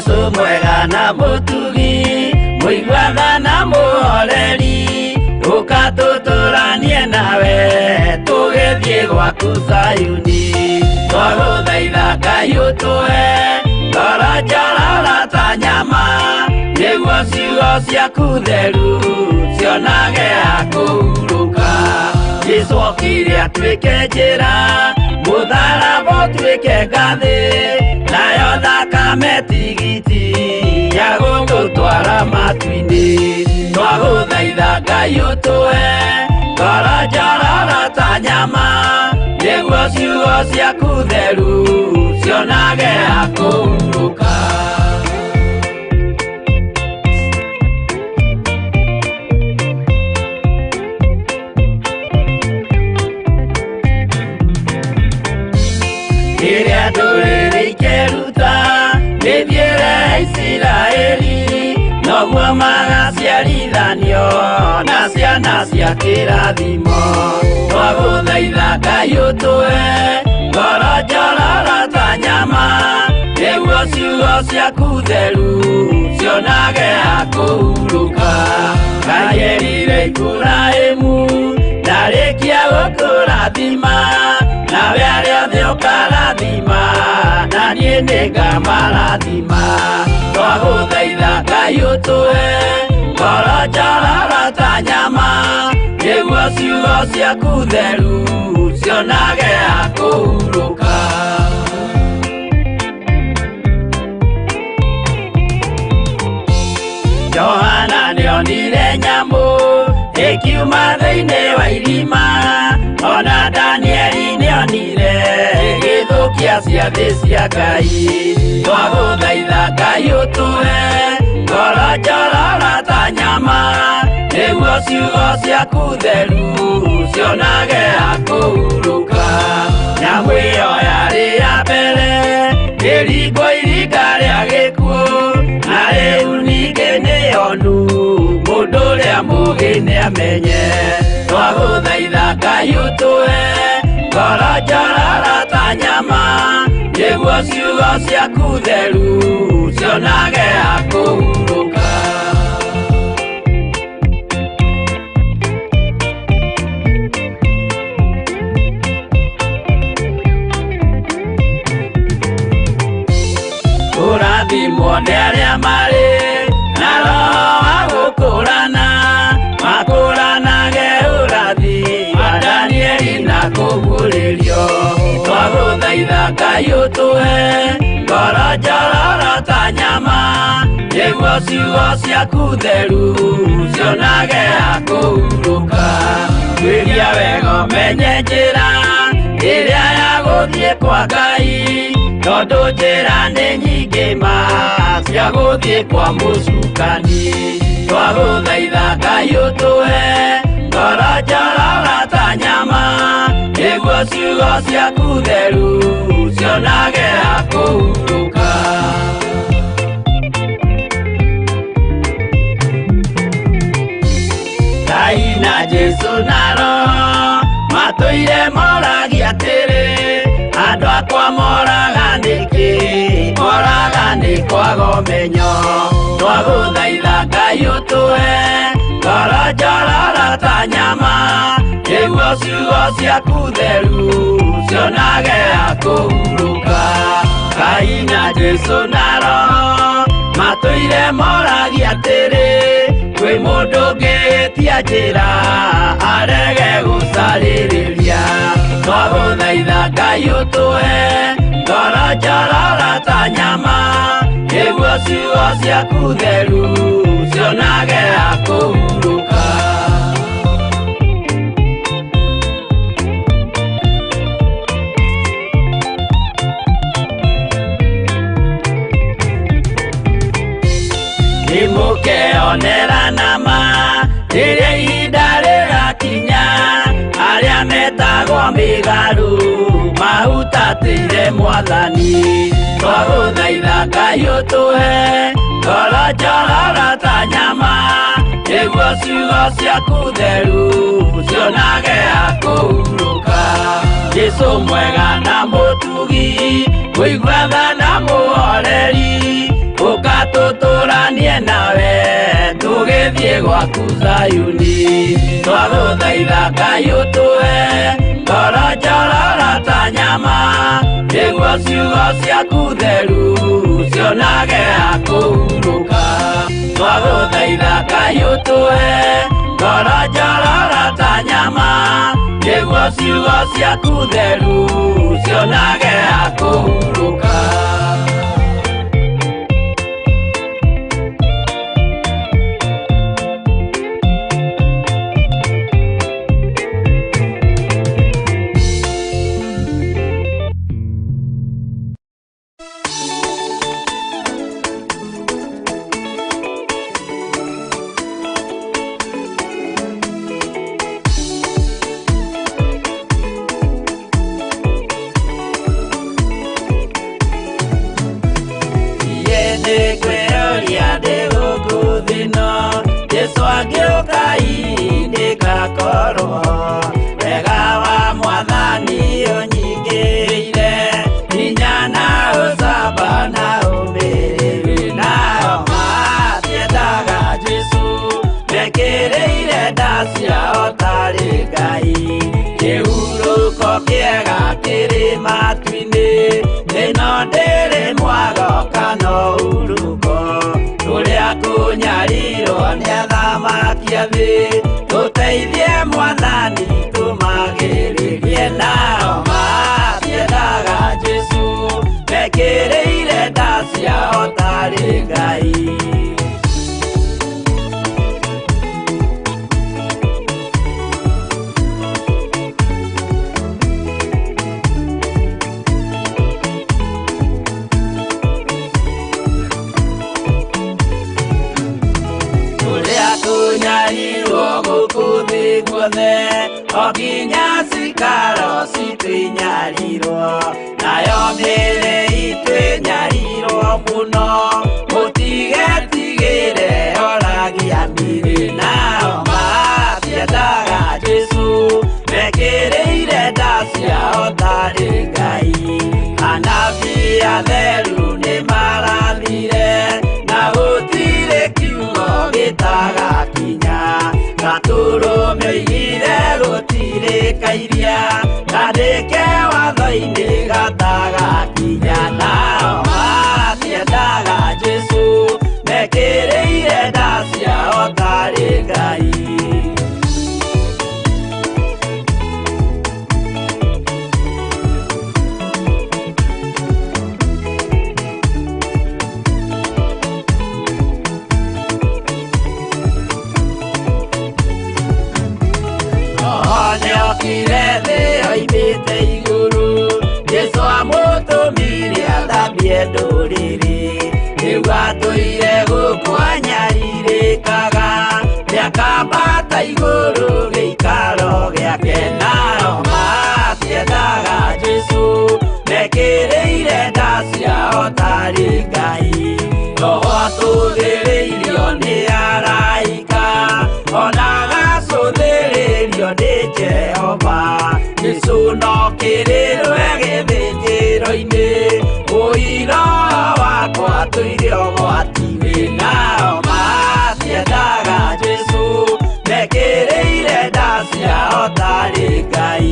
Jesu mwega na mũtugi, mũiguana na mũhoreri, ũka tũtũranie nawe tũgĩthiĩ gwaku Zayuni. Twagũthaitha Ngai ũtũhe ngoro njororo ta nyama, nĩguo ciugo ciaku theru cionage ha kũhurũka. Jesu okire atuĩke njĩra, mũtharaba ũtuĩke ngathĩ, nayo thakame tigiti ya gũtũtwara matu-inĩ. Twagũthaitha Ngai ũtũhe ngoro njororo ta nyama, nĩguo ciugo ciaku theru cionage ha kũhurũka. Rĩrĩa ndũrĩrĩ ikeruta mĩthiĩre ya Isiraeli, noguo magaciarithanio na ciana cia kĩrathimo. Twagũthaitha Ngai ũtũhe ngoro njororo ta nyama, nĩguo ciugo ciaku theru cionage ha kũhurũka. Ngai erire Iburahĩmu ndarĩkia gũkũrathima, nawe arĩa othe ũkarathima, na niĩ nĩngamarathima. Twagũthaitha Ngai ũtũhe ngoro njororo ta nyama, nĩguo ciugo ciaku theru cionage ha kũhurũka. Johana nĩonire nyamũ ĩkiuma thĩinĩ wa irima, ona Danieli nĩonire ĩgĩthũkia ciathĩ cia Ngai. Twagũthaitha Ngai ũtũhe ngoro njororo ta nyama, nĩguo ciugo ciaku theru cionage ha kũhurũka. Nyamũ ĩyo yarĩ ya mbere ĩringwo iringa rĩa gĩkuũ, na rĩu ningĩ nĩyonu mũndũ ũrĩa mũũgĩ nĩamenye. Twagũthaitha Ngai ũtũhe ngoro njororo ta nyama, nĩguo ciugo ciaku theru cionage ha kũhurũka. Kũrathimwo nĩ arĩa marĩ na roho wa gũkũrana, makũranage ũrathi wa Danieli na kũguũrĩrio. Twagũthaitha Ngai ũtũhe ngoro njororo ta nyama, nĩguo ciugo ciaku theru cionage ha kũhurũka. Tuĩria wega ũmenye njĩra ĩrĩa ya gũthiĩ kwa Ngai, tondũ njĩra nĩ nyingĩ ma cia gũthiĩ kwa mũcukani. Twagũthaitha Ngai ũtũhe ngoro njororo ta nyama, nĩguo ciugo ciaku theru cionage ha kũhurũka. Ngai na Jesu na Roho matũire moragia atĩrĩ, andũ akwa moraga nĩkĩ? Moraga nĩ kwaga ũmenyo. Twagũthaitha Ngai ũtũhe ngoro njororo ta nyama, nĩguo ciugo ciaku theru cionage ha kũhurũka. Ngai na Jesu na Roho matũire moragia atĩrĩ, kwĩ mũndũ ũngĩtia njĩra arege gũcarĩrĩria. Twagũthaitha Ngai ũtũhe ngoro njororo ta nyama, nĩguo ciugo ciaku theru cionage ha kũhurũka. Nĩmũkeonera nama rĩrĩa ihinda rĩgakinya, arĩa metagwo mĩgarũ mahutatĩire Mwathani. Twagũthaitha Ngai ũtũhe ngoro njororo ta nyama, nĩguo ciugo ciaku theru cionage ha kũhurũka. Jesu mwega na mũtugi, mũigua tha na mũhoreri, Tũgĩthiĩ gwaku Zayuni twagũthaitha Ngai ũtũhe ngoro njororo ta nyama nĩguo ciugo ciaku theru cionage ha kũhurũka twagũthaitha Ngai ũtũhe ngoro njororo ta nyama nĩguo ciugo ciaku theru cionage ha kũhurũka. Tũteithie Mwathani tũmagĩrĩrie nao matiendaga Jesũ mekĩrĩire nda ciao tarĩ Ngai. O nginya cikaro citũ inyarirwo nayo mĩĩrĩ itũ ĩnyarirwo mũno mũtigetigĩre oragia mĩĩrĩ nao matiendaga Jesũ mekĩrĩire nda ciao tarĩ Ngai. Anabii atheru nĩmarathire na gũtirĩ kiugo gĩtagakinya gatũrũme oigire gũtirĩ kairia kandĩke watho-inĩ gatagakinya nao matiendaga Jesũ mekĩrĩire nda ciao tarĩ Ngai. Nĩokire thĩ oimĩte igũrũ Jesũ amũtũmire athambie ndũrĩrĩ rĩu atũire gũkũ anyarirĩkaga nĩakambata igũrũ gĩikaro gĩake nao matiendaga Jesũ mekĩrĩire nda ciao tarĩ Ngai. Roho atũthĩrĩirio nĩ araika ona agacũthĩrĩrio nĩ Jehova Jesũ no kĩrĩrwe gĩthĩnjĩro-inĩ ũira wakwa tũire ũgwati-inĩ nao matiendaga Jesũ mekĩrĩire nda ciao tarĩ Ngai.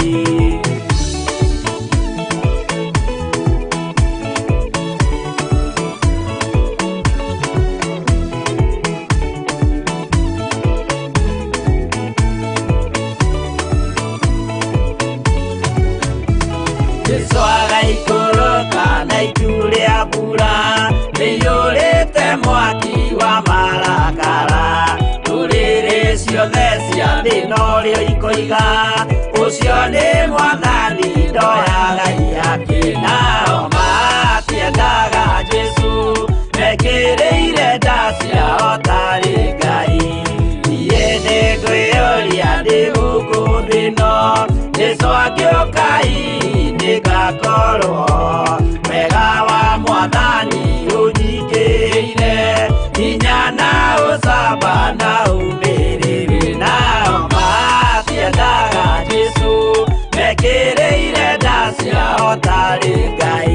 Jesũ agaikũrũka na itu rĩa mbura rĩiyũrĩte mwaki wa marakara ndũrĩrĩ ciothe cia thĩ norĩo ikoiga ũcio nĩ Mwathani ndoyaga ihaki nao matiendaga Jesũ mekĩrĩire nda ciao tarĩ Ngai. Niĩ nĩngwĩyũria ndĩ gũkũ thĩ ĩno Jesũ angĩũka hihi nĩngakorwo wega wa Mwathani ũnyingĩrĩire hinya na ũcamba na ũmĩrĩru nao matiendaga Jesũ mekĩrĩire nda ciao tarĩ Ngai.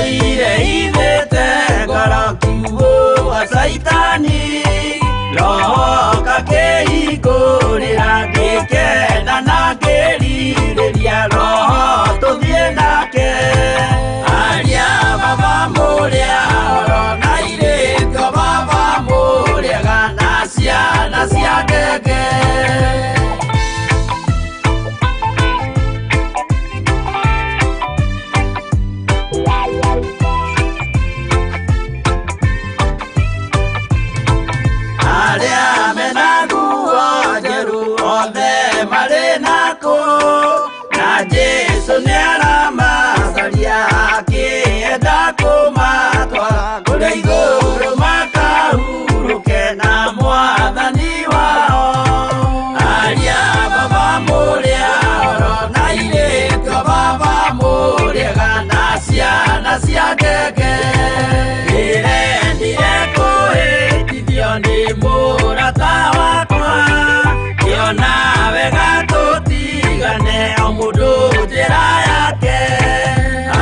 Ndũire ithĩte ngoro kiugo wa Caitani roho gakĩhingũrĩra ngĩkena na ngĩrirĩria roho tũthiĩ nake aria baba mũrĩa oro na irĩko baba mũrĩega na ciana cia ngenge. Arĩa mena nguo njerũ othe marĩ nakũ na Jesũ nĩaramacaria akĩenda kũmatwara kũrĩa igũrũ makahurũke na mwathani wao. Aria baba mũrĩa oro na irĩko baba mũrĩega na ciana cia ngenge. Ndĩrendire kũhĩtithio nĩ mũrata wakwa ngĩona wega tũtigane o mũndũ njĩra yake.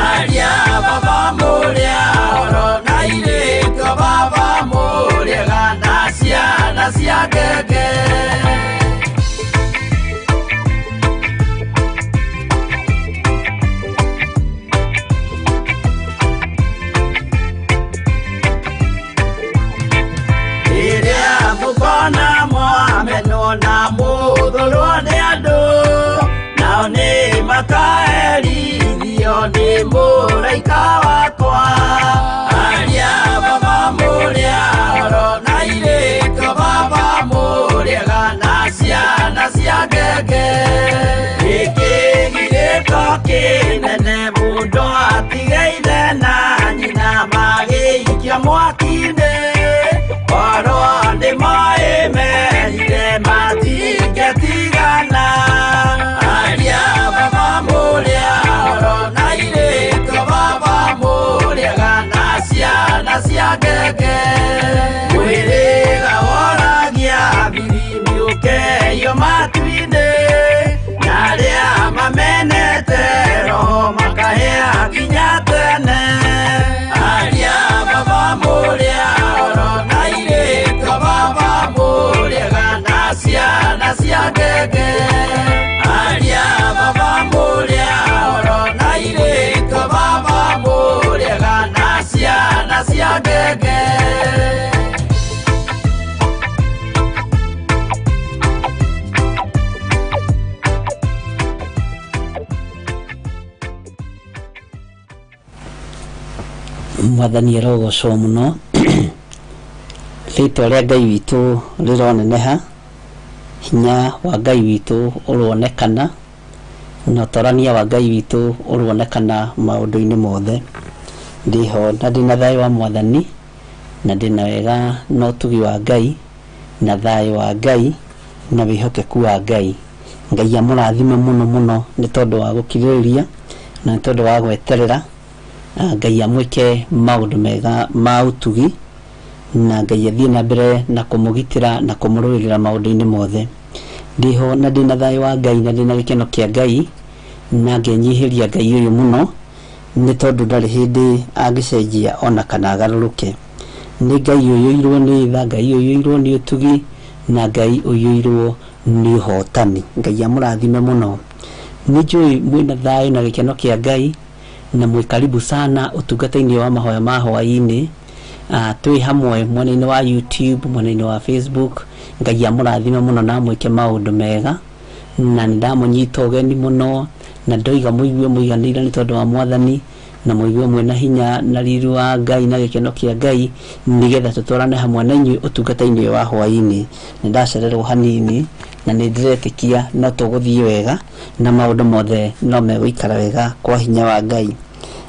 Aria baba mũrĩa oro na irĩko baba mũrĩega na ciana cia ngenge. Rĩrĩa mũkona mwamenwo na mũthũrwo nĩ andũ nao nĩ makaherithio nĩ mũraika wakwa. Aria baba mũrĩa oro na irĩko baba mũrĩega na ciana cia ngenge. Gĩkĩ gĩko kĩnene mũndũ atige ithe na nyina magĩikio mwaki-inĩ korwo nĩ moĩ merire matingĩtigana. Aria baba mũrĩa oro na irĩko baba mũrĩega na ciana cia ngenge. Mwĩrĩga woragia thiri mĩũkeyo matu-inĩ na arĩa mamenete roho makahĩa nginya tene. Aria baba mũrĩa oro na irĩko baba mũrĩega na ciana cia ngenge. Aria baba mũrĩa oro na irĩko baba mũrĩega na ciana cia ngenge. Mwathani arogocwo mũno rĩtwa rĩa Ngai witũ rĩroneneha hinya wa Ngai witũ ũronekana na ũtorania wa Ngai witũ ũronekana maũndũ-inĩ mothe. Ndĩho na ndĩna thayũ wa mwathani na ndĩna wega na ũtugi wa Ngai na thayũ wa Ngai na wĩhokeku wa Ngai. Ngai amũrathime mũno mũno nĩ tondũ wa gũkirĩrĩria na nĩ tondũ wa gweterera. Ngai amwĩke maũndũ mega ma ũtugi na Ngai athiĩ na mbere na kũmũgitĩra na kũmũrũĩrĩra maũndũ-inĩ mothe. Ndĩho na ndĩna thayũ wa Ngai na ndĩna gĩkeno kĩa Ngai na ngenyihĩria Ngai ũyũ mũno nĩ tondũ ndarĩ hĩndĩ angĩcenjia ona kana agarũrũke. Nĩ Ngai ũiyũirwo nĩ tha, Ngai ũiyũirwo nĩ ũtugi na Ngai ũiyũirwo nĩ ũhotani. Ngai amũrathime mũno. Nĩ njũĩ mwĩna thayũ na gĩkeno kĩa Ngai na mwĩ karibu sana ũtungata-inĩ wa mahoya ma hwaĩ-inĩ. Twĩ hamwe mwena-inĩ wa YouTube, mwena-inĩ wa Facebook. Ngai amũrathime mũno na amwĩke maũndũ mega na nĩ ndamũnyita ũgeni mũno na ndoiga mũigue mũiganĩire nĩ tondũ wa mwathani na mũigue mwĩna hinya na riri wa Ngai na gĩkeno kĩa Ngai nĩgetha tũtwarane hamwe na inyuĩ ũtungata-inĩ wa hwaĩ-inĩ. Nĩ ndacererwo hanini na nĩ ndĩretĩkia no tũgũthiĩ wega na maũndũ mothe no megũikara wega kwa hinya wa Ngai.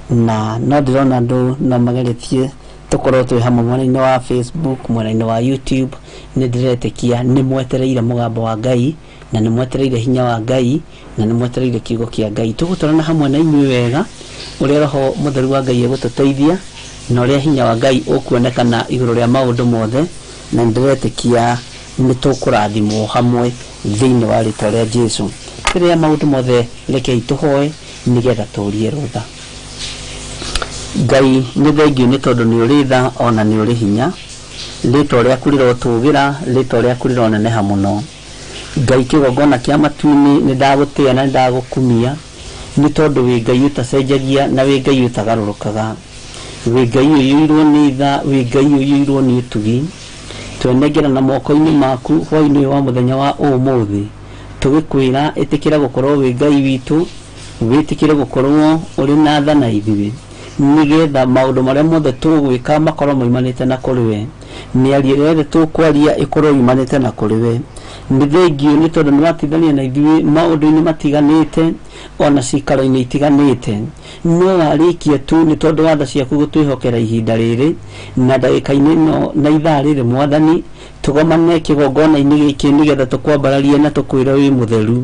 Na no ndĩrona andũ no mageretie tũkorwo twĩ hamwe mwena-inĩ wa Facebook, mwena-inĩ wa YouTube. Nĩ ndĩretĩkia nĩ mwetereire mũgambo wa Ngai na nĩ mwetereire hinya wa Ngai na nĩ mwetereire kiugo kĩa Ngai. Tũgũtwarana hamwe na inyuĩ wega ũrĩa roho mũtheru wa Ngai egũtũteithia na ũrĩa hinya wa Ngai ũkuonekana igũrũ rĩa maũndũ mothe na nĩ ndĩretĩkia nĩ tũkũrathimwo hamwe thĩinĩ wa rĩtwa rĩa Jesũ. Mbere ya maũndũ mothe rekei tũhoe nĩgetha tũrie rũtha. Ngai nĩ thengiũ nĩ tondũ nĩ ũrĩ tha ona nĩ ũrĩ hinya. Rĩtwa rĩaku rĩrotũgĩra, rĩtwa rĩaku rĩroneneha mũno. Ngai kĩgongona kĩa matu-inĩ nĩ ndagũtĩĩa na nĩ ndagũkumia nĩ tondũ wĩ Ngai ũtacenjagia na wĩ Ngai ũtagarũrũkaga. Wĩ Ngai ũiyũirwo nĩ tha, wĩ Ngai ũiyũirwo nĩ ũtugi. Twenengera na moko-inĩ maku hwaĩ-inĩ ũyũ wa mũthenya wa ũmũthĩ, tũgĩkwĩra ĩtĩkĩra gũkorwo wĩ Ngai witũ, wĩtĩkĩre gũkorwo ũrĩ na tha na ithuĩ, nĩgetha maũndũ marĩa mothe tũgwĩka makorwo maumanĩte na kũrĩ we. Mĩario ĩrĩa yothe tũkwaria ĩkorwo yumanĩte na kũrĩ we. Nĩ thengiũ nĩ tondũ nĩ watindania na ithuĩ maũndũ-inĩ matiganĩte ona cikaro-inĩ itiganĩte. No warĩkia tu nĩ tondũ wa tha ciaku gũtwĩhokera ihinda rĩrĩ na ndagĩka-inĩ ĩno na ithaa rĩrĩ Mwathani, tũgomane kĩgongona-inĩ gĩkĩ nĩgetha tũkwambararie na tũkwĩre wĩ mũtheru,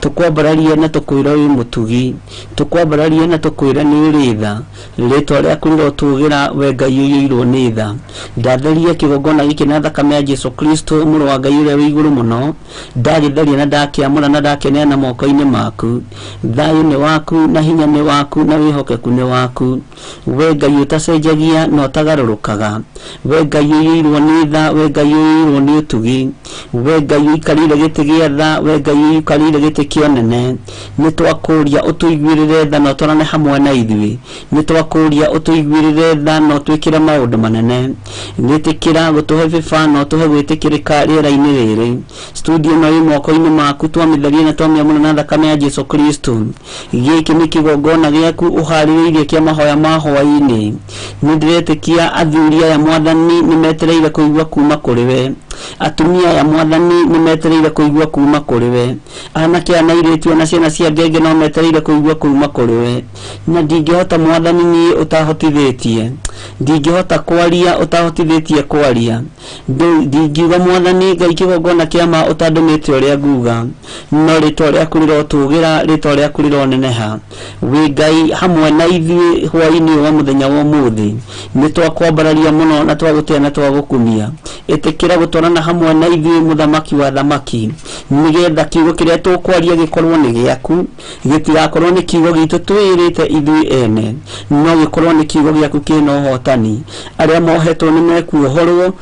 tũkwambararie na tũkwĩre wĩ mũtugi, tũkwambararie na tũkwĩre nĩ ũrĩ tha. Rĩtwa rĩaku rĩrotũgĩra we Ngai ũiyũirwo nĩ tha. Ndatheria kĩgongona gĩkĩ na thakame ya Jesu Kristo mũrũ wa Ngai ũrĩa wĩ igũrũ mũno. Ndagĩtheria na ndakĩamũra na ndakĩneana moko-inĩ maku. Thayũ nĩ waku na hinya nĩ waku na wĩhokeku nĩ waku. We Ngai ũtacenjagia na ũtagarũrũkaga. We Ngai ũiyũirwo nĩ tha, we Ngai ũiyũirwo nĩ ũtugi. We Ngai ũikarĩire gĩtĩ gĩa tha, we Ngai ũikarĩire gĩtĩ kĩa ũnene. Nĩ twakũria ũtũiguĩrĩre tha na ũtwarane hamwe na ithuĩ. Nĩ twakũria ũtũiguĩrĩre tha na ũtwĩkĩre maũndũ manene. Wĩtĩkĩra gũtũhe bĩba na ũtũhe gwĩtĩkĩrĩka rĩera-inĩ rĩrĩ. Studio ĩno ĩ moko-inĩ maku, twamĩtheria na twamĩamũra na thakame ya Jesu Kristo. Gĩkĩ nĩ kĩgongona gĩaku ũharĩrĩirie kĩa mahoya ma hwaĩ-inĩ. Nĩ ndĩretĩkia athuri aya Mwathani nĩ metereire kũigua kuma kũrĩ we. Atumia aya Mwathani nĩ metereire kũigua kuma kũrĩ we. Anake aya na airĩtu ona ciana cia ngenge no metereire kũigua kuma kũrĩ we. Na ndingĩhota Mwathani niĩ ũtahotithĩtie. Ndingĩhota kwaria ũtahotithĩtie kwaria. Ndingiuga Mwathani Ngai kĩgongona kĩa ma ũtandũmĩte ũrĩa nguga. No rĩtwa rĩaku rĩrotũgĩra, rĩtwa rĩaku rĩroneneha. Wĩ Ngai hamwe na ithuĩ hwaĩ-inĩ ũyũ wa mũthenya wa ũmũthĩ. Nĩ twakwambararia mũno na twagũtĩĩa na twagũkumia. Ĩtĩkĩra gũtwarana hamwe na ithuĩ mũthamaki wa thamaki, nĩgetha kiugo kĩrĩa tũkwaria gĩkorwo nĩ gĩaku, gĩtigakorwo nĩ kiugo gitũ twĩrĩte ithuĩ ene, no gĩkorwo nĩ kiugo gĩaku kĩna ũhotani. Arĩa mohetwo nĩ mekuohorwo,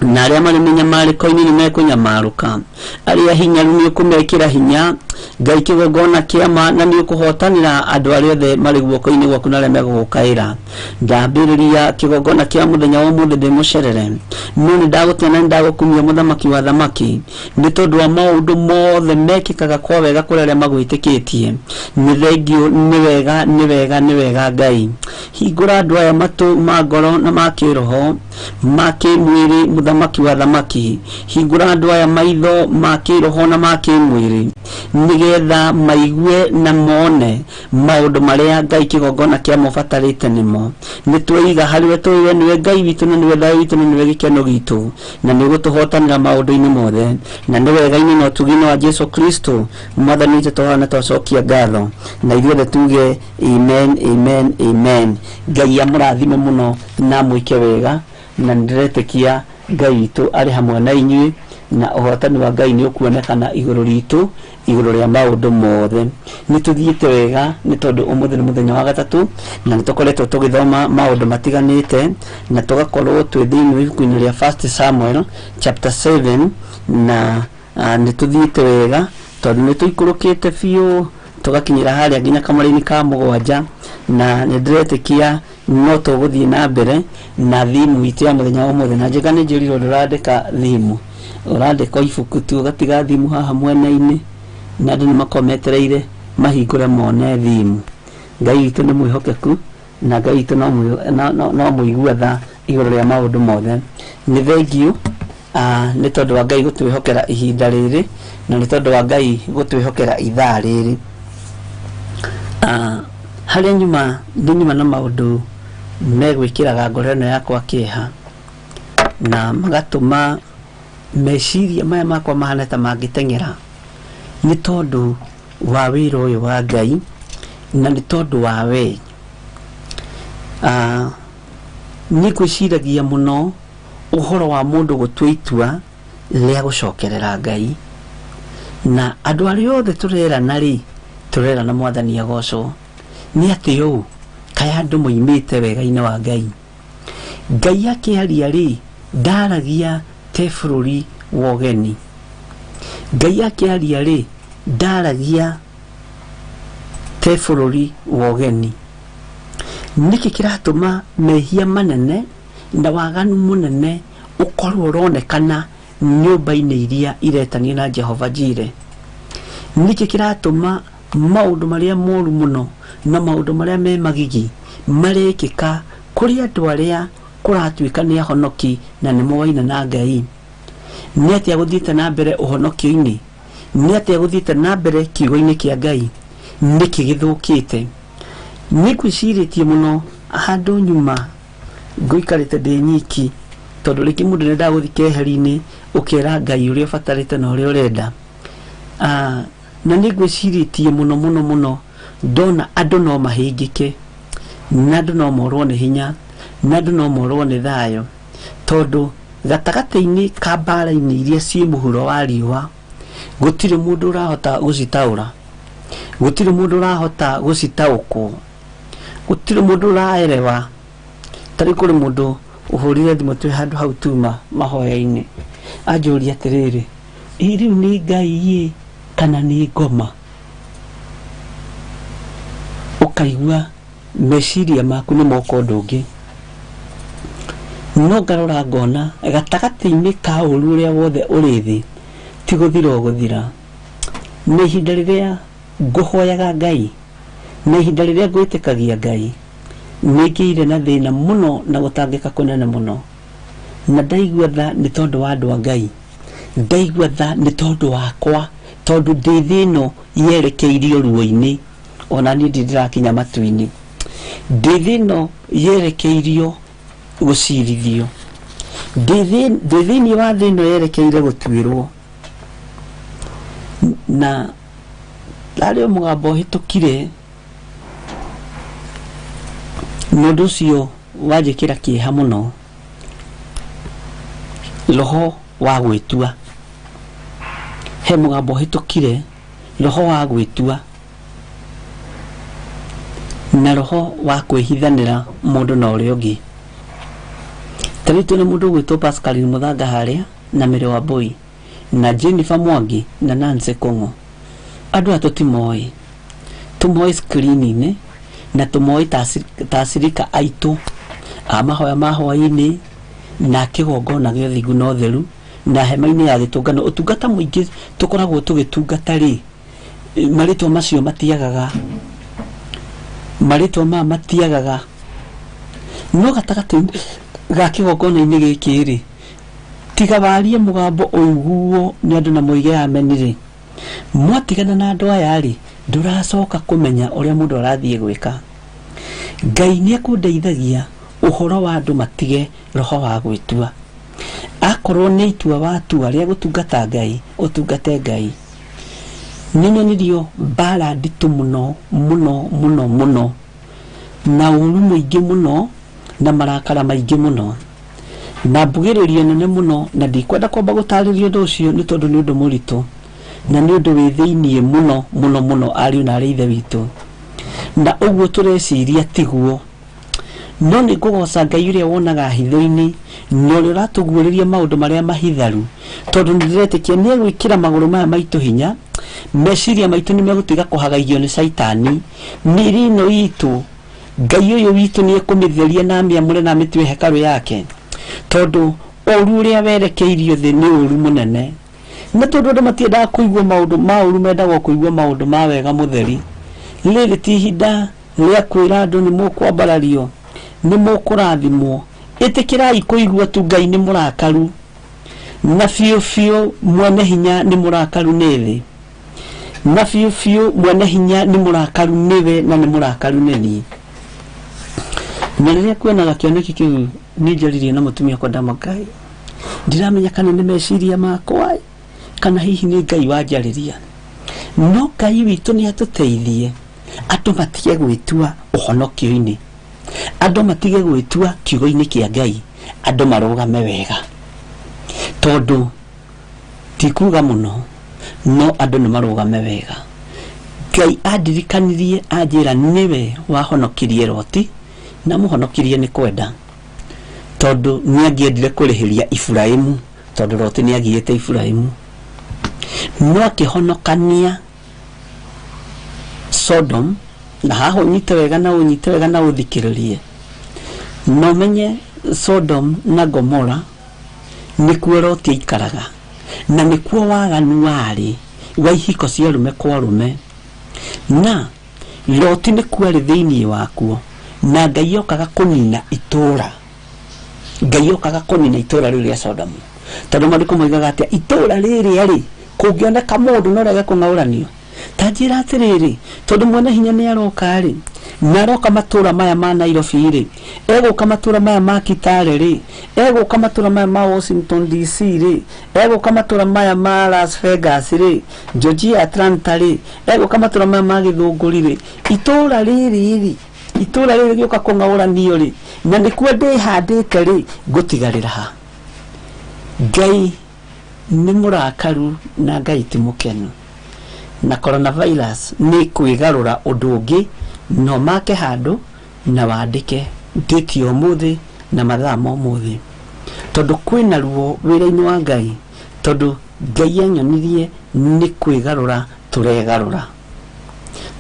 na arĩa marĩ mĩnyamarĩko-inĩ nĩ mekũnyamarũka. Arĩa hinyaru nĩ ũkũmekĩra hinya. Ngai kĩgongona kĩa ma na nĩ ũkũhotanĩra andũ arĩa othe marĩ guoko-inĩ gwaku na arĩa megũgũkaĩra. Ndambĩrĩria kĩgongona kĩa mũthenya wa ũmũthĩ ndĩ mũcerere, no nĩ ndagũtĩa na nĩ ndagũkumia mũthamaki wa thamaki, nĩ tondũ wa maũndũ mothe mekĩkaga kwa wega kũrĩ arĩa magwĩtĩkĩtie. Nĩ thengiũ, nĩ wega, nĩ wega, nĩ wega Ngai. Hingũra andũ aya matũ ma ngoro na ma kĩroho, ma kĩmwĩrĩ, mũthamaki wa thamaki. Hingũra andũ aya maitho ma kĩroho na ma kĩmwĩrĩ, nĩgetha maigue na mone maũndũ marĩa Ngai kĩgongona kĩa mobatarĩte nĩmo. Nĩ tweiga harĩ we, tũĩ we nĩwe Ngai witũ na nĩwe thayũ witũ na nĩwe gĩkeno gitũ, na nĩ ũgũtũhotanĩra maũndũ-inĩ mothe, na nĩ wega-inĩ na ũtugi-inĩ wa Jesu Kristo Mwathani witũ tũhoya na twacokia ngatho, na ithuothe tuge amen, amen, amen. Ngai amũrathime mũno na amwĩke wega, na nĩndĩretĩkia Ngai witũ arĩ hamwe na inyuĩ, na ũhotani wa Ngai nĩ ũkuonekana igũrũ ritũ, igũrũ rĩa maũndũ mothe. Nĩ tũthiĩte wega nĩ tondũ ũmũthĩ nĩ mũthenya wa gatatũ, na nĩ tũkoretwo tũgĩthoma maũndũ matiganĩte, na tũgakorwo twĩ thĩinĩ wa ibuku-inĩ rĩa First Samuel chapter 7, na nĩ tũthiĩte wega tondũ nĩ tũikũrũkĩte biũ tũgakinyĩra harĩa nginya kamũra-inĩ ka mũgwanja, na nĩ ndĩretĩkia no tũgũthiĩ na mbere na thimu itũ ya mũthenya wa ũmũthĩ. Na njĩka nĩ njĩrirwo ndũrandĩka thimu, ũrandĩka ibuku tu ũgatiga thimu haha mwena-inĩ, na andũ nĩ makorwo metereire mahingũre mone thimu. Ngai witũ nĩ mwĩhokeku, na Ngai witũ no mũigua tha igũrũ rĩa maũndũ mothe. Nĩ thengiũ nĩ tondũ wa Ngai gũtwĩhokera ihinda rĩrĩ, na nĩ tondũ wa Ngai gũtwĩhokera ithaa rĩrĩ. Harĩa nyuma, nĩ nyuma na maũndũ megwĩkĩraga ngoro ĩno yakwa kĩeha, na magatũma meciria maya makwa mahane ta mangĩteng'era, nĩ tondũ wa wĩra ũyũ wa Ngai, na nĩ tondũ wa we. Nĩ ngwĩciragia mũno ũhoro wa mũndũ gũtua itua rĩa gũcokerera Ngai, na andũ arĩa othe tũrerana rĩ, tũrerana Mwathani agocwo. Nĩ atĩ ũũ, kaĩ Kaĩ andũ moimĩte wega-inĩ wa Ngai. Ngai akĩaria rĩ, ndaragia te bũrũri wa ũgeni. Ngai akĩaria rĩ, ndaragia te bũrũri wa ũgeni. Nĩkĩ kĩratũma mehia manene na waganu mũnene ũkorwo ũronekana nyũmba-inĩ iria iretanio na Jehova Jire? Nĩkĩ kĩratũma maũndũ marĩa moru mũno na maũndũ marĩa me magigi marekĩka kũrĩ andũ arĩa kũratuĩka nĩ ahonoki na nĩ moaina na Ngai? Nĩ atĩa gũthiĩte na mbere ũhonokio-inĩ? Nĩ atĩa gũthiĩte na mbere kiugo-inĩ kĩa Ngai? Nĩkĩ gĩthũkĩte? Nĩ ngwĩcirĩtie mũno handũ nyuma ngũikarĩte ndĩ nyiki, tondũ rĩngĩ mũndũ nĩendaga gũthiĩ keheri-inĩ ũkera Ngai ũrĩa ũbatarĩte na ũrĩa ũrenda. Na nĩ ngwĩcirĩtie mũno mũno mũno ndona andũ no mahĩngĩke, na andũ no morwo nĩ hinya, na andũ no morwo nĩ thayũ, tondũ gatagatĩ-inĩ ka mbara-inĩ iria ciĩ mũhuro wa riũa gũtirĩ mũndũ ũrahota gũcitaũra, gũtirĩ mũndũ ũrahota gũcitaũkwo, gũtirĩ mũndũ ũraerewa. Tarĩ kũrĩ mũndũ ũhũrire thimũ twĩ handũ hau tuma mahoya-inĩ, anjũria atĩrĩrĩ, ĩ rĩu nĩ Ngai ĩ kana nĩ ngoma? Ũkaigua meciria maku nĩ moka ũndũ ũngĩ. No ngarora ngona gatagatĩ-inĩ ka ũru ũrĩa wothe ũrĩ thĩ ti gũthira ũgũthira. Na ihinda rĩrĩa ngũhoyaga Ngai, na ihinda rĩrĩa ngwĩtĩkagia Ngai, nĩngĩire na thĩna mũno na gũtangĩka kũnene mũno. Na ndaigua tha nĩ tondũ wa andũ a Ngai, ndaigua tha nĩ tondũ wakwa, tondũ ndĩ thĩ ĩno yerekeirio ruo-inĩ, ona niĩ ndirĩ ndĩrakinya matu-inĩ. Ndĩ thĩ ĩno yerekeirio gũcirithio, ndĩ thĩinĩ wa thĩ ĩno yerekeire gũtuĩrwo. Na harĩ o mũgambo ũhĩtũkire, na ũndũ ũcio wanjĩkĩra kĩeha mũno, roho wa gwĩtua. He mũgambo ũhĩtũkire, roho wa gwĩtua na roho wa kwĩhithanĩra mũndũ na ũrĩa ũngĩ. Ta rĩu twĩna mũndũ ũgwĩtwo Pascaline Mũthanga harĩa, na Mary Wambui, na Jennifer Mwangi, na Nancy Kũng'ũ. Andũ aya tũtimoĩ, tũmoĩ screen-inĩ na tũmoĩ ta acirika aitũ a mahoya ma hwaĩ-inĩ na kĩgongona gĩa ũthingu na ũtheru na hema-inĩ ya gĩtũngano. Ũtungata mũingĩ tũkoragwo tũgĩtungata rĩ, marĩtwa macio matiagaga, marĩtwa maya matiagaga. No gatagatĩ ga kĩgongona-inĩ gĩkĩ rĩ, tiga warie mũgambo ũiguo nĩ andũ na moige ameni rĩ, mwatigana na andũ aya rĩ, ndũracoka kũmenya ũrĩa mũndũ arathiĩ gwĩka. Ngai nĩ ekũndeithagia ũhoro wa andũ matige roho wa gwĩtua. Akorwo nĩ itua watua rĩa gũtungata Ngai, ũtungate Ngai. Nĩ nyonirio mbara nditũ mũno mũno mũno mũno, na ũru mũingĩ mũno, na marakara maingĩ mũno, na mbugĩrĩrio nene mũno, na ndikwenda kwamba gũtarĩria ũndũ ũcio nĩ tondũ nĩ ũndũ mũritũ na nĩ ũndũ wĩ thĩiniĩ mũno mũno mũno, ariũ na arĩ ithe witũ. Na ũguo tũreciria tiguo, no nĩ ngũgoca Ngai ũrĩa wonaga hitho-inĩ na ũrĩa ũratũguũrĩria maũndũ marĩa mahitharu, tondũ nĩ ndĩretĩkia nĩ egwĩkĩra magũrũ maya maitũ hinya. Meciria maitũ nĩ megũtiga kũhagaigio nĩ caitani. Mĩĩrĩ ĩno itũ, Ngai ũyũ witũ nĩ ekũmĩtheria na amĩamũre na amĩtue hekarũ yake, tondũ ũru ũrĩa werekeirio thĩ nĩ ũru mũnene. Na tondũ andũ matiendaga kũigua maũndũ ma ũru, mendaga kũigua maũndũ ma wega mũtheri. Rĩrĩ ti ihinda rĩa kwĩra andũ nĩ mũkwambarario, nĩ mũkũrathimwo. Ĩtĩkĩrai kũigua tu Ngai nĩ mũrakaru, na biũ biũ mwene hinya nĩ mũrakaru nĩ thĩ, na biũ biũ mwene hinya nĩ mũrakaru nĩwe na nĩ mũrakaru nĩ niĩ. Na rĩrĩa kuonaga kĩoneki kĩu nĩ njaririe na mũtumia wakwa ndamwĩra, Ngai, ndiramenya kana nĩ meciria makwa kana hihi nĩ Ngai wanjarĩria. No Ngai witũ nĩ atũteithie andũ matige gwĩtua ũhonokio-inĩ, andũ matige gwĩtua kiugo-inĩ kĩa Ngai, andũ marũgame wega, tondũ ti kuga mũno, no andũ nĩ marũgame wega. Ngai andirikanirie anjĩra nĩwe wahonokirie Loti na mũhonokirie nĩ kwenda, tondũ nĩangĩendire kũrĩhĩria Iburahĩmu, tondũ Loti nĩagiĩte Iburahĩmu, no akĩhonokania Sodom. Na haha ũnyite wega na ũnyite wega na ũthikĩrĩrie, na ũmenye Sodom na Gomora nĩkuo Loti aikaraga, na nĩkuo waganu warĩ wa ihiko cia arũme kwa arũme, na Loti nĩkuo arĩ thĩinĩ wakuo, na Ngai okaga kũnina itũra, Ngai okaga kũnina itũra rĩu rĩa Sodom, tondũ maandĩko moigaga atĩa itũra rĩrĩa rĩ kũngĩoneka mũndũ no rĩage kũng'aũranio. Ta njĩra atĩrĩrĩ, tondũ mwene hinya nĩ aroka rĩ, na aroka matũra maya ma Nairobi rĩ, egũka matũra maya ma Kitale rĩ, egũka matũra maya ma Washington DC rĩ, egũka matũra maya ma Las Vegas rĩ, Georgia Atlanta rĩ, egũka matũra maya ma Gĩthũngũri rĩ, itũra rĩrĩ rĩ, itũra rĩrĩ rĩũka kũng'aũranio rĩ, na nĩkuo ndĩhandĩte rĩ, ngũtigarĩra ha? Ngai nĩ mũrakaru na Ngai ti mũkenu, na coronavirus nĩ kwĩgarũra ũndũ ũngĩ. No make handũ na wandĩke date ya ũmũthĩ na mathaa ma ũmũthĩ, tondũ kwĩna ruo wĩra-inĩ wa Ngai, tondũ Ngai anyonirie nĩ kwĩgarũra tũregarũra.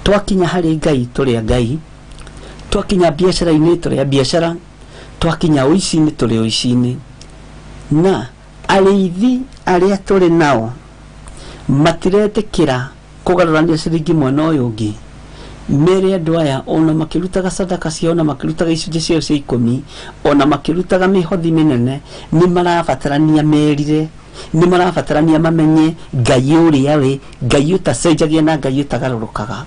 Twakinya harĩ Ngai tũrĩ a Ngai, twakinya biacara-inĩ tũrĩ a biacara, twakinya ũici-inĩ tũrĩ ũici-inĩ. Na arĩithi arĩa tũrĩ nao matiretĩkĩra kũgarũrania ciringi mwena ũyũ ũngĩ, mere andũ aya ona makĩrutaga sadaka ciao, ona makĩrutaga icunjĩ ciao cia ikũmi, ona makĩrutaga mĩhothi mĩnene, nĩ marabatarania merire, nĩ marabatarania mamenye Ngai ũrĩa we, Ngai ũtacenjagia na Ngai ũtagarũrũkaga.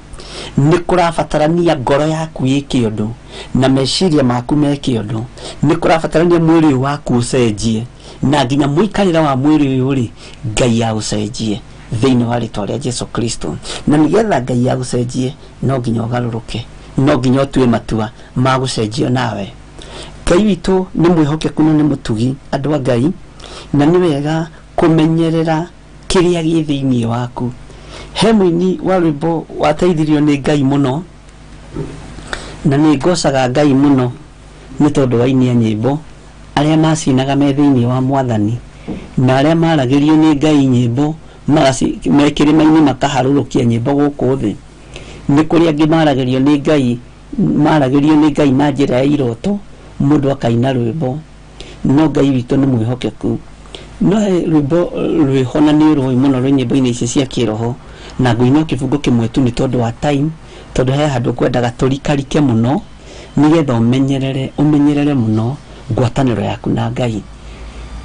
Nĩ kũrabatarania ngoro yaku ĩke ũndũ na meciria maku meke ũndũ, nĩ kũrabatarania mwĩrĩ ũyũ waku ũcenjie, na nginya mũikarĩre wa mwĩrĩ ũyũ rĩ, Ngai aũcenjie thĩinĩ wa rĩtwa rĩa Jesu Kristo. Na nĩgetha Ngai agũcenjie no nginya ũgarũrũke, no nginya ũtue matua ma gũcenjio nawe. Ngai witũ nĩ mwĩhokeku na nĩ mũtugi, andũ a Ngai, na nĩ wega kũmenyerera kĩrĩa gĩ thĩinĩ waku. He mũini wa rwĩmbo wateithirio nĩ Ngai mũno, na nĩ ngocaga Ngai mũno nĩ tondũ wa aini a nyĩmbo arĩa macinaga me thĩinĩ wa Mwathani, na arĩa maragĩrio nĩ Ngai nyĩmbo me kĩrĩma-inĩ makaharũrũkia nyĩmbo gũkũ thĩ. Nĩ kũrĩ angĩ maragĩrio nĩ Ngai, maragĩrio nĩ Ngai na njĩra ya iroto, mũndũ akaina rwĩmbo. No Ngai witũ nĩ mwĩhokeku. No he rwĩmbo rwĩho na nĩ rũĩ mũno rwĩ nyĩmbo-inĩ ici cia kĩroho, na ngũina kĩbungo kĩmwe tu nĩ tondũ wa time, tondũ he handũ ngwendaga tũrikarike mũno nĩgetha ũmenyerere, ũmenyerere mũno ngwatanĩro yaku na Ngai.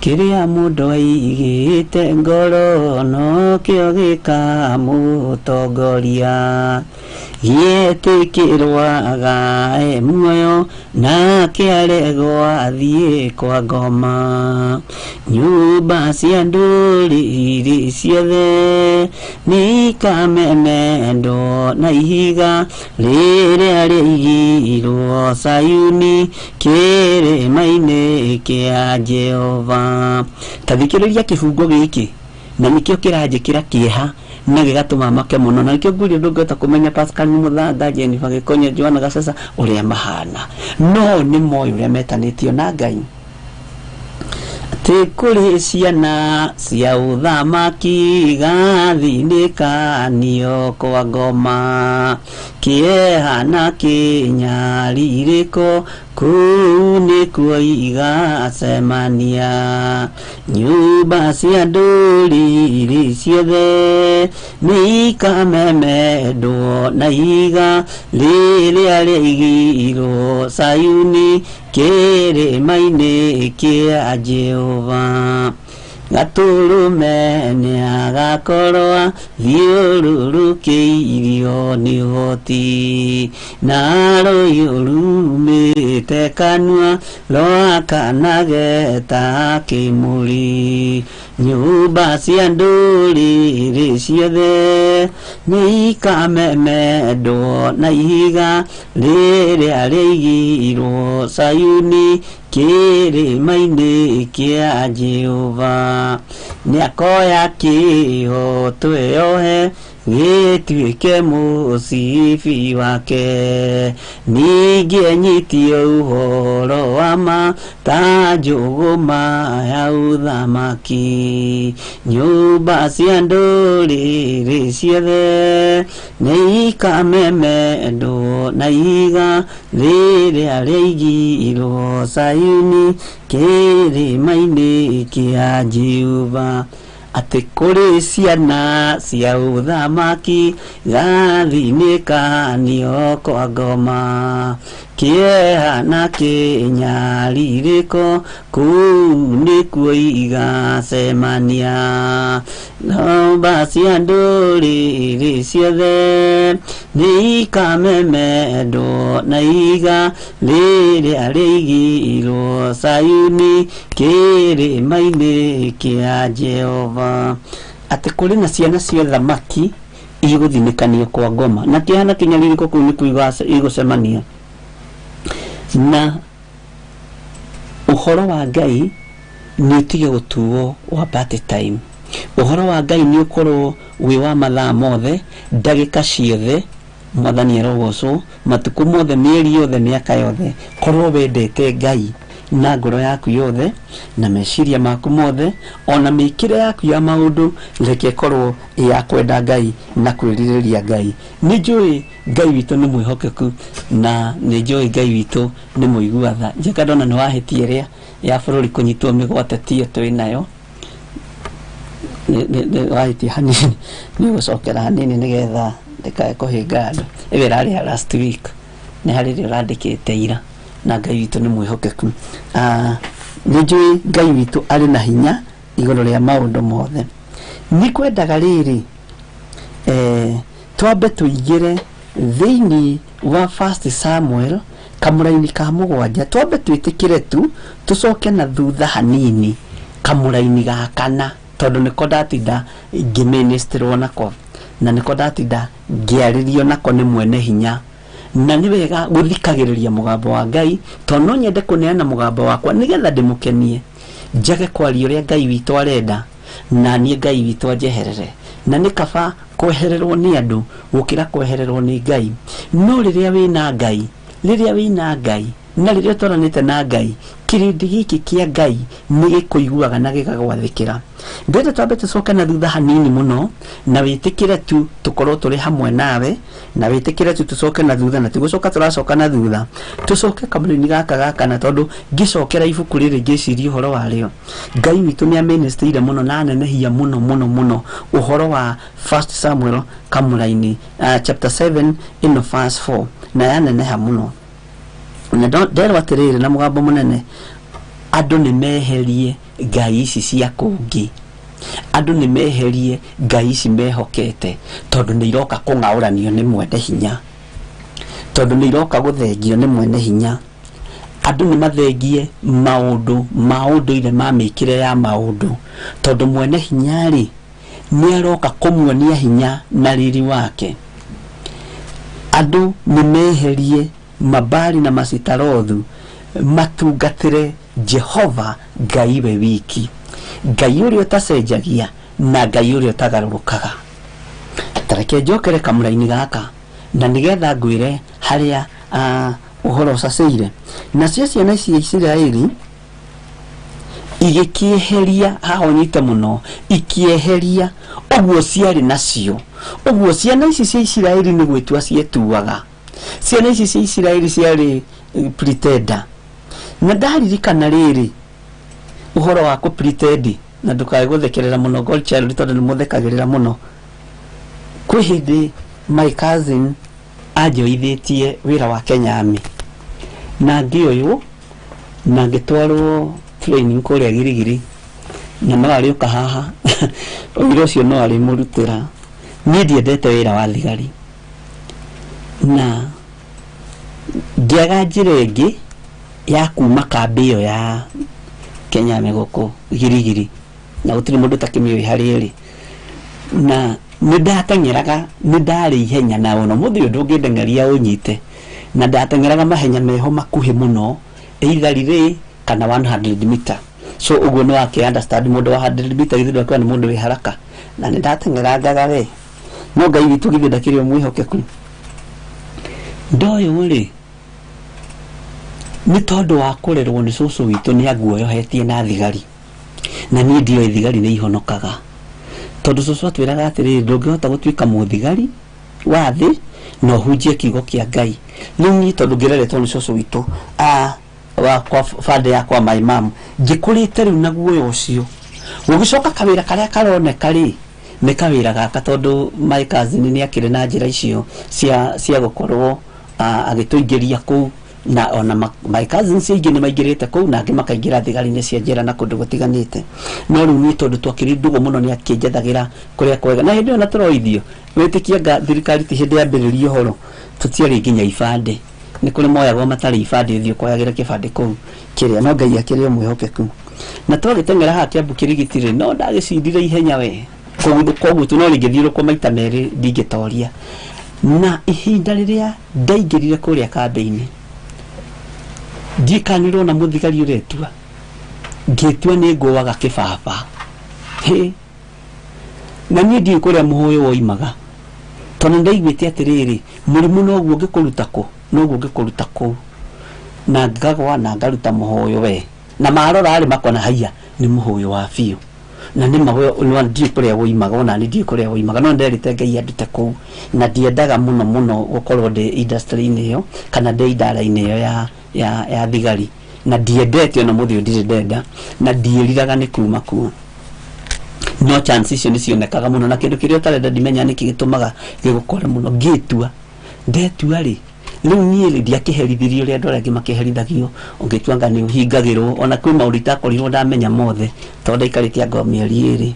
Kĩrĩa mũndũ aigĩte ngoro nokĩo gĩkamũtongoria, gĩetĩkĩrwo agae muoyo nake aregwo athiĩ kwa ngoma. Nyũmba cia ndũrĩrĩ ciothe nĩikamemendwo na ihiga rĩrĩa rĩigirwo Sayuni kĩrĩma-inĩ kĩa Jehova. Ta thikĩrĩria kĩbungo gĩkĩ, na nĩkĩo kĩranjĩkĩra kĩeha na gĩgatũma make mũno, na nĩkĩo nguria ndũngĩhota kũmenya Pascal Mũthanga, Jennifer Gĩkonyo, Joanna Gacesa ũrĩa mahana, no nĩ moĩ ũrĩa metanĩtio na Ngai. Atĩ kũrĩ ciana cia ũthamaki gathinĩkanio kwa ngoma, kĩeha na kĩnyarirĩko kũu nĩkuo igacemania. Nyũmba cia ndũrĩrĩ ciothe nĩikamemendwo na ihiga rĩrĩa rĩaigirwo Sayuni kĩrĩma-inĩ kĩa Jehova. Gatũrũme nĩagakorwo thiũrũrũkĩirio nĩ ũhoti, na rũhiũ rumĩte kanua rwakanage ta kĩmũrĩ. Nyũmba cia ndũrĩrĩ ciothe nĩikamemendwo na ihiga rĩrĩa rĩaigirwo Sayuni kĩrĩma-inĩ kĩa Jehova. Nĩakoya kĩhoto eyohe Gĩtuĩke mũcibi wake ningĩ enyitie ũhoro wa ma ta njũgũma ya ũthamaki nyũmba cia ndũrĩrĩ ciothe nĩ ikamemendwo na ihiga rĩrĩa rĩaigirwo Sayuni kĩrĩma-inĩ kĩa Jehova atĩ kũrĩ ciana cia ũthamaki gathinĩkanio kwa ngoma kĩeha na kĩnyarirĩko kũu nĩkuo igacemania nyũmba cia ndũrĩrĩ ciothe nĩ ikamemendwo na ihiga rĩrĩa rĩaigirwo Sayuni kĩrĩma-inĩ kĩa Jehova atĩ kũrĩ na ciana cia ũthamaki igũthinĩkanio kwa ngoma na kĩeha na kĩnyarirĩko kũu nĩkuo igũcemania na ũhoro wa Ngai nĩ ũtige gũtuo wa party time ũhoro wa Ngai nĩ ũkorwo wĩ wa mathaa mothe ndagĩka ciothe mwathani arogocwo matukũ mothe mĩeri yothe mĩaka yothe korwo wendete Ngai na ngoro yaku yothe na meciria maku mothe ona mĩkĩre yaku ya maũndũ reke ĩkorwo ya kwenda Ngai na kwĩrirĩria Ngai nĩ njũĩ Ngai witũ nĩ mwĩhokeku na nĩ njũĩ Ngai witũ nĩ mũigua tha njeka ndona nĩ wahĩtia ĩrĩa ya bũrũri kũnyitwo mĩgwate tiyo twĩ nayo wahĩtia hanini nĩ ũgũcokera hanini nĩgetha ndĩkae kũhĩnga andũ ĩyo ĩrarĩ ya last week nĩ harĩ ĩrĩa ũrandĩkĩte ira na Ngai witũ nĩ mwĩhokeku nĩ njũĩ Ngai witũ arĩ na hinya igũrũ rĩa maũndũ mothe nĩ kwendaga rĩrĩ twambe tũingĩre thĩinĩ wa First Samuel kamũraini ka mũgwanja twambe twĩtĩkĩre tu tũcoke na thutha hanini kamũraini ga kana tondũ nĩko ndatinda ngĩministirwo nako na nĩko ndatinda ngĩarĩrio nako nĩ mwene hinya na nĩ wega gũthikagĩrĩria mũgambo wa Ngai tondũ no nyende kũneana mũgambo wakwa nĩgetha ndĩmũkenie njage kwaria ũrĩa Ngai witũ arenda na niĩ Ngai witũ anjeherere na nĩ kaba kwehererwo nĩ andũ gũkĩra kwehererwo nĩ Ngai no rĩrĩa wĩna Ngai rĩrĩa wĩna Ngai na rĩrĩa ũtwaranĩte na Ngai kĩrĩndĩ gĩkĩ kĩa Ngai nĩ gĩkũiguaga na gĩgagwathĩkĩra ndĩrenda twambe tũcoke na thutha hanini mũno na wĩtĩkĩre tu tũkorwo tũrĩ hamwe nawe na wĩtĩkĩre tu tũcoke na thutha na tigũcoka tũracoka na thutha tũcoke kamũraini gaka ga kana tondũ ngĩcokera ibuku rĩrĩ ngĩciria ũhoro warĩo Ngai witũ nĩ amĩnĩstĩire mũno na anenehia mũno mũno mũno ũhoro wa First Samuel kamũraini chapter 7 ĩno verse 4 na yaneneha mũno na nderwo atĩrĩrĩ na mũgambo mũnene andũ nĩ meherie ngai ici cia kũngĩ andũ nĩ meherie ngai ici mehokete tondũ nĩ iroka kũng'aũranio nĩ mwene hinya tondũ nĩ iroka gũthengio nĩ mwene hinya andũ nĩ mathengie maũndũ ma ũndũire ma mĩkĩre ya maũndũ tondũ mwene hinya rĩ nĩ aroka kũmuonia hinya na riri wake andũ nĩ meherie mabali na masitarothu matungatĩre Jehova Ngai we wiki Ngai ũrĩa ũtacenjagia na Ngai ũrĩa ũtagarũrũkaga tareke njokere kamũraini gaka na nĩgetha ngwĩre harĩa ũhoro ũcacĩire nacio ciana cia Isiraeli igĩkĩeheria haha ũnyite mũno ikĩeheria ũguo ciarĩ nacio ũguo ciana ici cia Isiraeli nĩ gwĩtua cietuaga ciana ici cia Isiraeli ciarĩ pretender na ndaririkana rĩrĩ ũhoro wa kũ pretend na ndũkae gũthekerera mũno God child tondũ nĩ mũthekagĩrĩra mũno kwĩ hĩndĩ my cousin anjoithĩtie wĩra wa Kenya Army na ngĩoywo na ngĩtwarwo training kũrĩa Girigiri na no arĩũka haha ũira ũcio no arĩmũrutĩra niĩ ndiendete wĩra wa thigari na ngĩaga njĩra ĩngĩ ya kuma kambĩ ĩyo ya Kenya Army gũkũ Girigiri na gũtirĩ mũndũ ũtakĩmĩũĩ harĩa ĩrĩ na nĩ ndateng'eraga nĩ ndarĩ ihenya na ona mũthĩ ũyũ ndũngĩndeng'eria ũnyite na ndateng'eraga mahenya meho makuhĩ mũno either relay kana 100 meter so ũguo nĩ wake understand mũndũ wa 100 meter githĩ ndwakiuga nĩ mũndũ wĩ haraka na nĩ ndateng'erangaga we No Ngai witũ githĩ ndakĩrĩ o mwĩhokeku. Ndoyũ rĩ nĩ tondũ wa kũrerwo nĩ cũcũ witũ nĩ anguoyohetie na thigari, na niĩ ndioĩ thigari nĩ ihonokaga, tondũ cũcũ atwĩraga atĩrĩrĩ, ndũngĩhota gũtuĩka mũthigari wa thĩ na ũhunjie kiugo kĩa Ngai. Rĩu niĩ tondũ ngĩreretwo nĩ cũcũ witũ wakwa bande yakwa my mom, ngĩkũrĩte rĩu na guoya ũcio. Gũgĩcoka kawĩra karĩa karoneka rĩ nĩ kawĩra gaka, tondũ my cousin nĩ akĩrĩ na njĩra icio cia gũkorwo agĩtũingĩria kũu, na ona my cousins aingĩ nĩ maingĩrĩte kũu na angĩ makaingĩra thigari-inĩ cia njera na kũndũ gũtiganĩte. No rĩu niĩ tondũ twakĩrĩ ndũgũ mũno nĩ akĩnjethagĩra kũrĩa kwega, na hĩndĩ ĩyo na tũroithio wĩtĩkie nga thirikari ti hĩndĩ yambĩrĩria ũhoro, tũtiarĩ nginya ibandĩ, nĩ kũrĩ moyagwo matarĩ ibandĩ, ũthiĩ ũkoyagĩra kĩbandĩ kũu kĩrĩa. No Ngai akĩrĩ o mwĩhokeku, na twagĩteng'era haha Kĩambu kĩrigiti rĩ, no ndagĩcindire ihenya we koguo koguo tu no rĩngĩthiũrũkwo maita merĩ ndingĩtoria. Na ihinda rĩrĩa ndaingĩrire kũrĩa kambĩ-inĩ, ndikanĩrwo na mũthigari ũretua, ngĩtua nĩ ngũaga kĩbaba. Hĩ, na niĩ ndiũĩ kũrĩa mũhũyũ woimaga, tondũ ndaiguĩte atĩrĩrĩ, mũrimũ noguo ũngĩkũruta kũ, noguo ũngĩkũruta kũu, na ngagwa na ngaruta mũhũyũ we, na marora rĩ makona haiya nĩ mũhũyũ wa biũ, na nĩ ma ndiũĩ kũrĩa woimaga, ona nĩ ndiũĩ kũrĩa woimaga, no nderĩte Ngai andute kũu, na ndiendaga mũno mũno gũkorwo ndĩ industry-inĩ ĩyo kana ndĩ idara-inĩ ĩyo ya thigari, na ndiendete ona mũthĩ ũyũ ndirĩ ndenda, na ndiĩriraga nĩ kuma kuo. No chance icio nĩ cionekaga mũno, na kĩndũ kĩrĩa ũtarenda ndimenya nĩkĩ gĩtũmaga gĩgũkore mũno. Ngĩtua ndetua rĩ, rĩu niĩ rĩ ndiakĩherithirio ũrĩa andũ arĩa angĩ makĩherithagio, ũngĩtua anga nĩ ũhingagĩrwo, ona kwĩ maũndũ itakorirwo ndamenya mothe tondũ ndaikarĩte anga o mĩeri 2.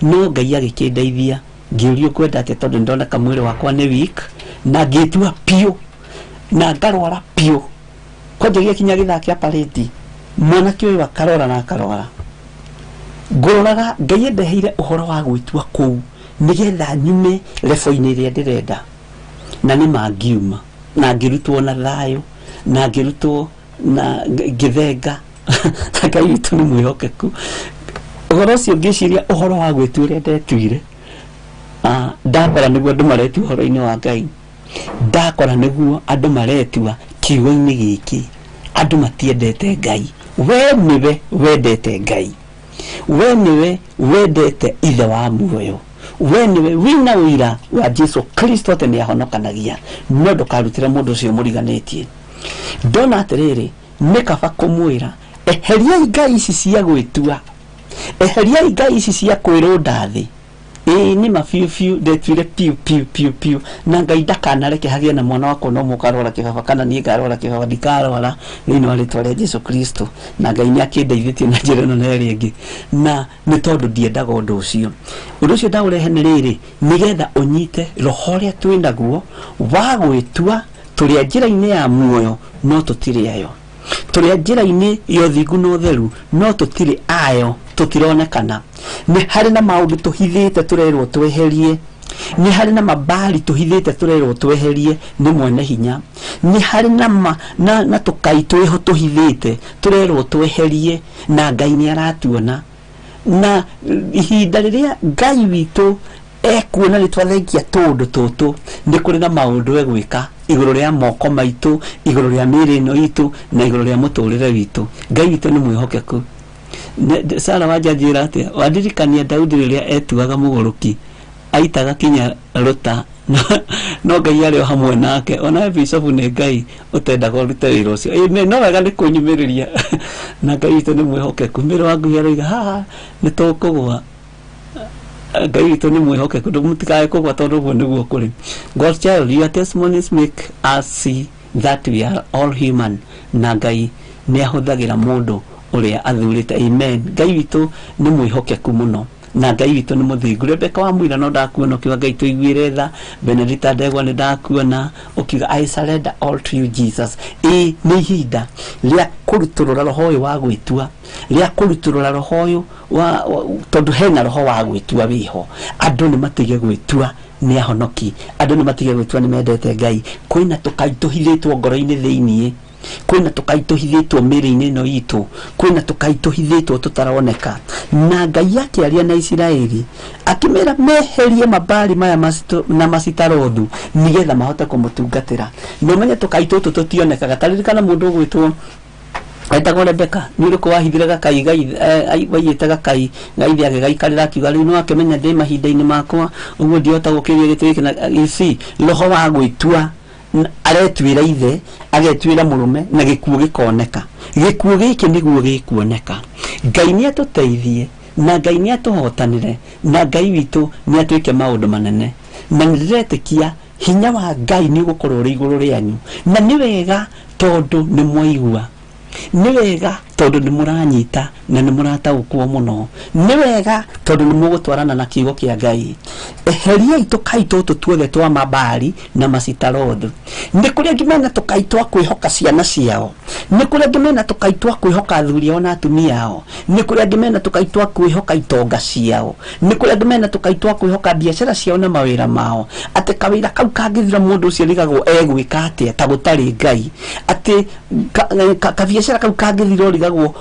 No Ngai agĩkĩndeithia, ngĩũrio kwenda atĩa tondũ nĩndoneka mwĩrĩ wakwa nĩ weak, na ngĩtua biũ na ngarwara biũ. Kwanja gĩakinya gĩthaa kĩa parade, mwanake ũyũ akarora na akarwara. Ngũroraga Ngai endeheire ũhoro wa gwĩtua kũu nĩgetha nyume lebo-inĩ ĩrĩa ndĩrenda, na nĩ mangiuma na ngĩrutwo na thayũ na ngĩrutwo na ngĩthenga. Na Ngai witũ nĩ mwĩhokeku. Ũhoro ũcio ngĩciria ũhoro wa gwĩtua ũrĩa ndetuire, ndakora nĩguo andũ maretua ũhoro-inĩ wa Ngai, ndakora nĩguo andũ maretua kiugo-inĩ gĩkĩ, andũ matiendete Ngai. We nĩwe wendete Ngai, we nĩwe wendete ithe wa muoyo, we nĩwe wĩna ũira wa Jesu Kristo atĩ nĩ ahonokanagia, no ndũkarutĩre mũndũ ũcio mũriganĩtie. Ndona atĩrĩrĩ, nĩ kaba kũmwĩra eheriai ngai ici cia gwĩtua, eheriai ngai ici cia kwĩrũnda thĩ. Ĩĩ nĩ ma biũ biũ ndetuire piu piu piu piu, na Ngai ndakanareke hagĩe na mwana wakwa no mũkarwara kĩbaba kana niĩ ngarwara kĩbaba, ndikarwara thĩinĩ wa rĩtwa rĩa Jesu Kristo. Na Ngai nĩ akĩndeithĩtie na njĩra ĩno na ĩrĩa ĩngĩ, na nĩ tondũ ndiendaga ũndũ ũcio. Ũndũ ũcio ndaũrehe nĩ rĩrĩ, nĩgetha ũnyite roho ũrĩa twĩ naguo wa gwĩtua tũrĩ a njĩra-inĩ ya muoyo no tũtirĩ ayo, tũrĩ a njĩra-inĩ ya ũthingu na ũtheru no tũtirĩ ayo, tũtironekana. Nĩ harĩ na maũndũ tũhithĩte tũrerwo tweherie, nĩ harĩ na mabari tũhithĩte tũrerwo tweherie nĩ mwene hinya, nĩ harĩ na tũkai twĩho tũhithĩte tũrerwo tweherie, na Ngai nĩ aratuona. Na ihinda rĩrĩa Ngai witũ ekuona nĩ twathengia tũũndũ tũtũ, nĩ kũrĩ na maũndũ egwĩka igũrũ rĩa moko maitũ, igũrũ rĩa mĩĩrĩ ĩno itũ, na igũrũ rĩa mũtũrĩre witũ. Ngai witũ nĩ mwĩhokeku. Sara wanjanjĩra atĩa, wandirikania Daudi rĩrĩa etuaga mũgũrũki, aitaga kinya rũta, no Ngai arĩ o hamwe nake. Ona bishop nĩ Ngai ũtendaga ũrute wĩra ũcio. Ĩĩ, no wega nĩ kũnyumĩrĩria. Na Ngai witũ nĩ mwĩhokeku. Mĩrũ wa Ngai aroiga haha nĩ tũkũgwa. Ngai witũ nĩ mwĩhokeku, mũtikae kũgwa tondũ ũguo nĩguo kũrĩ. God child, your testimonies make us see that we are all human. Na Ngai nĩ ahũthagĩra mũndũ ũrĩa athurĩte. Amen. Ngai witũ nĩ mwĩhokeku mũno, na Ngai witũ nĩ mũthingu. Rebecca wa Mũira no ndakuona ũkiuga Ngai tũiguĩre tha. Benedicta Ndegwa nĩ ndakuona ũkiuga I surrender all to you Jesus. Ĩĩ nĩ ihinda rĩa kũrutũrũra roho ũyũ wa gwĩtua, rĩa kũrutũrũra roho ũyũ wa tondũ hena roho wa gwĩtua wĩho. Andũ nĩ matige gwĩtua nĩ ahonoki, andũ nĩ matige gwĩtua nĩ mendete Ngai. Kwĩna tũkai tũhithĩtwo ngoro-inĩ thĩiniĩ. Kwĩna tũkai tũhithĩtwo mĩĩrĩ-inĩ ĩno itũ, kwĩna tũkai tũhithĩtwo tũtaroneka. Na Ngai akĩaria na Isiraeli akĩmera meherie mabari maya na macitarothu nĩgetha mahote kũmũtungatĩra. Na ũmenye tũkai tũtũ tũtionekaga. Ta ririkana mũndũ ũgwĩtwo etagwo Rebeka, nĩ ũrĩkũ wahithire gakai waiyĩte gakai gaithe agĩgaikarĩra akiuga rĩu no akĩmenya ndĩ mahinda-inĩ makwa ũguo ndihota gũkĩria gĩtĩ gĩkĩ. Na you see, roho wa gwĩtua aretuĩra ithe, agetuĩra mũrũme, na gĩkuũ gĩkoneka. Gĩkuũ gĩkĩ nĩguo gĩkuoneka. Ngai nĩ atũteithie na Ngai nĩ atũhotanĩre na Ngai witũ nĩ atwĩke maũndũ manene. Na nĩ ndĩretĩkia hinya wa Ngai nĩ ũgũkorwo ũrĩ igũrũ rĩanyu. Na nĩ wega tondũ nĩ mwaigua, nĩ wega tondũ nĩ mũranyita na nĩ mũrataũkwo mũno, nĩ wega tondũ nĩ mũgũtwarana na kiugo kĩa Ngai. Eheriai tũkai tũtũ tuothe twa mabari na macitarothu. Nĩ kũrĩ angĩ mena tũkai twa kwĩhoka ciana ciao, nĩ kũrĩ angĩ mena tũkai twa kwĩhoka athuri ao na atumia ao, nĩ kũrĩ angĩ mena tũkai twa kwĩhoka itonga ciao, nĩ kũrĩ angĩ mena tũkai twa kwĩhoka biacara ciao na mawĩra mao. Atĩ kawĩra kau kangĩthira mũndũ ũcio arigagwo egwĩka atĩa ta gũtarĩ Ngai. Atĩ kabiacara kau kangĩthira ũrigagwo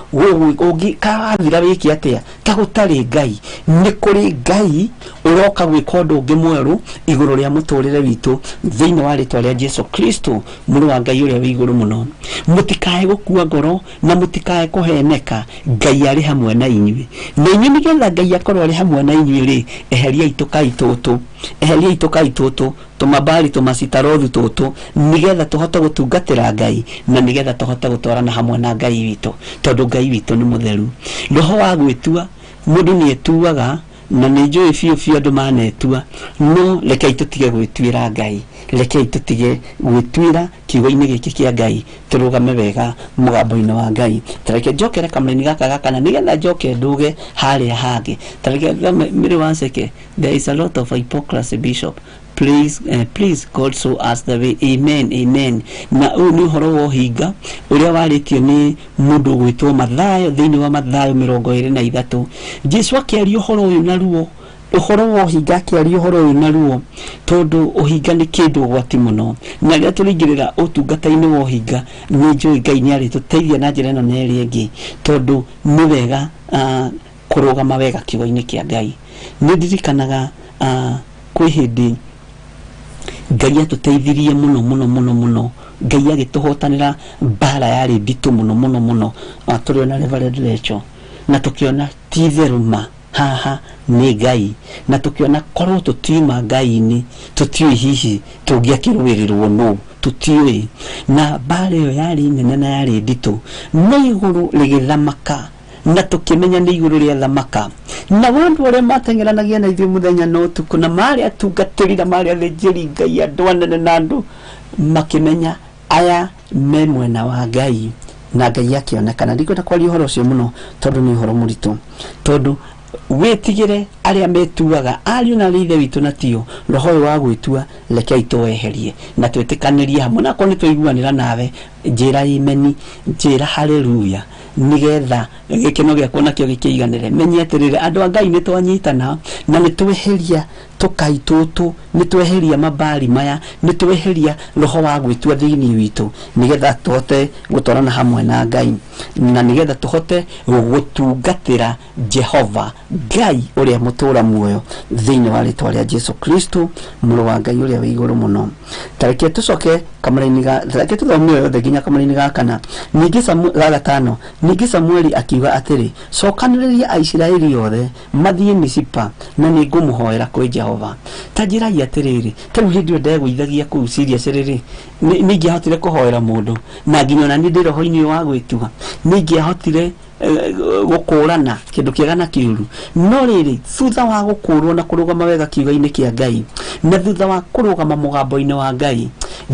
karathira wĩke atĩa ta gũtarĩ Ngai. Nĩ kũrĩ Ngai ũroka gwĩka ũndũ ũngĩ mwerũ igũrũ rĩa mũtũrĩre witũ thĩinĩ wa rĩtwa rĩa Jesu Kristo mũrũ wa Ngai ũrĩa wĩ igũrũ mũno. Mũtikae gũkua ngoro na mũtikae kũheneka, Ngai arĩ hamwe na inyuĩ. Na inyuĩ nĩgetha Ngai akorwo arĩ hamwe na inyuĩ rĩ, eheriai tũkai tũtũ, eheriai tũkai tũtũ, tũmabari tũmacitarothu tũtũ, nĩgetha tũhote gũtungatĩra Ngai na nĩgetha tũhote gũtwarana hamwe na Ngai witũ, tondũ Ngai witũ nĩ mũtheru. Roho wa gwĩtua, mũndũ nĩ etuaga, na nĩ njũĩ biũ biũ andũ manetua, no rekei tũtige gwĩtuĩra Ngai, rekei tũtige gwĩtuĩra kiugo-inĩ gĩkĩ kĩa Ngai, tũrũgame wega mũgambo-inĩ wa Ngai. Ta reke njokere kamũraini gaka ga kana nĩgetha njoke nduge harĩa hangĩ. Ta reke Mary Wanceke, there is a lot of hypocrisy, Bishop. Please, please God show us the way. Amen, amen. Na ũyũ nĩ ũhoro wa ũhinga ũrĩa warĩtio nĩ mũndũ ũgwĩtwo Mathayo thĩinĩ wa Mathayo 23. Jesu akĩaria ũhoro ũyũ na ruo, ũhoro wa ũhinga akĩaria ũhoro ũyũ na ruo, tondũ ũhinga nĩ kĩndũ ũgwati mũno. Na rĩrĩa tũrĩingĩrĩra ũtungata-inĩ wa ũhinga, nĩ njũĩ Ngai nĩ arĩtũteithia na njĩra ĩno na ĩrĩa ĩngĩ, tondũ nĩ wega kũrũgama wega kiugo-inĩ kĩa Ngai. Nĩ ndirikanaga kwĩ hĩndĩ Ngai atũteithirie mũno mũno mũno mũno, Ngai agĩtũhotanĩra mbara yarĩ nditũ mũno mũno mũno, tũrĩ ona Reverend Rachel, na tũkĩona ti itherũ ma haha nĩ Ngai, na tũkĩona korwo tũtiuma Ngai-inĩ tũtiũĩ hihi tũngĩakĩrũĩrĩrwo nũ, tũtiũĩ. Na mbara ĩyo yarĩ nene na yarĩ nditũ, no igũrũ rĩgĩthamaka, na tũkĩmenya nĩ igũrũ rĩa thamaka. Na andũ arĩa mateng'eranagia na ithuĩ mũthenya na ũtukũ, na marĩ atungatĩri na marĩ athĩnjĩri Ngai, andũ anene na andũ makĩmenya aya me mwena wa Ngai, na Ngai akĩonekana. Ndikwenda kwaria ũhoro ũcio mũno tondũ nĩ ũhoro mũritũ, tondũ wĩtigĩre arĩa metuaga ariũ na arĩa ithe witũ na tio. Roho ũyũ wa gwĩtua rekei tũweherie na twĩtĩkanĩrie hamwe, na akorwo nĩ twaiguanĩra nawe, njĩra imeni, njĩra haleluya, nĩgetha gĩkeno gĩakwa nakĩo gĩkĩiganĩre. Menye atĩrĩrĩ, andũ a Ngai nĩ twanyitana na nĩ tweheria tũkai tũtũ, nĩ tweheria mabari maya, nĩ tweheria roho wa gwĩtua thĩinĩ witũ, nĩgetha tũhote gũtwarana hamwe na Ngai, na nĩgetha tũhote gũtungatĩra Jehova Ngai ũrĩa mũtũũra muoyo thĩinĩ wa rĩtwa rĩa Jesu Kristo mũrũ wa Ngai ũrĩa wĩ igũrũ mũno. Ta reke tũcoke kamũraini ga, ta reke tũthome ĩyo yothe nginya kamũraini ga kana, ningĩ ga gatano. Ningĩ Samueli akiuga atĩrĩ, cokanĩrĩria Aisiraeli othe mathiĩ Misipa, na nĩ ngũmũhoera kwĩ Jehova. Ta njĩrai atĩrĩrĩ, ta rĩu hĩndĩ ĩyo ndegũithagia kũu Syria rĩrĩ, nĩ ingĩahotire kũhoera mũndũ, na nginya ona niĩ ndĩ roho-inĩ ũyũ wa gwĩtua, nĩ ingĩahotire gũkũrana kĩndũ kĩega na kĩũru. No rĩrĩ, thutha wa gũkũrwo na kũrũgama wega kiugo-inĩ kĩa Ngai, na thutha wa kũrũgama mũgambo-inĩ wa Ngai,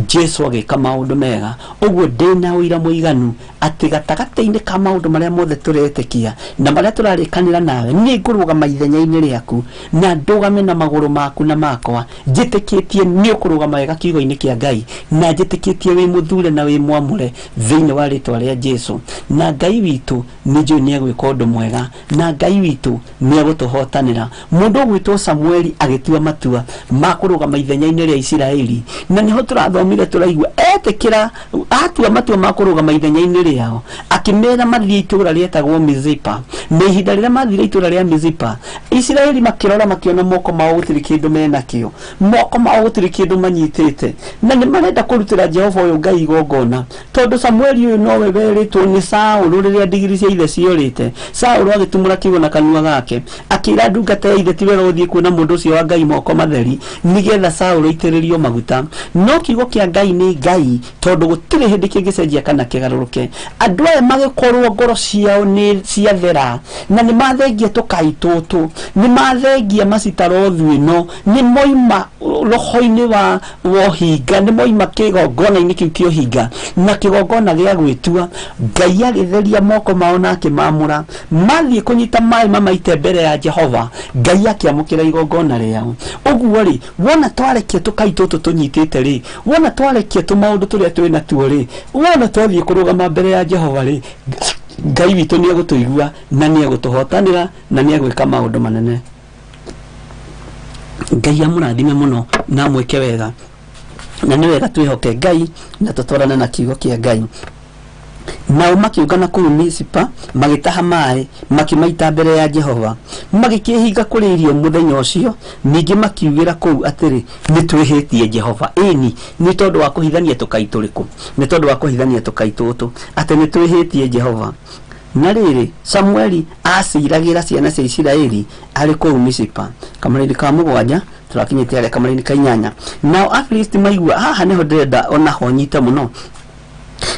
Jesu agĩka maũndũ mega. Ũguo ndĩna ũira mũiganu atĩ gatagatĩ-inĩ ka maũndũ marĩa mothe tũretĩkia na marĩa tũrarĩkanĩra nawe, nĩ ngũrũgama ithenya-inĩ rĩaku na ndũgame na magũrũ maku na makwa, njĩtĩkĩtie nĩ ũkũrũgama wega kiugo-inĩ kĩa Ngai, na njĩtĩkĩtie wĩ mũthure na wĩ mwamũre thĩinĩ wa rĩtwa rĩa Jesu. Na Ngai witũ nĩ njũĩ nĩ egwĩka ũndũ mwega, na Ngai witũ nĩ egũtũhotanĩra. Mũndũ ũgwĩtwo Samueli agĩtua matua ma kũrũgama ithenya-inĩ rĩa Isiraeli, na nĩho tũrathoma tũrathomire tũraigua etĩkĩra atua matua ma kũrũgama ithenya-inĩ rĩao akĩmera mathiĩ itũũra rĩetagwo Mizipa. Na ihinda rĩrĩa mathire itũũra rĩa Mizipa, Isiraeli makĩrora makĩona moko mao gũtirĩ kĩndũ menakĩo, moko mao gũtirĩ kĩndũ manyitĩte, na nĩ marenda kũrutĩra Jehova ũyũ Ngai igongona, tondũ Samueli ũyũ nowe werĩtwo nĩ Saũlũ rĩrĩa ndigiri cia ithe ciorĩte. Saũlũ agĩtumũra kiugo na kanua gake akĩra ndungata ya ithe ti wega gũthiĩ kuona mũndũ ũcio wa Ngai moko matheri nĩgetha Saũlũ aitĩrĩrio maguta. No kiugo kĩa Ngai nĩ Ngai, tondũ gũtirĩ hĩndĩ kĩngĩcenjia kana kĩgarũrũke. Andũ aya magĩkorwo ngoro ciao nĩ ciathera na nĩ mathengia tũkai tũtũ, nĩ mathengia macitarothu ĩno, nĩ moima roho-inĩ wa ũhinga, nĩ moima kĩgongona-inĩ kĩu kĩa ũhinga na kĩgongona gĩa gwĩtua. Ngai agĩtheria moko mao na akĩmamũra, mathiĩ kũnyita maĩ mamaite mbere ya Jehova, Ngai akĩamũkĩra igongona rĩao. Ũguo rĩ, wona twarekia tũkai tũtũ tũnyitĩte rĩ, wona twarekia tũmaũndũ tũrĩa twĩ natuo rĩ, wona twathiĩ kũrũgama mbere ya Jehova rĩ, Ngai witũ nĩ egũtũigua na nĩ egũtũhotanĩra na nĩ egwĩka maũndũ manene. Ngai amũrathime mũno na amwĩke wega, na nĩ wega twĩhoke Ngai na tũtwarane na kiugo kĩa Ngai. Nao makĩũngana kũu Mizipa magĩtaha maĩ makĩmaita mbere ya Jehova, magĩkĩhinga kũrĩa irio mũthenya ũcio. Ningĩ makiugĩra kũu atĩrĩ, nĩ twĩhĩtie Jehova. Ĩni, nĩ tondũ wa kũhithania tũkai tũrĩkũ? Nĩ tondũ wa kũhithania tũkai tũtũ atĩ nĩ twĩhĩtie Jehova. Na rĩrĩ, Samueli aciragĩra ciana cia Isiraeli arĩ kũu Mizipa. Kamũraini ka 7 tũrakinyĩte harĩa kamũraini ka 8. Nao Afilisti maigua, haha nĩho ndĩrenda onaho nyite mũno.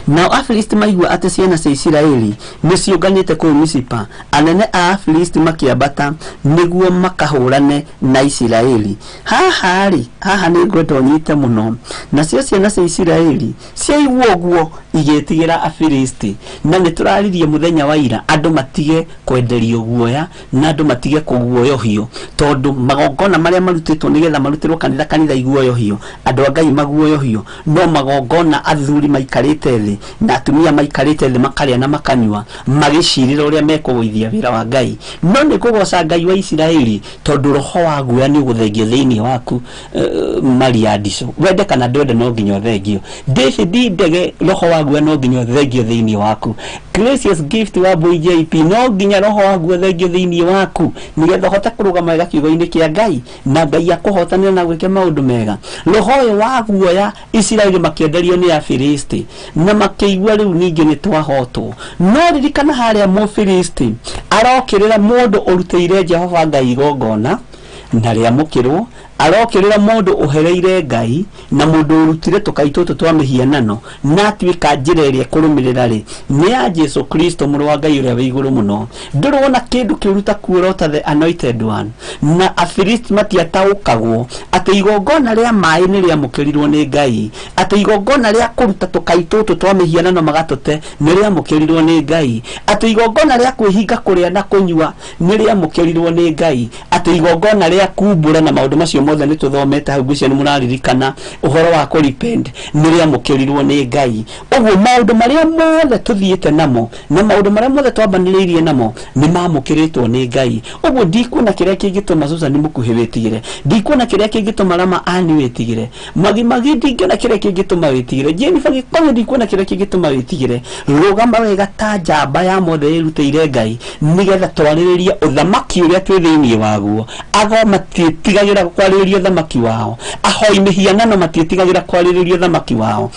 Nao Afilisti maigua atĩ ciana cia Isiraeli nĩ ciũnganĩte kũu Mizipa, anene a Afilisti makĩambata nĩguo makahũrane na Isiraeli. Haha rĩ, haha nĩ ngwenda ũnyite mũno. Nacio ciana cia Isiraeli ciaigua ũguo igĩtigĩra Afilisti. Na nĩ tũraririe mũthenya wa ira andũ matige kwenderio guoya na andũ matige kũguoyohio, tondũ magongona marĩa marutĩtwo nĩgetha marutĩrwo kanitha, kanitha iguoyohio, andũ a Ngai maguoyohio, no magongona athuri maikarĩte thĩ na atumia maikarĩte thĩ makarĩa na makanyua magĩcirĩra ũrĩa mekũgũithia wĩra wa Ngai. No nĩ kũgoca Ngai wa Isiraeli, tondũ roho wa guoya nĩ ũgũthengio thĩinĩ waku. Maria Ndico, wende kana ndwende no nginya ũthengio. David Ndege, roho wa guoya no nginya ũthengio thĩinĩ waku. Gracious Gift wa Boy JP, no nginya roho wa guoya ũthengio thĩinĩ waku nĩgetha ũhote kũrũgama wega kiugo-inĩ kĩa Ngai na Ngai akũhotanĩra na gwĩke maũndũ mega. Roho ũyũ wa guoya Isiraeli makĩenderio nĩ Afilisti na makĩigua rĩu ningĩ nĩ twahotwo. No ririkana harĩa Mũfilisti arokĩrĩra mũndũ ũrutĩire Jehova Ngai igongona na rĩamũkĩrwo, arokĩrĩra mũndũ ũhereire Ngai na mũndũ ũrutire tũkai tũtũ twa mĩhianano na atuĩka njĩra ĩrĩa ĩkũrũmĩrĩra rĩ nĩ ya Jesu Kristo mũrũ wa Ngai ũrĩa wĩ igũrũ mũno. Ndũrĩ wona kĩndũ kĩũru ta kuorota the anointed one. Na Afilisti matiataũkagwo atĩ igongona rĩa maĩ nĩ rĩamũkĩrirwo nĩ Ngai, atĩ igongona rĩa kũruta tũkai tũtũ twa mĩhianano magatũte nĩ rĩamũkĩrirwo nĩ Ngai, atĩ igongona rĩa kwĩhinga kũrĩa na kũnyua nĩ rĩamũkĩrirwo nĩ Ngai, atĩ igongona rĩa kumbũra na maũndũ macio mothe nĩ tũthomete hau, ngwĩciria nĩ mũraririkana ũhoro wa kũrepent, nĩ rĩamũkĩrirwo nĩ Ngai. Ũguo maũndũ marĩa mothe tũthiĩte namo na maũndũ marĩa mothe twambanĩrĩirie namo nĩ mamũkĩrĩtwo nĩ Ngai. Ũguo ndikuona kĩrĩa kĩngĩtũma Susan Mũkuhĩ wĩtigĩre, ndikuona kĩrĩa kĩngĩtũma Rama Ani wĩtigĩre, Magi ndingĩona kĩrĩa kĩngĩtũma wĩtigĩre, Jennifer Gĩkonyo ndikuona kĩrĩa kĩngĩtũma wĩtigĩre. Rũgama wega ta njamba ya mothe ĩrutĩire Ngai nĩgetha twarĩrĩrie ũthamaki ũrĩa twĩ thĩinĩ waguo. Ago matiĩtigagĩra kwarĩrĩria ũthamaki wao, ahoi mĩhianano matiĩtigagĩra kwarĩrĩria ũthamaki wao,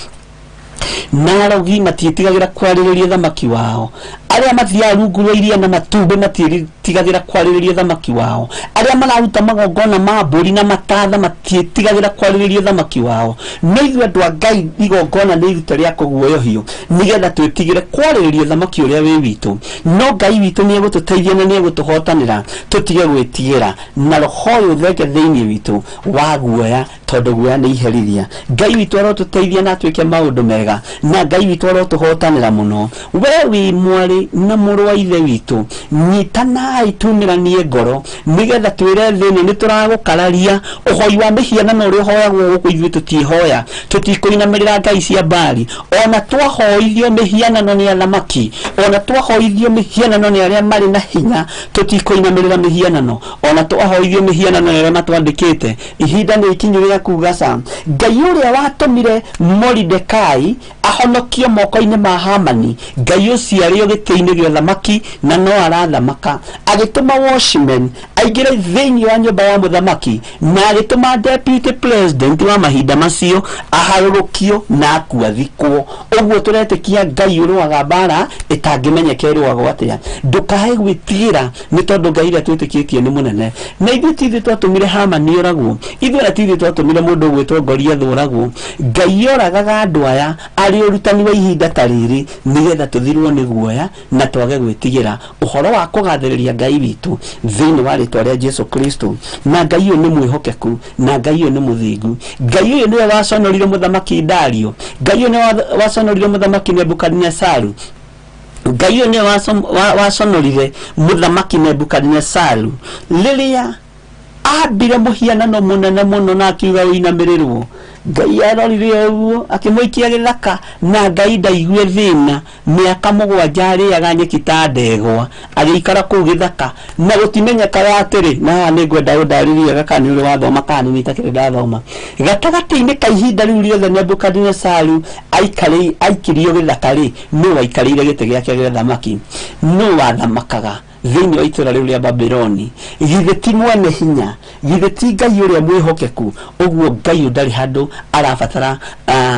na arogi matiĩtigagĩra kwarĩrĩria ũthamaki wao, arĩa mathiaga rungu rwa iria na matumbĩ matiĩtigagĩra kwarĩrĩria ũthamaki wao, arĩa mararuta magongona ma mbũri na matatha matiĩtigagĩra kwarĩrĩria ũthamaki wao. No ithuĩ andũ a Ngai igongona nĩ iruta rĩa kũguoyohio nĩgetha twĩtigĩre kwarĩrĩria ũthamaki ũrĩa wĩ witũ. No Ngai witũ nĩ egũtũteithia na nĩ egũtũhotanĩra tũtige gwĩtigĩra, na roho ũyũ ũthenge thĩinĩ witũ wa guoya, tondũ guoya nĩ iherithia. Ngai witũ arotũteithia na atuĩke maũndũ mega, na Ngai witũ arotũhotanĩra mũno. We wĩ mwarĩ Mwarĩ na mũrũ wa ithe witũ, nyitanai tumĩranie ngoro nĩgetha twĩre thĩ ĩno nĩ tũragũkararia ũhoi wa mĩhianano ũrĩa ũhoyagwo gũkũ. Ithuĩ tũtihoya, tũtikũinamĩrĩra ngai cia Mbari. Ona twahoithio mĩhianano nĩ athamaki, ona twahoithio mĩhianano nĩ arĩa marĩ na hinya, tũtikũinamĩrĩra mĩhianano. Ona twahoithio mĩhianano nĩ arĩa matwandĩkĩte, ihinda nĩ ikinyu rĩa kuga ca. Ngai ũrĩa watũmire Moridekai ahonokio moko-inĩ ma Hamani, Ngai ũcio arĩ o gĩtĩ-inĩ gĩa ũthamaki na no arathamaka. Agĩtũma watchman aingĩre thĩinĩ wa nyũmba ya mũthamaki, na agĩtũma deputy president wa mahinda macio aharũrũkio na akua thikwo. Ũguo tũretĩkia Ngai ũrũaga mbara ĩtangĩmenyeka ĩrũagwo atĩa. Ndũkae gwĩtigĩra nĩ tondũ Ngai ũrĩa twĩtĩkĩtie nĩ mũnene. Na ithuĩ ti ithuĩ twatũmire Hamani oragwo, ithuĩ ona ti ithuĩ twatũmire mũndũ ũgwĩtwo Goliath oragwo. Ngai oragaga andũ aya arĩ ũrutani wa ihinda ta rĩrĩ nĩgetha tũthirwo nĩ guoya na twage gwĩtigĩra ũhoro wa kũgathĩrĩria Ngai witũ thĩinĩ wa rĩtwa rĩa Jesu Kristo. Na Ngai ũyũ nĩ mwĩhokeku, na Ngai ũyũ nĩ mũthingu. Ngai ũyũ nĩwe waconorire mũthamaki Dario, Ngai ũyũ nĩwe waconorire mũthamaki Nebukadinesaru, Ngai ũyũ nĩwe waconorire mũthamaki Nebukadinesaru rĩrĩa ambire mũhianano mũnene mũno na akiuga ũinamĩrĩrwo. Ngai arorire ũguo akĩmũikia gĩthaka, na Ngai ndaigue thĩna. Mĩaka 7 arĩaga nyeki ta ndegwa, agĩikara kũu gĩthaka na gũtimenyekaga atĩrĩ. Na haha nĩngwenda ũndarĩrie kana nĩ ũrĩ wathoma kana nĩ itakĩrĩ ndathoma. Gatagatĩ-inĩ ka ihinda rĩu rĩothe Nebukadinesaru aikirio gĩthaka rĩ, nũ waikarĩire gĩtĩ gĩake gĩa ũthamaki? Nũ wathamakaga thĩinĩ wa itũra rĩu rĩa Babironi? Githĩ ti mwene hinya? Githĩ ti Ngai ũrĩa mwĩhokeku? Ũguo Ngai ũyũ ndarĩ handũ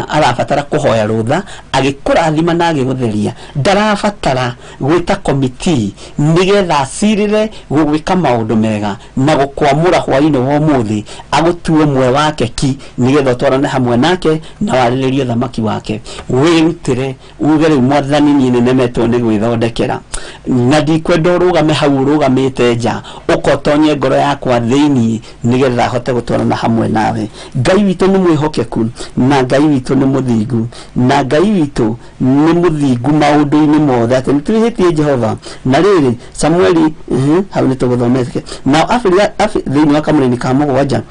arabatara kũhoya rũtha agĩkũrathima na agĩgũtheria. Ndarabatara gwĩta komiti nĩgetha acirĩre gũgwĩka maũndũ mega na gũkwamũra hwaĩ-inĩ wa ũmũthĩ, agũtue ũmwe wake ki nĩgetha ũtwarane hamwe nake na warĩrĩrie ũthamaki wake. Wĩrutĩre uge rĩu, Mwathani, niĩ nĩnemetwo nĩ gwĩthondekera na ndikwenda ũrũgame hau ũrũgamĩte nja, ũkotonye ngoro yakwa thĩinĩ nĩgetha hote gũtwarana hamwe nawe. Ngai witũ nĩ mwĩhokeku, na Ngai witũ nĩ mũthingu, na Ngai witũ nĩ mũthingu maũndũ-inĩ mothe, atĩ nĩ twĩhĩtie Jehova. Na rĩrĩ, Samueli, hau nĩ tũgũthomete nao thĩinĩ wa kamũrĩni ka 7.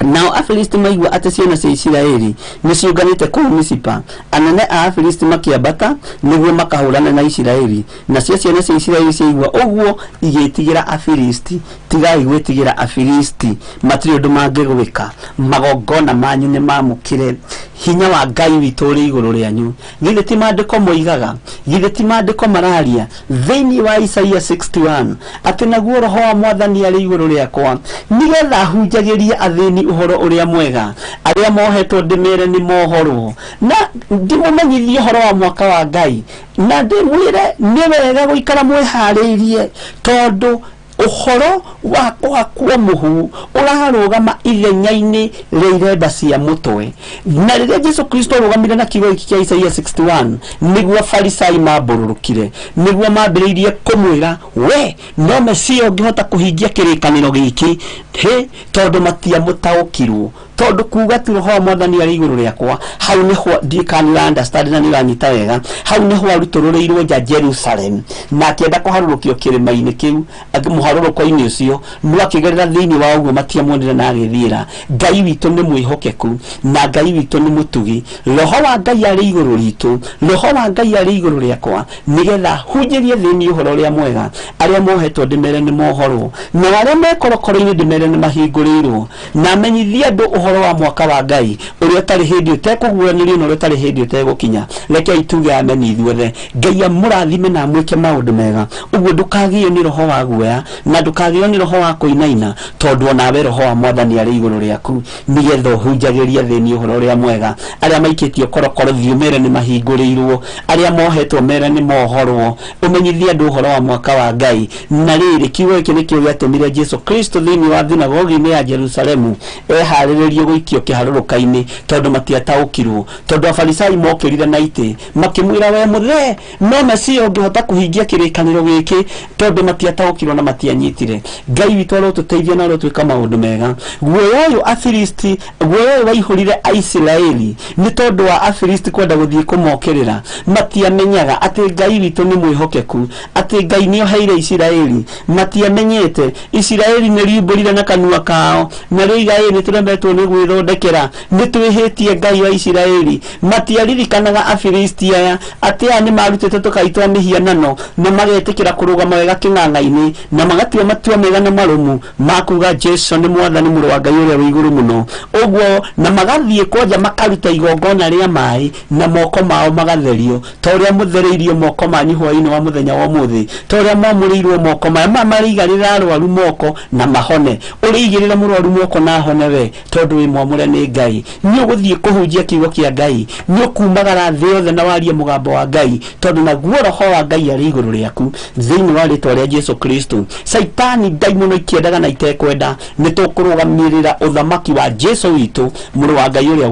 Nao Afilisti maigua atĩ ciana cia Isiraeli nĩ ciũnganĩte kũu Misipa, anene a Afilisti makĩambata nĩguo makahũrane na Isiraeli. Nacio ciana cia Isiraeli ciaigua ũguo igĩĩtigĩra Afilisti. Tigai gwĩtigĩra Afilisti, matirĩ ũndũ mangĩgwĩka. Magongona manyu nĩ mamũkĩre, hinya wa Ngai witũ ũrĩ igũrũ rĩanyu. Githĩ ti maandĩko moigaga? Githĩ ti maandĩko mararia thĩinĩ wa Isaia 61 atĩ naguo roho wa Mwathani arĩ igũrũ rĩakwa, nĩgetha hunjagĩrie athĩni ũhoro ũrĩa mwega, arĩa mohetwo ndĩmere nĩ mohorwo, na ndĩmũmenyithie ũhoro wa mwaka wa Ngai, na ndĩmwĩre nĩ wega gũikara mwĩharĩirie, tondũ ũhoro wa kũhakwo mũhu ũrarũgama ithenya-inĩ rĩa iremba cia mũtwe. Na rĩrĩa Jesu Kristo arũgamire na kiugo gĩkĩ kĩa Isaia 61, nĩguo Farisai mambũrũrũkire, nĩguo mambĩrĩirie kũmwĩra we no Mesia ũngĩhota kũhingia kĩrĩkanĩro gĩkĩ, he tondũ matiamũtaũkirwo. Tondũ kuga tu roho wa Mwathani arĩ igũrũ rĩakwa, hau nĩho ndikanĩra understand na nĩũranyita wega, hau nĩho arutũrũrĩirwo nja Jerusalem na akĩenda kũharũrũkio kĩrĩma-inĩ kĩu, mũharũrũko-inĩ ũcio, no akĩgerera thĩinĩ wa ũguo matiamuonire na agĩthiĩra. Ngai witũ nĩ mwĩhokeku, na Ngai witũ nĩ mũtugi. Roho wa Ngai arĩ igũrũ ritũ, roho wa Ngai arĩ igũrũ rĩakwa, nĩgetha hunjĩrie thĩinĩ ũhoro ũrĩa mwega. Arĩa mohetwo ndĩmere nĩ mohorwo, na arĩa me korokoro-inĩ ndĩmere nĩ mahingũrĩirwo, na menyithie andũ ũhoro wa mwaka wa Ngai ũrĩa ũtarĩ hĩndĩ ũtekũguũranĩrio na ũrĩa ũtarĩ hĩndĩ ũtegũkinya. Rekei tuge ameni ithuothe. Ngai amũrathime na amwĩke maũndũ mega. Ũguo ndũkagĩo nĩ roho wa guoya na ndũkagĩo nĩ roho wa kũinaina, tondũ onawe roho wa Mwathani arĩ igũrũ rĩaku, nĩgetha ũhunjagĩrie thĩinĩ ũhoro ũrĩa mwega. Arĩa maikĩtio korokoro thiĩ ũmere nĩ mahingũrĩirwo, arĩa mohetwo mere nĩ mohorwo, ũmenyithie andũ ũhoro wa mwaka wa Ngai. Na rĩrĩ, kiugo gĩkĩ nĩkĩo gĩatũmire Jesu Kristo thĩinĩ wa thunagogi-inĩ ya Jerusalemu eharĩrĩrie makĩrĩkĩrĩrio gũikio kĩharũrũka-inĩ tondũ matiataũkirwo, tondũ afarisai mokĩrire na itĩ makĩmwĩra we mũthee no Mesia ũngĩhota kũhingia kĩrĩkanĩro gĩkĩ, tondũ matiataũkirwo na matianyitire. Ngai witũ arotũteithia na arotwĩka maũndũ mega. Guoya ũyũ Afilisti, guoya ũyũ waihũrire Aisiraeli nĩ tondũ wa Afilisti kwenda gũthiĩ kũmokĩrĩra. Matiamenyaga atĩ Ngai witũ nĩ mwĩhokeku, atĩ Ngai nĩ oheire Isiraeli. Matiamenyete Isiraeli nĩ riumbũrire na kanua kao na rĩoiga ĩ nĩ tũremetwo nĩ gwĩthondekera, nĩ twĩhĩtie Ngai wa Isiraeli. Matiaririkanaga Afilisti aya atĩ aya nĩ marutĩte tũkai twa mĩhianano na magetĩkĩra kũrũgama wega kĩng'ang'a-inĩ na magatua matua mega na marũmu ma kuga Jesu nĩ mwathani mũrũ wa Ngai ũrĩa wĩ igũrũ mũno. Ũguo na magathiĩ kwanja makaruta igongona rĩa maĩ na moko mao magatherio ta ũrĩa mũthereirio moko manyu hwaĩ-inĩ wa mũthenya wa ũmũthĩ, ta ũrĩa mwamũrĩirwo moko maya marĩigagĩrĩra arwaru moko na mahone. Ũrĩigĩrĩra mũrwaru moko na ahone we, tondũ wĩ mwamũre nĩ Ngai. Nĩ ũgũthiĩ kũhunjia kiugo kĩa Ngai, nĩ ũkumagara thĩ yothe na warie mũgambo wa Ngai, tondũ naguo roho wa Ngai arĩ igũrũ rĩaku thĩinĩ wa rĩtwa rĩa Jesu Kristo. Caitani ndaimono ikĩendaga na itekwenda, nĩ tũkũrũgamĩrĩra ũthamaki wa Jesu witũ mũrũ wa Ngai ũrĩa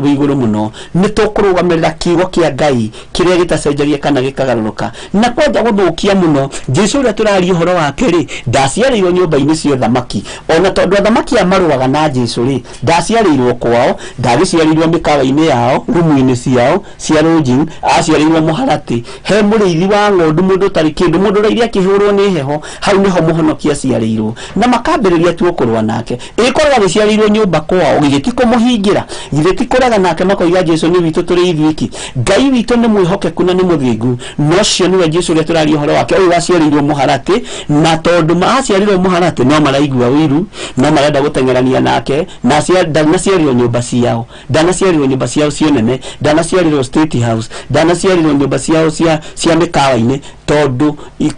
wĩ igũrũ mũno. Nĩ tũkũrũgamĩrĩra kiugo kĩa Ngai kĩrĩa gĩtacenjagia kana gĩkagarũrũka. Na kwanja gũthũkia mũno, Jesu ũrĩa tũraria ũhoro wake rĩ, ndaciarĩirwo nyũmba-inĩ cia ũthamaki. Ona tondũ athamaki aya marũaga na Jesu rĩ, ndaciarĩirwo kwao, ndagĩciarĩirwo mĩkawa-inĩ yao, rumu-inĩ ciao cia lodging, aciarĩirwo mũharatĩ he mũrĩithi wa ng'ondu, mũndũ ũtarĩ kĩndũ, mũndũ ũraire akĩhũrwo nĩ heho, hau nĩho mũhonokia aciarĩirwo. Na makambĩrĩria tu kũrũa nake. Ĩkorwo agĩciarĩirwo nyũmba kwao, githĩ ti kũmũhingĩra, githĩ ti kũrega nake, makoiga Jesu nĩ witũ tũrĩ ithuiki. Ngai witũ nĩ mwĩhokeku na nĩ mũthingu, na ũcio nĩwe Jesu ũrĩa tũraria ũhoro wake, ũyũ waciarĩirwo mũharatĩ. Na tondũ aciarĩirwo mũharatĩ, no maraigua ũiru, no marenda gũteng'erania nake, na ndanaciarĩrwo nyũmba ciao, ndanaciarĩrwo nyũmba ciao cia nene, ndanaciarĩrwo State House, ndanaciarĩrwo nyũmba ciao cia mĩkawa-inĩ, tondũ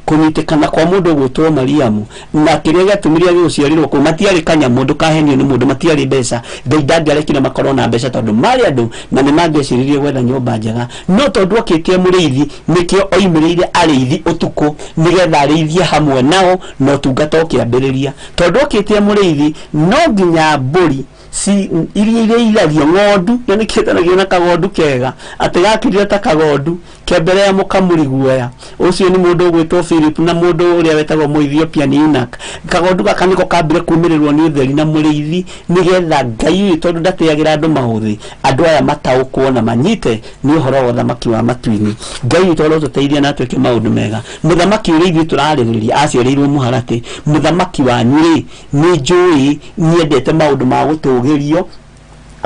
kũnyitĩkana kwa mũndũ ũgwĩtwo Mariamu na kĩrĩa gĩatũmire agĩgũciarĩrwo kũu, matiarĩ kanyamũ, ndũkahenio nĩ mũndũ, matiarĩ mbeca. Ngai ndangĩarekire makorwo na mbeca tondũ marĩ andũ na nĩ mangĩeciririe gwetha nyũmba njega, no tondũ okĩte mũrĩithi, nĩkĩo oimĩrĩire arĩithi ũtukũ nĩgetha arĩithie hamwe nao na ũtungata ũkĩambĩrĩria. Tondũ okĩte mũrĩithi, no nginya mbũri iria irĩithagio, ng'ondu yonekĩtanagia na kagondu kega, atĩ gakirire ta kagondu ke mbere ya mũkamuri guoya. Ũcio nĩ mũndũ ũgwĩtwo Philip na mũndũ ũrĩa wetagwo Mũethiopia nĩ Eunuch. Kagondu gaka nĩko kambire kumĩrĩrwo nĩ ũtheri na mũrĩithi, nĩgetha Ngai ũyũ tondũ ndatĩagĩra andũ maũthĩ, andũ aya mataũkwo na manyite nĩ ũhoro wa ũthamaki wa matu-inĩ. Ngai witũ arotũteithia na atwĩke maũndũ mega. Mũthamaki ũrĩa ithuĩ tũrarĩrĩria aciarĩirwo mũharatĩ. Mũthamaki wanyu rĩ, nĩ njũĩ nĩendete maũndũ ma gũtũgĩrio,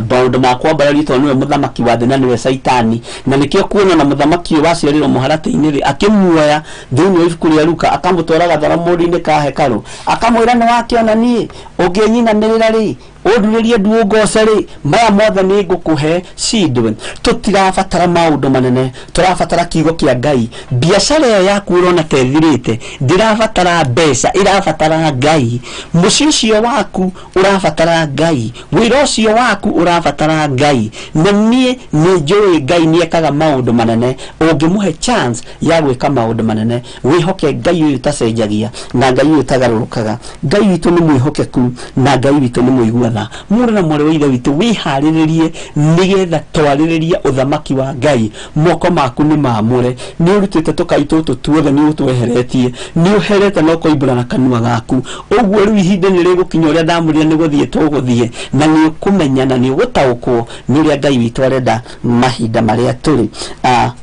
maũndũ ma kwambarario, tondũ nĩwe mũthamaki wa thĩ na nĩwe Caitani. Na nĩkĩo kuona na mũthamaki ũyũ waciarĩrwo mũharatĩ-inĩ rĩ, akĩmuoya thĩinĩ wa ibuku rĩa Luka, akamũtwara gatharamũndũ-inĩ ka hekarũ, akamwĩra nĩ wakĩona niĩ ũngĩnyinamĩrĩra rĩ, ũndurĩrie ndu ũngoce rĩ, maya mothe nĩ ngũkũhe cindwe. Tũtirabatara maũndũ manene, tũrabatara kiugo kĩa Ngai. Biacara ĩyo yaku ũrona ta ĩthirĩte, ndĩrabatara mbeca, ĩrabatara Ngai. Mũciĩ ũcio waku ũrabatara Ngai, wĩra ũcio waku ũrabatara Ngai. Na niĩ nĩ njũĩ Ngai nĩ ekaga maũndũ manene. Ũngĩmũhe chance ya gwĩka maũndũ manene, wĩhoke Ngai ũyũ ũtacenjagia na Ngai ũyũ ũtagarũrũkaga. Ngai witũ nĩ mwĩhokeku na Ngai witũ nĩ mũigua tha. Mũrũ na mwarĩ wa Ithe witũ, wĩharĩrĩrie nĩgetha twarĩrĩrie ũthamaki wa Ngai. Moko maku nĩ maamũre, nĩ ũrutĩte tũkai tũtũ tuothe, nĩ ũtweheretie, nĩ ũherete na ũkoimbũra na kanua gaku. Ũguo rĩu ihinda nĩ rĩgũkinya ũrĩa ndamũrire nĩ gũthiĩ tũgũthiĩ, na nĩ ũkũmenya na nĩ ũgũtaũkwo nĩ ũrĩa Ngai witũ arenda mahinda marĩa tũrĩ.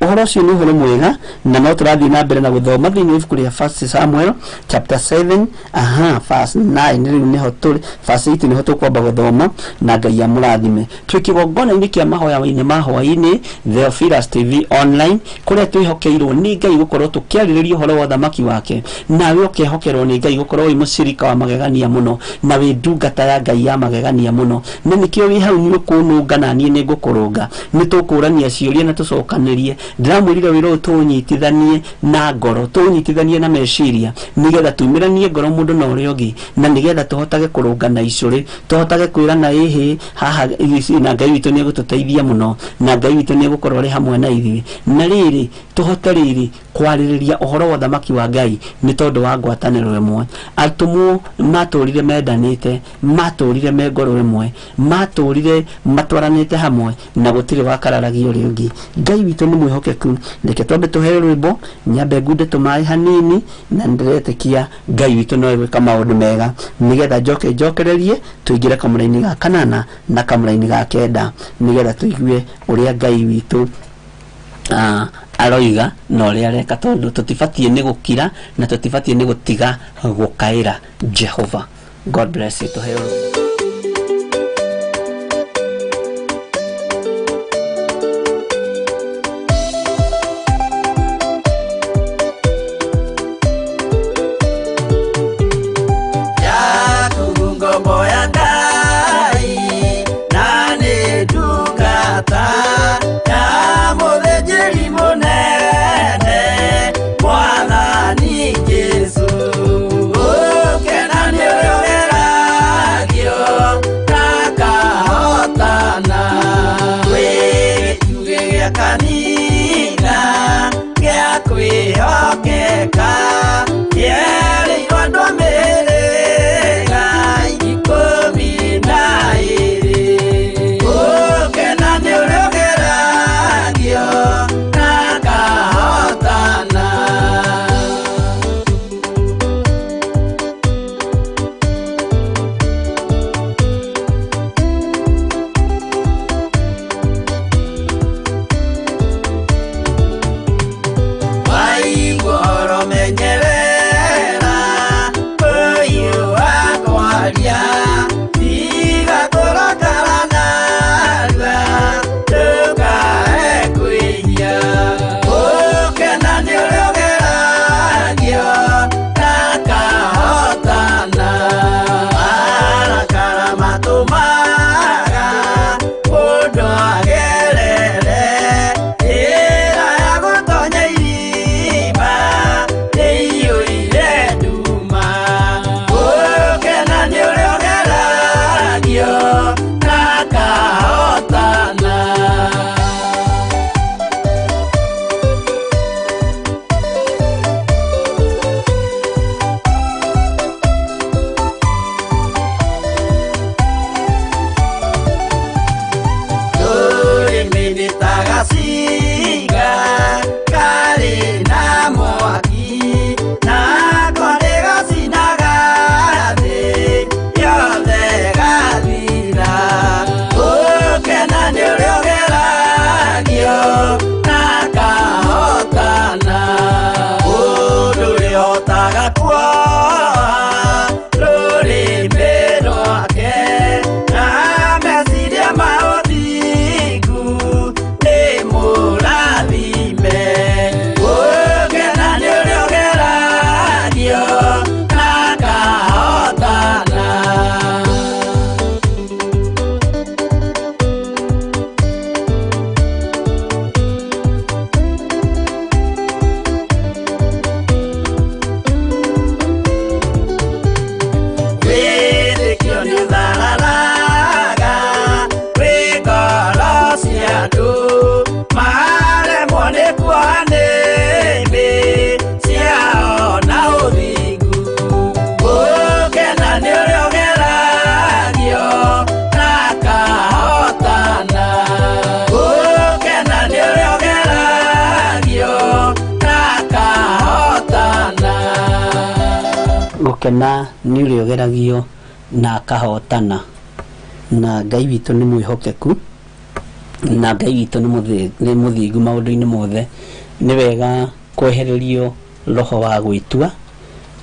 Ũhoro ũcio nĩ ũhoro mwega, na no tũrathiĩ na mbere na gũthoma thĩinĩ wa ibuku rĩa First Samuel chapter 7, aha, verse 9 rĩu nĩho tũrĩ, verse 8 nĩho tũkwamba gũthoma, na Ngai amũrathime. Twĩ kĩgongona-inĩ kĩa mahoya-inĩ ma hwaĩ-inĩ, Theophilus TV online, kũrĩa twĩhokeirwo nĩ Ngai gũkorwo tũkĩarĩrĩria ũhoro wa ũthamaki wake, nawe ũkehokerwo nĩ Ngai gũkorwo wĩ mũcirika wa magegania mũno, na wĩ ndungata ya Ngai ya magegania mũno. Na nĩkĩo wĩ hau nĩ ũkũnũnga na niĩ nĩ ngũkũrũnga. Nĩ tũkũrania ciũria na tũcokanĩrie. Ndĩramwĩrire wĩra ũyũ tũũnyitithanie na ngoro, tũũnyitithanie na meciria, nĩgetha tumĩranie ngoro mũndũ na ũrĩa ũngĩ, na nĩgetha tũhotage kũrũngana icũrĩ, tũhotage kwĩrana ĩhĩ haha, na Ngai witũ nĩ egũtũteithia mũno, na Ngai witũ nĩ egũkorwo arĩ hamwe na ithuĩ. Na rĩrĩ, tũhote rĩrĩ kwarĩrĩria ũhoro wa ũthamaki wa Ngai nĩ tondũ wa ngwatanĩro ĩmwe. Atũmwo matũrire mendanĩte, matũrire me ngoro ĩmwe, matũrire matwaranĩte hamwe na gũtirĩ wakararagia ũrĩa ũngĩ. Ngai witũ nĩ mwĩhokeku. Reke twambe tũheo rwĩmbo, nyambe ngunde tũmaĩ hanini, na nĩndĩretĩkia Ngai witũ no egwĩka maũndũ mega nĩgetha njoke njokererie tũingĩre kamũra-inĩ ga kanana na kamũra-inĩ ga kenda nĩgetha tũigue ũrĩa Ngai witũ aroiga na ũrĩa areka, tondũ tũtibatiĩ nĩ gũkira na tũtibatiĩ nĩ gũtiga gũkaĩra Jehova. God bless you. Tũheo rwĩmbo. Gũkena nĩ ũrĩa ũgeragio na akahotana, na Ngai witũ nĩ mwĩhokeku na Ngai witũ nĩ mũthingu maũndũ-inĩ mothe. Nĩ wega kwehererio roho wa gwĩtua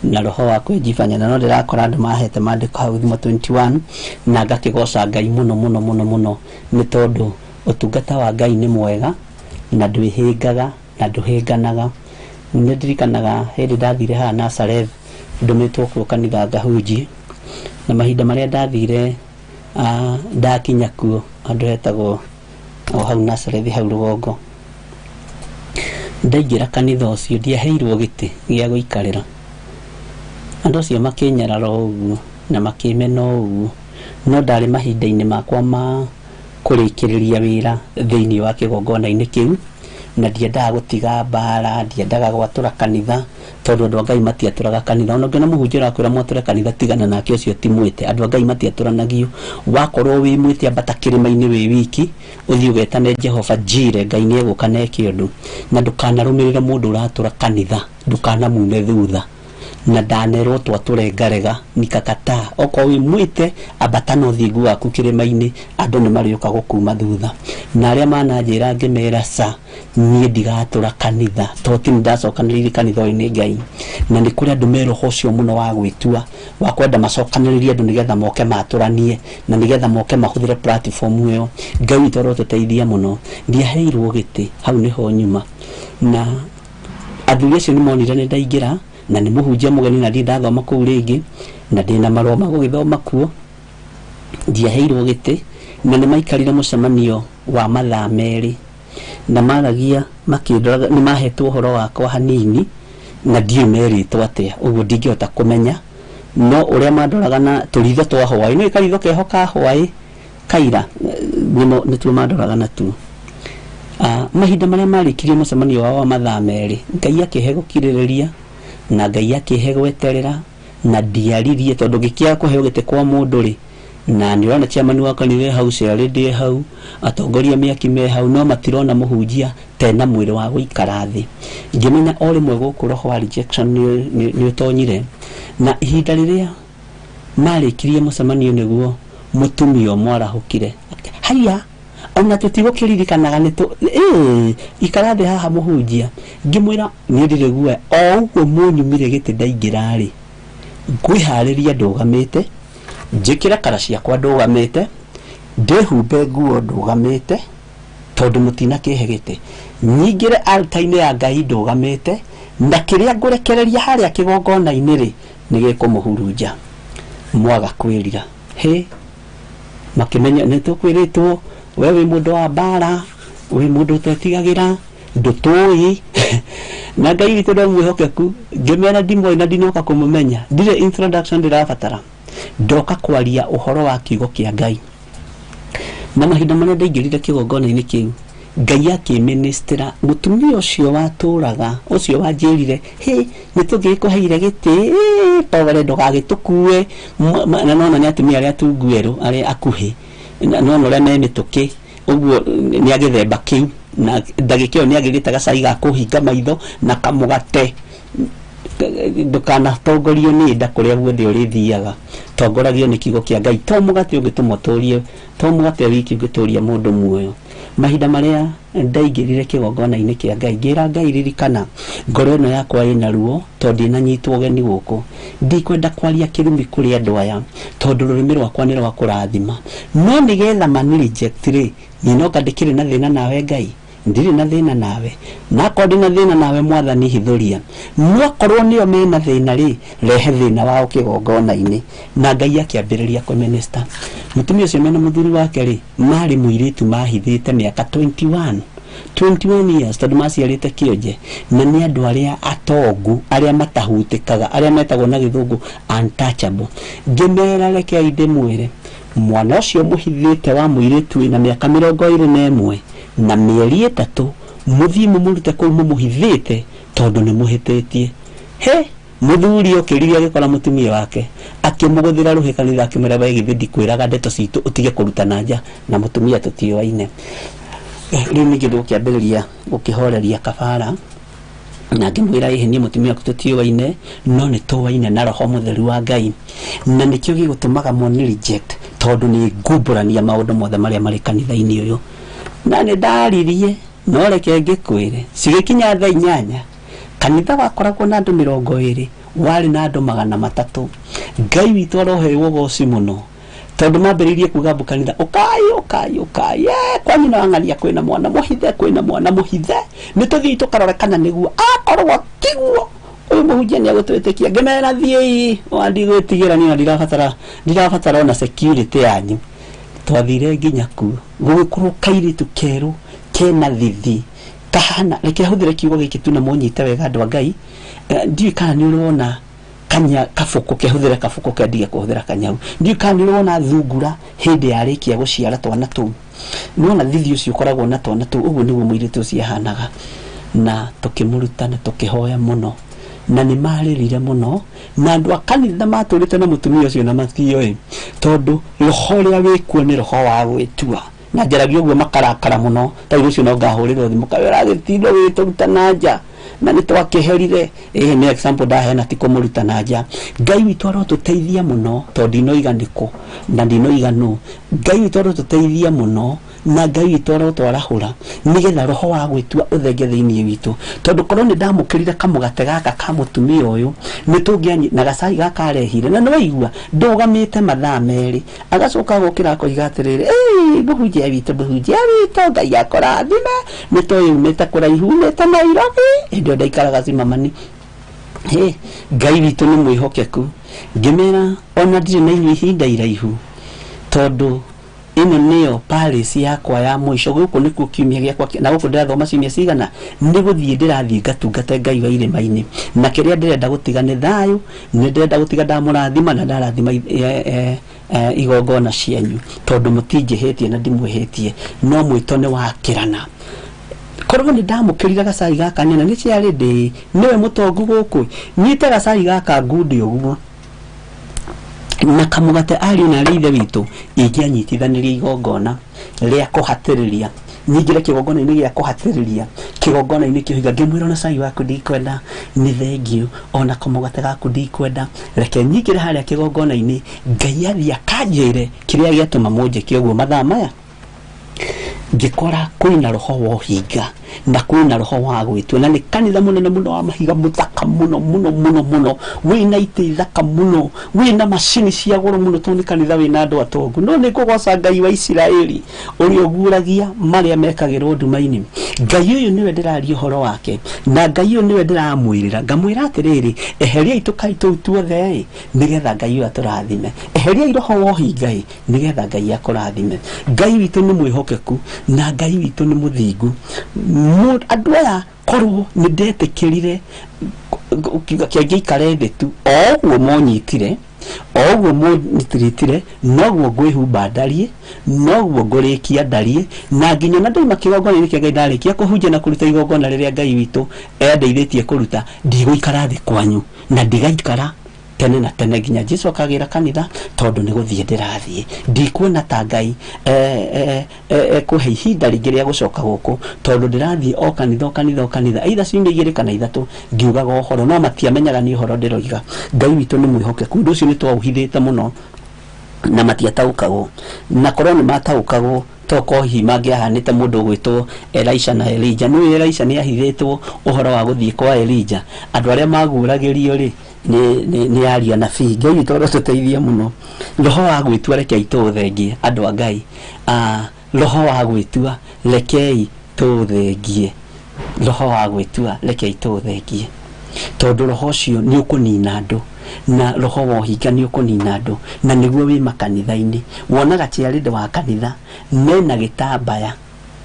na roho wa kwĩjibania, na no ndĩrakora andũ mahete maandĩko hau Thimo 21 na ngakĩgoca Ngai mũno mũno mũno mũno nĩ tondũ ũtungata wa Ngai nĩ mwega na ndwĩhĩngaga na ndũhĩnganaga. Nĩ ndirikanaga hĩndĩ ndathire haha Nazareth ndũmĩtwo kuo kanitha ngahunjie, na mahinda marĩa ndathire ndakinya kuo andũ hetagwo o hau Nazareth hau rũgongo, ndaingĩra kanitha ũcio ndiaheirwo gĩtĩ gĩa gũikarĩra. Andũ acio makĩnyarara ũguo na makĩmena ũguo, no ndarĩ mahinda-inĩ makwa ma kũrĩkĩrĩria wĩra thĩinĩ wa kĩgongona-inĩ kĩu, Na ndiendaga gũtiga mbara, ndiendaga gwatũra kanitha, tondũ andũ a Ngai matiatũraga kanitha. Ona ũngĩona mũhunjia ũrakwĩra mwatũre kanitha, tigana nake, ũcio ti mwĩte. Andũ a Ngai matiatũranagio. Wakorwo wĩ mwĩte, ambata kĩrĩma-inĩ wĩ wiki, ũthiĩ ũgetane Jehova Jire, Ngai nĩ egũka na eke ũndũ. Na ndũkanarũmĩrĩre mũndũ ũratũra kanitha, ndũkanamume thutha. Na ndanerwo twatũre ngarega nikakataa. Okorwo wĩ mwĩte, ambata na ũthingu waku kĩrĩma-inĩ, andũ nĩ marĩũka gũkuma thutha. Na arĩa mananjĩra ngĩmera ca, niĩ ndigatũra kanitha, to ti ndacokanĩrĩirie kanitha ũyũ nĩ Ngai. Na nĩ kũrĩ andũ me roho ũcio mũno wa gwĩtua, wa kwenda macokanĩrĩrie andũ nĩgetha moke matũranie, na nĩgetha moke mahũthĩre platform ĩyo. Ngai witũ arotũteithia mũno. Ndiaheirwo gĩtĩ, hau nĩho nyuma. Na athuri acio nĩ monire nĩ ndaingĩra, na nĩ mũhunjia mũgeni, na ndirĩ ndathoma kũu rĩngĩ, na ndĩna marũa ma gũgĩthoma kuo. Ndiaheirwo gĩtĩ, na nĩ maikarire mũcemanio wa mathaa 2, na maragia makĩndoraga. Nĩ mahetwo ũhoro wakwa hanini, na ndiũĩ merĩtwo atĩa, ũguo ndingĩhota kũmenya, no ũrĩa mandoraga na tũritho twa hwaĩ, nĩ karitho keho ka hwaĩ kaira, nĩtuo mandoraga natuo. Mahinda marĩa marĩkirie mũcemanio wao wa mathaa 2, Ngai akĩhe gũkirĩrĩria, na Ngai akĩhe gweterera, na ndiaririe, tondũ ngĩkĩaga kũheo gĩtĩ kwa mũndũ rĩ, na nĩ ũrona chairman wa kanitha hau, chairlady hau, atongoria mĩaki me hau, no matirona mũhunjia tena mwĩrĩ wa gũikara thĩ. Ngĩmenya o rĩmwe gũkũ roho wa rejection nĩ ũtonyire. Na ihinda rĩrĩa marĩkirie mũcemanio nĩguo mũtumia ũmwe arahũkire, haiya, ona tũtigũkĩririkanaga nĩ tũ ikara thĩ haha mũhunjia. Ngĩmwĩra niĩ ndirĩ guoya, o ũguo mũnyumire gĩtĩ ndaingĩra rĩ, ngwĩharĩria ndũgamĩte, njĩkĩre kara ciakwa ndũgamĩte, ndĩhumbe nguo ndũgamĩte, tondũ mũtinakĩhe gĩtĩ, nyingĩre altar-inĩ ya Ngai ndũgamĩte, na kĩrĩa ngũrekereria harĩa kĩgongona-inĩ rĩ, nĩ gĩkũmũhurunja mwaga kwĩrira. Hĩ, makĩmenya nĩ tũkwĩrĩtwo we wĩ mũndũ wa mbara, wĩ mũndũ ũtetigagĩra, ndũtũĩ. Na Ngai witũ nĩ mwĩhokeku. Ngĩmera ndimoĩ na ndinoka kũmũmenya, ndirĩ introduction ndĩrabatara, ndoka kwaria ũhoro wa kiugo kĩa Ngai. Na mahinda marĩa ndaingĩrire kĩgongona-inĩ kĩu, Ngai akĩministera mũtumia ũcio watũraga, ũcio wanjĩrire, hĩ, nĩ tũngĩkũheire gĩtĩ, pogore ndũgagĩtũkue. Na nona nĩ atumia arĩa tungu erũ, arĩa akuhĩ, na nona ũrĩa me mĩtũkĩ ũguo, nĩ agĩthemba kĩu, na ndagĩka ĩyo nĩ agĩrĩte gacai ga kũhinga maitho na kamũgate. Ndũkanatongorio nĩ nda kũrĩa guothe ũrĩthiaga, tongoragio nĩ kiugo kĩa Ngai. To mũgate ũngĩtũma ũtũrie, to mũgate wiki ũngĩtũria mũndũ muoyo. Mahinda marĩa ndaingĩrire kĩgongona-inĩ kĩa Ngai, ngĩra Ngai, ririkana ngoro ĩno yakwa ĩna ruo, tondũ ndinanyitwo ũgeni gũkũ, ndikwenda kwaria kĩrumi kũrĩ andũ aya, tondũ rũrĩmĩ rwakwa nĩ rwa kũrathima, no nĩgetha mani reject rĩ, niĩ noka ndĩkĩrĩ na thĩna nawe Ngai, ndirĩ na thĩna nawe, na akorwo ndĩ na thĩna nawe Mwathani hithũria, no akorwo nĩo mena thĩna rĩ, rehe thĩna wao kĩgongona-inĩ. Na Ngai akĩambĩrĩria kũminister. Mũtumia ũcio mena mũthuri wake rĩ, marĩ mũirĩtu mahithĩte mĩaka 21 years, tondũ maciarĩte kĩonje, na nĩ andũ arĩa atongu, arĩa matahutĩkaga, arĩa metagwo na gĩthũngũ untouchable. Ngĩmera rekei ndĩmwĩre, mwana ũcio mũhithĩte wa mũirĩtu wĩna mĩaka 21 na mĩeri 3, mũthiĩ mũmũrute kũu mũmũhithĩte, tondũ nĩ mũhĩtĩtie. He mũthuri okĩrire agĩkora mũtumia wake, akĩmũgũthĩra rũhĩ kanitha, akĩmwĩra, we githĩ ndikwĩraga ndeto citũ ũtige kũrutana nja na mũtumia tũtiũaine. Rĩu ningĩ ndũkĩambĩrĩria gũkĩhoreria kabara, na ngĩmwĩra, ĩhĩ, niĩ mũtumia waku tũtiũaine, no nĩ tũaine na roho mũtheru wa Ngai, na nĩkĩo gĩgũtũmaga moni reject, tondũ nĩ ngumbũrania maũndũ mothe marĩa marĩ kanitha-inĩ ũyũ. Na nĩ ndaririe, no reke ngĩkwĩre, cigĩkinya thaa 8, kanitha wakoragwo na andũ 20, warĩ na andũ 300. Ngai witũ aroheirwo ũgoci mũno, tondũ mambĩrĩirie kuga mbu kanitha, ũkai ũkai ũkai, kwa nyina wa ng'ania kwĩna mwana mũhithe, kwĩna mwana mũhithe, nĩ tũthiĩ tũkarore kana nĩguo, akorwo tiguo ũyũ mũhunjia nĩ agũtwĩtĩkia. Ngĩmera thiĩi, wa ndigwĩtigĩra niĩ, ndirabatara ona security yanyu. Twathire nginya kuo, gũgĩkorwo kairĩtu kerũ kena thithi kahana, reke hũthĩre kiugo gĩkĩ tu na mũnyite wega andũ a Ngai. Ndiũĩ kana nĩ ũrona kanya kabũkũ, kehũthĩre kabũkũ kendige kũhũthĩra kanyau, ndiũĩ kana nĩ ũrona thungura hĩndĩ yarĩkia gũciara twana tũu. Nĩwona thithi ũcio ũkoragwo na twana tũu, ũguo nĩguo mũirĩtu ũcio ahanaga. Na tũkĩmũruta na tũkĩhoya mũno, na nĩ marĩrire mũno, na andũ a kanitha matũrĩte na mũtumia ũcio na matioĩ, tondũ roho ũrĩa wĩkuo nĩ roho wa gwĩtua. Na njaragia ũguo makarakara mũno, ta rĩu ũcio no ngahũrĩrwo thimũ, kaĩ ũragĩtinda ũgĩtũruta na nja, na nĩ twakĩherire. Ĩĩ nĩ example ndaheana, ti kũmũruta na nja. Ngai witũ arotũteithia mũno, tondũ ndinoiga nĩkũ na ndinoiga nũ. Ngai witũ arotũteithia mũno, na Ngai witũ arotwarahũra, nĩgetha roho wa gwĩtua ũthenge thĩinĩ witũ. Tondũ korwo nĩ ndamũkĩrire kamũgate gaka ka mũtumia ũyũ, nĩ tũngĩanyi na gacai gaka arehire, na nĩwaigua ndũgamĩte mathaa merĩ, agacoka agokĩra akoiga atĩrĩrĩ, ĩĩ mũhunjia witũ, mũhunjia witũ, Ngai akũrathime, nĩ tũĩ umĩte kũraihu, umĩte Nairobi, hĩndĩ ĩyo ndaikaraga Zimmerman. Hĩ, Ngai witũ nĩ mwĩhokeku. Ngĩmera ona ndirĩ na inyuĩ ihinda iraihu, tondũ ĩno nĩyo palace yakwa ya mũico. Gũkũ nĩkuo kiumia gĩakwa, na gũkũ ndĩrathoma ciumia cigana, nĩ gũthiĩ ndĩrathiĩ ngatungate Ngai wa irĩma-inĩ. Na kĩrĩa ndĩrenda gũtiga nĩ thayũ, nĩ ndĩrenda gũtiga ndamũrathima na ndarathima igongona cianyu, tondũ mũtinjĩhĩtie na ndimwĩhĩtie, no mwĩto nĩ wakĩrana. Korwo nĩ ndamũkĩrire gacai gaka nyona nĩ ciarĩ ndĩ nĩwe mũtongu gũkũ, nyite gacai gaka ngunde ũguo na kamũgate ariũ na arĩ ithe witũ, ingĩanyitithanirie igongona rĩa kũhatĩrĩria, nyingĩre kĩgongona-inĩ gĩa kũhatĩrĩria, kĩgongona-inĩ kĩohiga, ngĩmwĩra ona cai waku ndikwenda, nĩ thengiũ, ona kamũgate gaku ndikwenda, reke nyingĩre harĩa kĩgongona-inĩ, Ngai athiĩ akanjĩre kĩrĩa gĩatũma mũnjĩke ũguo mathaa maya. Ngĩkora kwĩna roho wa ũhinga na kwĩna roho wa gwĩtua, na nĩ kanitha mũnene mũno wa mahiga, mũthaka mũno mũno mũno mũno, wĩna itĩ thaka mũno, wĩna macini cia goro mũno, tondũ nĩ kanitha wĩna andũ atongu. No nĩ ngũgoca Ngai wa Isiraeli ũrĩa ũguũragia marĩa mekagĩrwo nduma-inĩ. Ngai ũyũ nĩwe ndĩraria ũhoro wake, na Ngai ũyũ nĩwe ndĩramwĩrĩra, ngamwĩra atĩrĩrĩ, eheriai tũkai tũu tuothe ĩ, nĩgetha Ngai ũyũ atũrathime. Eheriai roho wa ũhinga ĩ, nĩgetha Ngai akũrathime. Ngai witũ nĩ mwĩhokeku na Ngai witũ nĩ mũthingu. Andũ aya korwo nĩ ndetĩkĩrire kĩangĩikare thĩ tu, o ũguo monyitire, o ũguo monyitirĩtire, noguo ngwĩhumba ndariĩ, noguo ngũrĩkia ndariĩ, na nginya na ndauma kĩgongona-inĩ kĩa Ngai ndarĩkia kũhunjia na kũruta igongona rĩrĩa Ngai witũ endeithĩtie kũruta, ndigũikara thĩ kwanyu na ndigaikara tene na tene nginya Jesu akagĩra kanitha, tondũ nĩ gũthiĩ ndĩrathiĩ. Ndikuona ta Ngai ekũhe ihinda rĩngĩ rĩa gũcoka gũkũ, tondũ ndĩrathiĩ o kanitha o kanitha o kanitha, either ciumia igĩrĩ kana ithatũ ngiugaga ũhoro, no matiamenyaga nĩ ũhoro ndĩroiga. Ngai witũ nĩ mwĩhokeku. Ũndũ ũcio nĩ twaũhithĩte mũno na matiataũkagwo, na korwo nĩ mataũkagwo toko hihi mangĩahanĩte mũndũ ũgwĩtwo Elisha na Elijah. Nĩũĩ Elisha nĩ ahithĩtwo ũhoro wa gũthiĩ kwa Elijah. Andũ arĩa maguũragĩrio rĩ nĩ aria nabii. Ngai witũ arotũteithia mũno. Roho wa gwĩtua rekei tũũthengie, andũ a Ngai. Roho wa gwĩtua rekei tũũthengie. Roho wa gwĩtua rekei tũũthengie, tondũ roho ũcio nĩ ũkũnina andũ, na roho wa ũhinga nĩ ũkũnina andũ, na nĩguo wĩ makanitha-inĩ. Wonaga chairlady wa kanitha mena gĩtambaya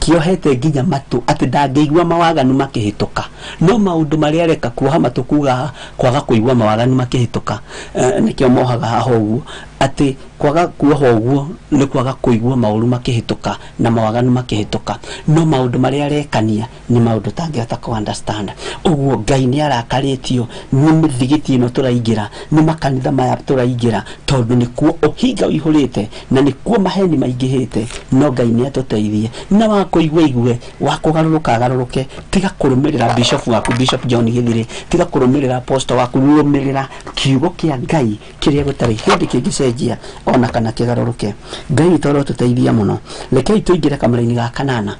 kĩohete nginya matũ atĩ ndangĩigua mawaganu makĩhĩtũka, no maũndũ marĩa areka kuoha matũ kuga kwaga kũigua mawaganu makĩhĩtũka, nĩkĩo mohaga haha ũguo, atĩ kwaga kuoha ũguo nĩ kwaga kũigua maũru makĩhĩtũka na mawaganu makĩhĩtũka, no maũndũ marĩa arekania nĩ maũndũ tangĩhota kũ understand. Ũguo Ngai nĩ arakarĩtio nĩ mĩthigiti ĩno tũraingĩra, nĩ makanitha maya tũraingĩra, tondũ nĩkuo ũhinga ũihũrĩte na nĩkuo maheni maingĩhĩte. No Ngai nĩ atũteithie, na wa kũigua igue, wa kũgarũrũka agarũrũke. Tiga kũrũmĩrĩra bishop waku, Bishop John Githire, tiga kũrũmĩrĩra apostle waku, rũmĩrĩra kiugo kĩa Ngai kĩrĩa gũtarĩ hĩndĩ kĩngĩcenjia ona kana kĩgarũrũke. Ngai witũ arotũteithia mũno. Rekei tũingĩre kamũra-inĩ ga kanana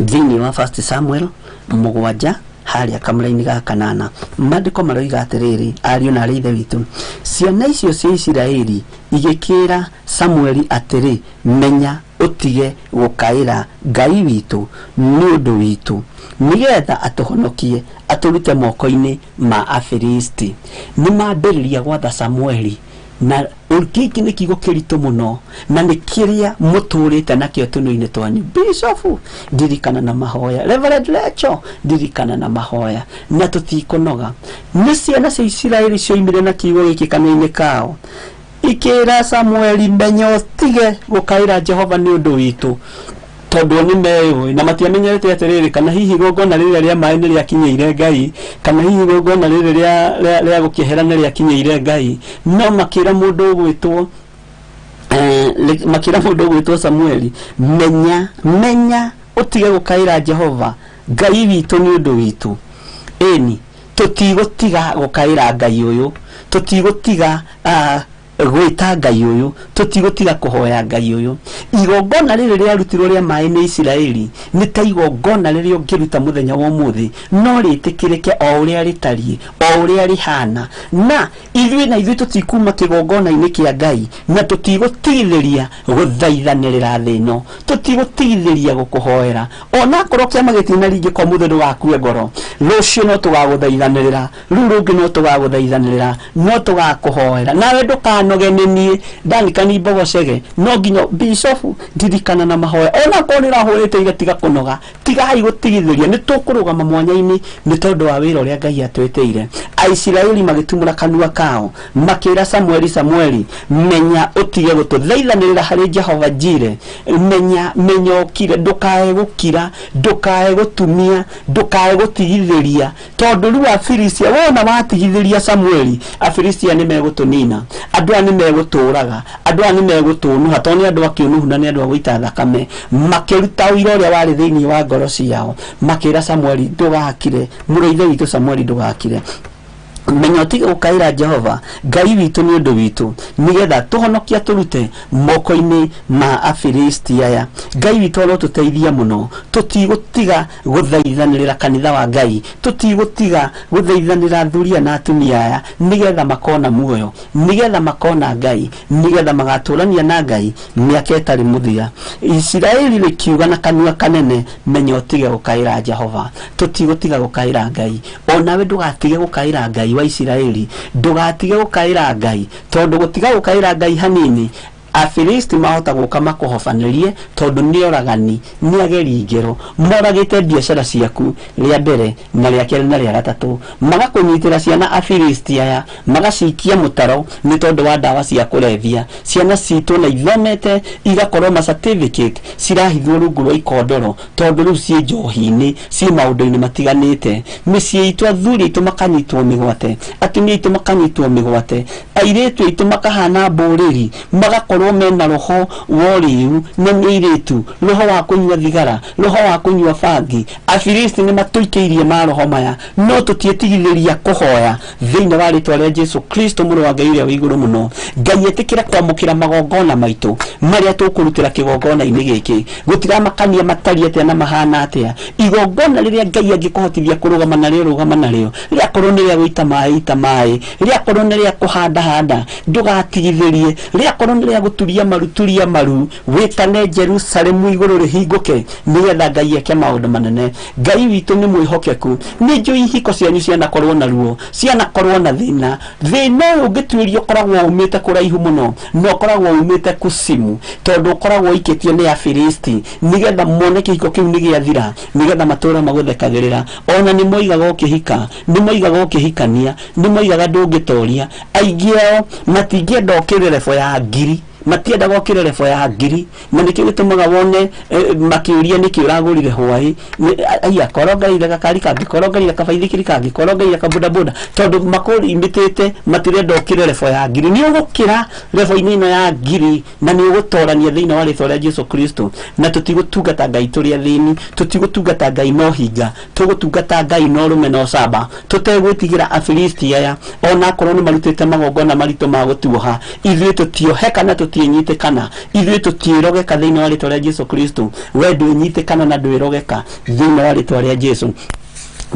thĩinĩ wa 1 Samuel 7 harĩa kamũra-inĩ ga kanana. Maandĩko maroiga atĩrĩrĩ, ariũ na arĩ ithe witũ, ciana icio cia Isiraeli igĩkĩra Samueli atĩrĩ, menya ũtige gũkaĩra Ngai witũ nĩ ũndũ witũ, nĩgetha atũhonokie atũrute moko-inĩ ma Afilisti. Nĩ mambĩrĩria gwatha Samueli, na gĩkĩ nĩ kiugo kĩritũ mũno, na nĩ kĩrĩa mũtũrĩte nakĩo tũnua-inĩ twanyu. Bishop, ndirikana na mahoya. Reverend Lecho, ndirikana na mahoya. Na tũtikũnoga. Nĩ ciana cia Isiraeli cioimire na kiugo gĩkĩ kanua-inĩ kao. Ikĩra Samueli, menya ũtige gũkaĩra Jehova nĩ ũndũ witũ, tondũ nĩ meũĩ na matiamenyerete atĩrĩrĩ, kana hihi igongona rĩrĩa rĩa maĩ nĩ rĩakinyĩire Ngai, kana hihi igongona rĩrĩ rĩa gũkĩehera nĩ rĩakinyĩire Ngai. No makĩra mũndũ ũgwĩtwo makĩra mũndũ ũgwĩtwo Samueli, menya menya ũtige gũkaĩra Jehova Ngai witũ nĩ ũndũ witũ. Ĩni, tũtigũtiga gũkaĩra Ngai ũyũ, tũtigũtiga gwĩta Ngai ũyũ, tũtigũtiga kũhoya Ngai ũyũ. Igongona rĩrĩ rĩarutirwo rĩa maĩ nĩ Isiraeli nĩ ta igongona rĩrĩa ũngĩruta mũthenya wa ũmũthĩ, no rĩtĩkĩrĩke o ũrĩa rĩtariĩ, o ũrĩa rĩhana. Na ithuĩ na ithuĩ tũtikuma kĩgongona-inĩ kĩa Ngai, na tũtigũtigithĩria gũthaithanĩrĩra thĩ ĩno, tũtigũtigithĩria gũkũhoera. Onakorwo kĩama gĩtinaringĩka ũmũthĩ, ndũgakue ngoro, rũciũ no tũgagũthaithanĩrĩra, rũu rũngĩ no tũgagũthaithanĩrĩra, no tũgakũhoera. Nawe ndũkanoge nĩ niĩ Danikani Mbogocege, no nginya bishofu ndirikana na mahoya. Onakorwo nĩ ũrahũrĩte igatiga kũnoga, tigai gũtigithĩria, nĩ tũkũrũgama mwanya-inĩ nĩ tondũ wa wĩra ũrĩa Ngai atwĩtĩire. Aisiraeli magĩtumũra kanua kao makĩra Samueli, Samueli, menya ũtige gũtũthaithanĩrĩra harĩ Jehova Jire, menya menya ũkire, ndũkae gũkira, ndũkae gũtumia, ndũkae gũtigithĩria, tondũ rĩu Afilistia wona watigithĩria Samueli, Afilistia nĩ megũtũnina, andũ aya nĩ megũtũraga, andũ aya nĩ megũtũnuha, tondũ nĩ andũ akĩũnuhu na nĩ andũ a gũita thakame. Makĩruta ũira ũrĩa warĩ thĩinĩ wa ngoro ciao, makĩra Samueli, ndũgakire, mũrũ ithe witũ Samueli, ndũgakire, menya ũtige gũkaĩra Jehova Ngai witũ nĩ ũndũ witũ, nĩgetha tũhonokia tũrute moko-inĩ ma Afilisti aya. Ngai witũ arotũteithia mũno. Tũtigũtiga gũthaithanĩrĩra kanitha wa Ngai, tũtigũtiga gũthaithanĩra athuri aya na atumia aya, nĩgetha makona muoyo, nĩgetha makona Ngai, nĩgetha magatũrania na Ngai mĩaka ĩtarĩ mũthia. Isiraeli rĩkiuga na kanua kanene, menya ũtige gũkaĩra Jehova. Tũtigũtiga gũkaĩra Ngai. Onawe ndũgatige gũkaĩra Ngai wa Isiraeli, ndũgatige gũkaĩra Ngai, tondũ gũtiga gũkaĩra Ngai hanini, Afilisti mahota gũka makũhobanĩrie, tondũ nĩ oragani, nĩ ageri ngero, moragĩte biacara ciaku rĩa mbere na rĩa kerĩ na rĩa gatatũ, magakũnyitĩra ciana Afilisti aya, magacikia mũtaro nĩ tondũ wa ndawa cia kũrebia. Ciana citũ na ithomete igakorwo ma certificate cirahithwo rungu rwa ikondoro, tondũ rĩu ciĩ njohi-inĩ, ciĩ maũndũ-inĩ matiganĩte. Mĩciĩ itũ, athuri aitũ makanyitwo mĩgwate, atumia aitũ makanyitwo mĩgwate, airĩtu aitũ makahana mbũrĩri, magakorwo mena roho wa ũrĩu na nĩ airĩtu, roho wa kũnyua thigara, roho wa kũnyua bangi. Afilisti nĩ matũikĩirie maroho maya, no tũtiĩtigithĩria kũhoya thĩinĩ wa rĩtwa rĩa Jesu Kristo mũrũ wa Ngai ũrĩa wĩ igũrũ mũno. Ngai ĩtĩkĩra kwamũkĩra magongona maitũ marĩa tũkũrutĩra kĩgongona-inĩ gĩkĩ, gũtiramakania matariĩ atĩa na mahana atĩa. Igongona rĩrĩa Ngai angĩkũhotithia kũrũgama narĩo, rũgama narĩo. Rĩakorwo nĩ rĩa gũita maĩ, ita maĩ. Rĩakorwo nĩ rĩa kũhanda, handa, ndũgatigithĩrie. Rĩakorwo nĩ rĩa gũturia maru, turia maru, wĩtane Jerusalemu igũrũ rĩhingũke, nĩgetha Ngai eke maũndũ manene. Ngai witũ nĩ mwĩhokeku. Nĩ njũĩ ihiko cianyu cianakorwo na ruo, cianakorwo na thĩna. Thĩna ũyũ ũngĩtuĩria ũkoragwo umĩte kũraihu mũno, na ũkoragwo umĩte kusimu, tondũ ũkoragwo ũikĩtio nĩ Afilisti, nĩgetha mone kĩhiko kĩu nĩ gĩathira, nĩgetha matũra magũthekagĩrĩra. Ona nĩ moigaga ũkĩhika, nĩ moigaga ũkĩhikania, nĩ moigaga ndũngĩtoria. Aingĩ ao matingĩenda ũkĩre rebo ya ngiri, matiendaga ũkĩre rebo ya ngiri, na nĩkĩo gĩtũmaga wone makĩũria nĩkĩ ũragũrire hwaĩ, aya korongereire gakari kangĩ, korongereire kabaithikiri kangĩ, korongereire kabodaboda, tondũ makũrimĩtĩte matirenda ũkĩre rebo ya ngiri. Nĩ ũgũkĩra rebo-inĩ ĩno ya ngiri na nĩ ũgũtorania thĩinĩ wa rĩtwa rĩa Jesu Kristo. Na tũtigũtungata Ngai tũrĩ athĩni, tũtigũtungata Ngai no hinga, tũgũtungata Ngai no rũme no camba, tũtegwĩtigĩra Afilisti aya, onakorwo nĩ marutĩte magongona maritũ ma gũtuoha. Ithuĩ tũtioheka na tũtiĩnyitĩkana, ithuĩ tũtiĩrogeka thĩinĩ wa rĩtwa rĩa Jesu Kristo. We ndwĩnyitĩkana na ndwĩrogeka thĩinĩ wa rĩtwa rĩa Jesu.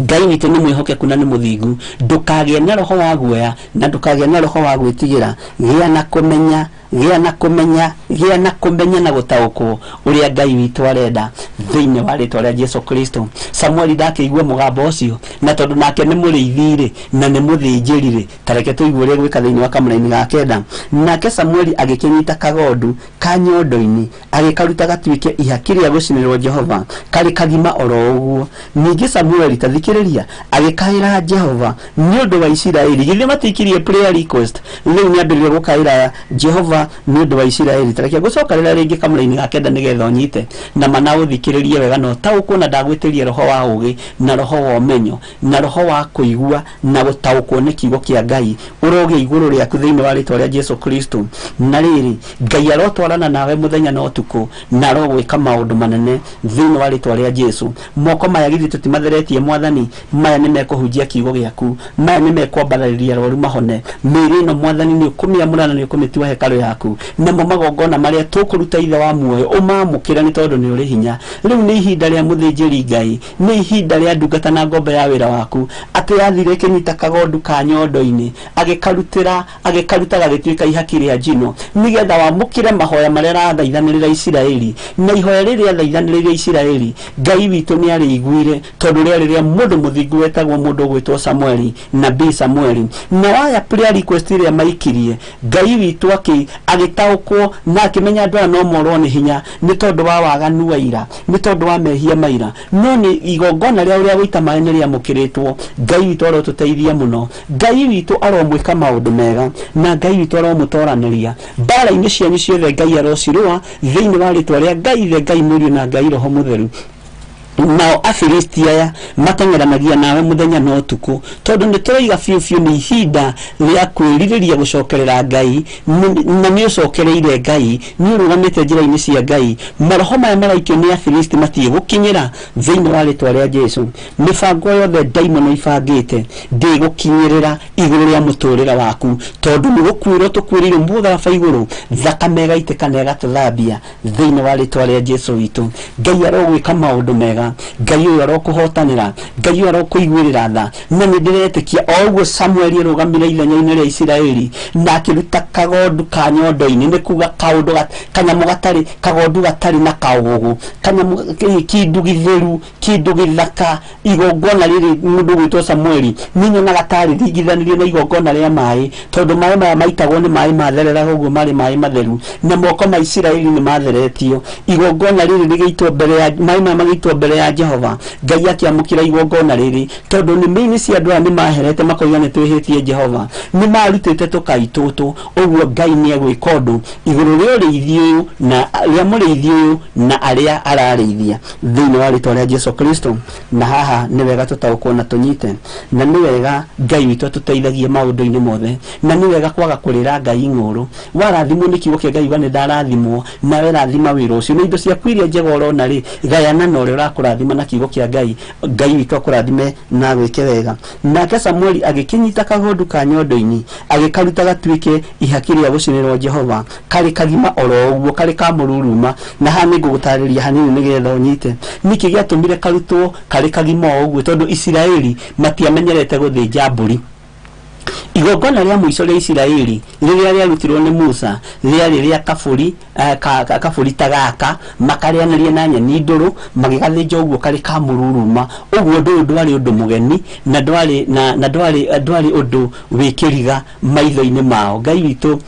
Ngai witũ nĩ mwĩhokeku na nĩ mũthingu. Ndũkagĩe na roho wa guoya na ndũkagĩe na roho wa gwĩtigĩra, gĩa na kũmenya gĩa na kũmenya, gĩa na kũmenya na gũtaũkwo ũrĩa Ngai witũ arenda thĩinĩ wa rĩtwa rĩa Jesu Kristo. Samueli ndakĩigua mũgambo ũcio, na tondũ nake nĩ mũrĩithi rĩ na nĩ mũthĩnjĩri rĩ, ta reke tũigue ũrĩa gwĩka thĩinĩ wa kamũraini ga kenda. Nake Samueli agĩkĩnyita kagondu ka nyondo-inĩ agĩkaruta gatuĩke ihaki rĩa gũcinĩrwo Jehova karĩ kagima oro ũguo. Ningĩ Samueli, ta thikĩrĩria, agĩkaĩra Jehova nĩ ũndũ wa Isiraeli. Githĩ matikirie prayer request? Rĩu nĩambĩrĩria gũkaĩra Jehova nĩ ũndũ wa Isiraeli. Ta reke ngũcokerera rĩngĩ kamũraini ga kenda nĩgetha ũnyite na mana ũthikĩrĩrie wega na ũtaũkwo, na ndagwĩtĩria roho wa ũgĩ na roho wa ũmenyo na roho wa kũigua na gũtaũkwo nĩ kiugo kĩa Ngai ũrogĩa igũrũ rĩaku thĩinĩ wa rĩtwa rĩa Jesu Kristo. Na rĩrĩ, Ngai arotwarana nawe mũthenya na ũtukũ na arogwĩka maũndũ manene thĩinĩ wa rĩtwa rĩa Jesu. Moko maya githĩ tũtimatheretie Mwathani, maya nĩ mekũhunjia kiugo gĩaku, maya nĩ mekwambararĩria arwaru mahone. Mĩĩrĩ ĩno Mwathani nĩ ũkũmĩamũra na nĩ ũkũmĩtua hekarũ yaku, namo magongona marĩa tũkũruta Ithe wa muoyo ũmamũkĩre nĩ tondũ nĩ ũrĩ hinya. Rĩu nĩ ihinda rĩa mũthĩnjĩri Ngai, nĩ ihinda rĩa ndungata na ngombe ya wĩra waku, atĩ yathire ĩkĩnyita kagondu ka nyondo-inĩ agĩkarutĩra, agĩkaruta gagĩtuĩka ihaki rĩa njino, nĩgetha wamũkĩre mahoya marĩa arathaithanĩrĩra Isiraeli. Na ihoya rĩrĩa athaithanĩrĩire Isiraeli, Ngai witũ nĩ arĩiguire, tondũ rĩarĩ rĩa mũndũ mũthingu wetagwo mũndũ ũgwĩtwo Samueli, nabii Samueli. Na waya prayer request ĩrĩa maikirie, Ngai witũ agĩtaũkwo na akĩmenya andũ aya no morwo nĩ hinya nĩ tondũ wa waganu wa ira, nĩ tondũ wa mehia ma ira, no nĩ igongona rĩa ũrĩa gũita maĩ nĩ rĩamũkĩrĩtwo. Ngai witũ arotũteithia mũno, Ngai witũ aromwĩka maũndũ mega, na Ngai witũ aromũtoranĩria mbara-inĩ cianyu ciothe. Ngai arocirũa thĩinĩ wa rĩtwa rĩa Ngai Ithe, Ngai Mũriũ na Ngai Roho Mũtheru. Nao Afilisti aya mateng'eranagia nawe mũthenya na ũtukũ, tondũ nĩ tũroiga biũ biũ nĩ ihinda rĩa kwĩrirĩria gũcokerera Ngai, na nĩ ũcokereire Ngai, nĩ ũrũgamĩte njĩra-inĩ cia Ngai. Maroho maya maraikio nĩ Afilisti matiĩgũkinyĩra thĩinĩ wa rĩtwa rĩa Jesu. Mĩbango yothe ndaimono ibangĩte ndĩgũkinyĩrĩra igũrũ rĩa mũtũrĩre waku, tondũ nĩ gũkuĩrwo tũkuĩrĩirwo mũtharaba igũrũ, thakame ĩgaitĩka na ĩgatũthambia thĩinĩ wa rĩtwa rĩa Jesu witũ. Ngai arogwĩka maũndũ mega, Ngai ũyũ arokũhotanĩra, Ngai ũyũ arokũiguĩrĩra tha. Na nĩ ndĩretĩkia o ũguo Samueli arũgamire ithenya-inĩ rĩa Isiraeli na akĩruta kagondu ka nyondo-inĩ, nĩ kuga kaũndũ kanyamũ gatarĩ kagondu gatarĩ na kaũgũgũ, kanyamũ kĩndũ gĩtheru, kĩndũ gĩthaka. Igongona rĩrĩ mũndũ ũgwĩtwo Samueli nĩ nyonaga tarĩ ringithanirio na igongona rĩa maĩ, tondũ maĩ maya maitagwo nĩ maĩ mathereraga ũguo marĩ maĩ matheru, na moko ma Isiraeli nĩ matheretio. Igongona rĩrĩ rĩgĩitwo mbere ya maĩ maya magĩitwo mbere ya Jehova, Ngai akĩamũkĩra igongona rĩrĩ, tondũ nĩmĩ-inĩ cia andũ aya nĩ maherete makoiga nĩ twĩhĩtie Jehova, nĩ marutĩte tũkai tũtũ. Ũguo Ngai nĩ egwĩka ũndũ igũrũ rĩa ũrĩithi ũyũ na rĩa mũrĩithi ũyũ na arĩa ararĩithia thĩinĩ wa rĩtwa rĩa Jesu Kristo. Na haha nĩ wega tũtaũkwo na tũnyite, na nĩ wega Ngai witũ atũteithagie maũndũ-inĩ mothe, na nĩ wega kwaga kũrĩra Ngai ng'ũrũ. Warathimwo nĩ kiugo kĩa Ngai, uga nĩ ndarathimwo, nawe rathima wĩra ũcio, na indo ciaku iria njega ũrona rĩ, gayana na ũrĩa ũrakũrathima na kiugo kĩa Ngai. Ngai witũ akũrathime na agwĩke wega. Nake Samueli agĩkĩnyita kagondu ka nyondo-inĩ agĩkaruta gatuĩke ihaki rĩa gũcinĩrwo Jehova, karĩ kagima oro ũguo, karĩ ka mũruruma. Na haha nĩ ngũgũtarĩria hanini nĩgetha ũnyite nĩkĩ gĩatũmire karutwo karĩ kagima o ũguo, tondũ Isiraeli matiamenyerete gũthĩnja mbũri. Igongona rĩa mũico rĩa Isiraeli rĩrĩa rĩarutirwo nĩ Musa rĩarĩ rĩa kabũri, kabũri ta gaka, makarĩanĩria na nyeni ndũrũ, magĩgathĩnja ũguo karĩ ka mũruruma. Ũguo ũndũ ũyũ ndwarĩ ũndũ mũgeni na ndwarĩ na ndwarĩ ũndũ wĩ kĩriga maitho-inĩ mao. Ngai witũ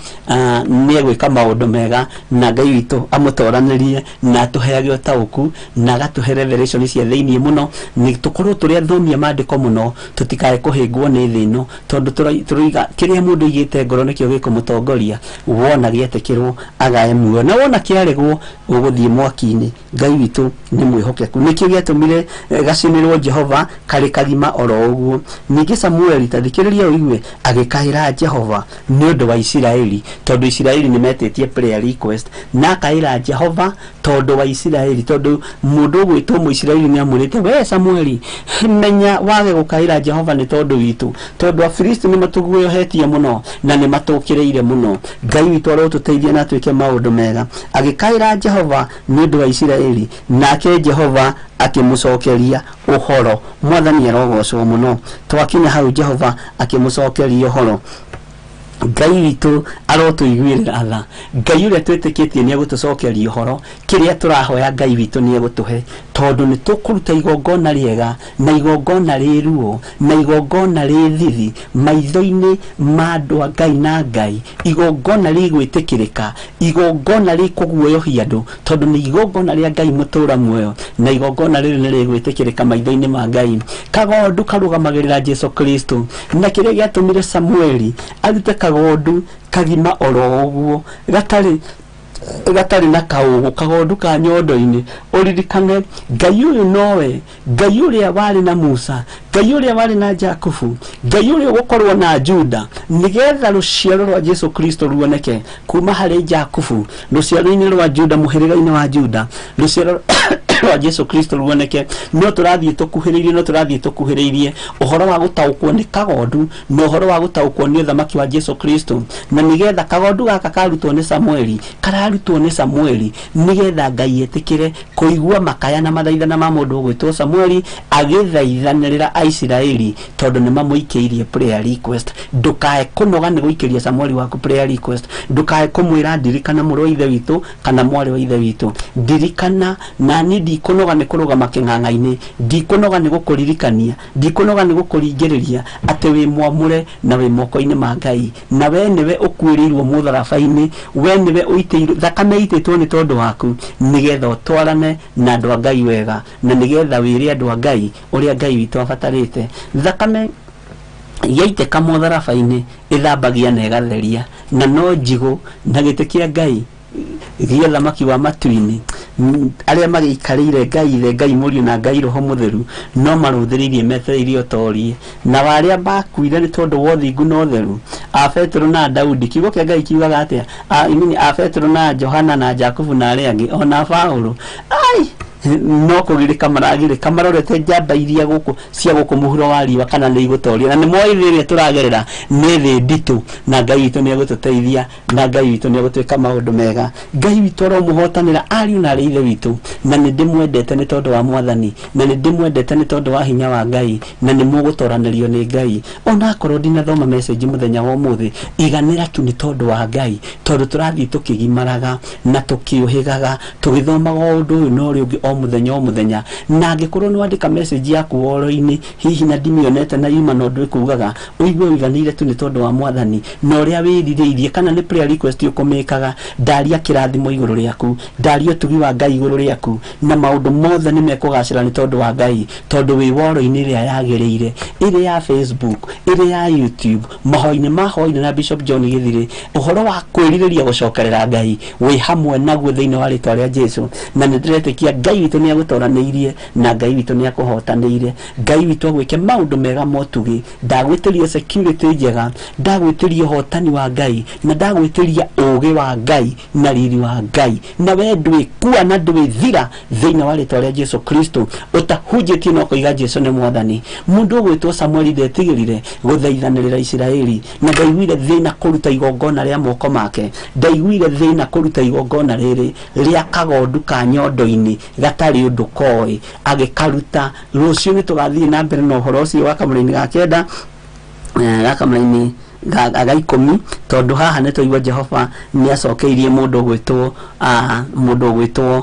nĩ egwĩka maũndũ mega, na Ngai witũ amũtoranĩrie na atũheage ũtaũku na agatũhe revelation cia thĩinĩ mũno, nĩ tũkorwo tũrĩ athomia maandĩko mũno, tũtikae kũhĩngwo nĩ thĩ ĩno, tondũ tũroiga kĩrĩa mũndũ aigĩte ngoro nĩkĩo gĩkũmũtongoria. Wona gĩetĩkĩrwo agae muoyo, na wona kĩaregwo ũgũthiĩ mwaki-inĩ. Ngai witũ nĩ mwĩhokeku, nĩkĩo gĩatũmire gacinĩrwo Jehova karĩ kagima oro ũguo. Ningĩ Samueli, ta thikĩrĩria ũigue, agĩkaĩra Jehova nĩ ũndũ wa Isiraeli, tondũ Isiraeli nĩ metĩtie prayer request, na akaĩra Jehova tondũ wa Isiraeli, tondũ mũndũ ũgwĩtwo Mũisiraeli nĩ amwĩrĩte, we Samueli, menya wage gũkaĩra Jehova nĩ tondũ witũ, tondũ Afilisti nĩ matũguoyohetie mũno na nĩ matũkĩrĩire mũno. Ngai witũ arotũteithia na atwĩke maũndũ mega. Agĩkaĩra Jehova nĩ ũndũ wa Isiraeli, nake Jehova akĩmũcokeria ũhoro. Mwathani arogocwo mũno. Twakinya hau, Jehova akĩmũcokeria ũhoro. Ngai witũ arotũiguĩrĩra tha. Ngai ũrĩa twĩtĩkĩtie nĩ egũtũcokeria ũhoro. Kĩrĩa tũrahoya Ngai witũ nĩ egũtũhe, tondũ nĩ tũkũruta igongona rĩega na igongona rĩ ruo na igongona rĩ thithi maitho-inĩ ma andũ a Ngai na Ngai, igongona rĩgwĩtĩkĩrĩka, igongona rĩkũguoyohia andũ, tondũ nĩ igongona rĩa Ngai mũtũra muoyo, na igongona rĩrĩ nĩ rĩgwĩtĩkĩrĩka maitho-inĩ ma Ngai. Kagondu karũgamagĩrĩra Jesu Kristo, na kĩrĩa gĩatũmire Samueli arute kagondu kagima oro ũguo gatarĩ na kaũgũ, kagondu ka nyondo-inĩ. Ũririkane Ngai ũyũ nowe Ngai ũrĩa warĩ na Musa, Ngai ũrĩa warĩ na Jakubu, Ngai ũrĩa ũgũkorwo na Juda, nĩgetha rũciaro rwa Jesu Kristo ruoneke kuma harĩ Jakubu, rũciaro-inĩ rwa Juda, mũhĩrĩga-inĩ wa Juda, rũciaro rwa Jesu Kristo ruoneke. No tũrathiĩ tũkuhĩrĩirie, no tũrathiĩ tũkuhĩrĩirie ũhoro wa gũtaũkwo nĩ kagondu na ũhoro wa gũtaũkwo nĩ ũthamaki wa Jesu Kristo, na nĩgetha kagondu gaka karutwo nĩ Samueli, kararutwo nĩ Samueli nĩgetha Ngai etĩkĩre kũigua makaya na mathaithana ma mũndũ ũgwĩtwo Samueli agĩthaithanĩrĩra Aisiraeli, tondũ nĩ mamũikĩirie prayer request. Ndũkae kũnoga nĩ gũikĩria Samueli waku prayer request. Ndũkae kũmwĩra ndirikana mũrũ wa ithe witũ kana mwarĩ wa ithe witũ. Ndirikana na niĩ ndikũnoga nĩ kũrũgama kĩng'ang'a-inĩ, ndikũnoga nĩ gũkũririkania, ndikũnoga nĩ gũkũringĩrĩria atĩ wĩ mwamũre na wĩ moko-inĩ ma Ngai, na we nĩwe ũkuĩrĩirwo mũtharaba-inĩ, we nĩwe ũitĩirwo thakame ĩitĩtwo nĩ tondũ waku, nĩgetha ũtwarane na andũ a Ngai wega, na nĩgetha wĩre andũ a Ngai ũrĩa Ngai witũ abatarĩte. Thakame yaitĩka mũtharaba-inĩ ĩthambagia na ĩgatheria, na no njigũ na gĩtĩ kĩa Ngai gĩa thamaki wa matu-inĩ, arĩa magĩikarĩire Ngai Ithe, Ngai Mũriũ na Ngai Roho Mũtheru, no marũthĩrĩirie metereirie ũtorie. Na arĩa makuire nĩ tondũ wa ũthingu na ũtheru, a Petero na Daudi, kiugo kĩa Ngai kiugaga atĩa? A Petero na Johana na Jakubu na arĩa angĩ, ona Paulo, ai no kũgirĩka maragirĩka marorete njamba iria gũkũ cia gũkũ mũhuro wa riũa kana nĩ igũtoria, na nĩ moĩ thĩ ĩrĩa tũragerera nĩ thĩ nditũ, na Ngai witũ nĩ egũtũteithia, na Ngai witũ nĩ egũtwĩka maũndũ mega. Ngai witũ aromũhotanĩra ariũ na arĩ ithe witũ, na nĩ ndĩmwendete nĩ tondũ wa Mwathani, na nĩ ndĩmwendete nĩ tondũ wa hinya wa Ngai, na nĩ mũgũtoranĩrio nĩ Ngai. Ona akorwo ndinathoma message mũthenya wa ũmũthĩ, iganĩra tu nĩ tondũ wa Ngai, tondũ tũrathiĩ tũkĩgimaraga na tũkĩũhĩgaga, tũgĩthomaga ũndũ ũyũ na ũrĩa ũngĩ o mũthenya o mũthenya. Na angĩkorwo nĩ wandĩka message yaku woro-inĩ hihi na ndimĩonete na yuma na ũndũ ĩkugaga, ũigue ũiganĩire tu nĩ tondũ wa Mwathani na ũrĩa wĩrirĩirie, kana nĩ prayer request ũkũmĩkaga, ndaria kĩrathimo igũrũ rĩaku, ndaria ũtugi wa Ngai igũrũ rĩaku, na maũndũ mothe nĩ mekũgacĩra nĩ tondũ wa Ngai, tondũ wĩ woro-inĩ ĩrĩa yagĩrĩire, ĩrĩ ya Facebook, ĩrĩ ya YouTube, mahoya-inĩ ma hwaĩ-inĩ na Bishop John Gĩthirĩ, ũhoro wa kwĩrirĩria gũcokerera Ngai wĩ hamwe naguo thĩinĩ wa rĩtwa rĩa Jesu. Na nĩ ndĩretĩkia Ngai witũ nĩ agũtoranĩirie, na Ngai witũ nĩ akũhotanĩire. Ngai witũ agwĩke maũndũ mega motugi, ndagwĩtĩria security njega, ndagwĩtĩria ũhotani wa Ngai, na ndagwĩtĩria ũũgĩ wa Ngai na riri wa Ngai, na we ndwĩkua na ndwĩthira thĩinĩ wa rĩtwa rĩa Jesu Kristo. Ũtahunjĩtie no kũiga Jesu nĩ Mwathani. Mũndũ ũgwĩtwo Samueli ndetigĩrire gũthaithanĩrĩra Isiraeli, na ndaiguire thĩna kũruta igongona rĩa moko make, ndaiguire thĩna kũruta igongona rĩrĩ rĩa kagondu ka nyondo-inĩ gatarĩ ũndũ koĩ, agĩkaruta. Rũciũ nĩ tũgathiĩ na mbere na ũhoro ũcio wa kamũra-inĩ ga kenda, ga kamũra-inĩ ga ikũmi, tondũ haha nĩ twaigua Jehova nĩ acokeirie mũndũ ũgwĩtwo, mũndũ ũgwĩtwo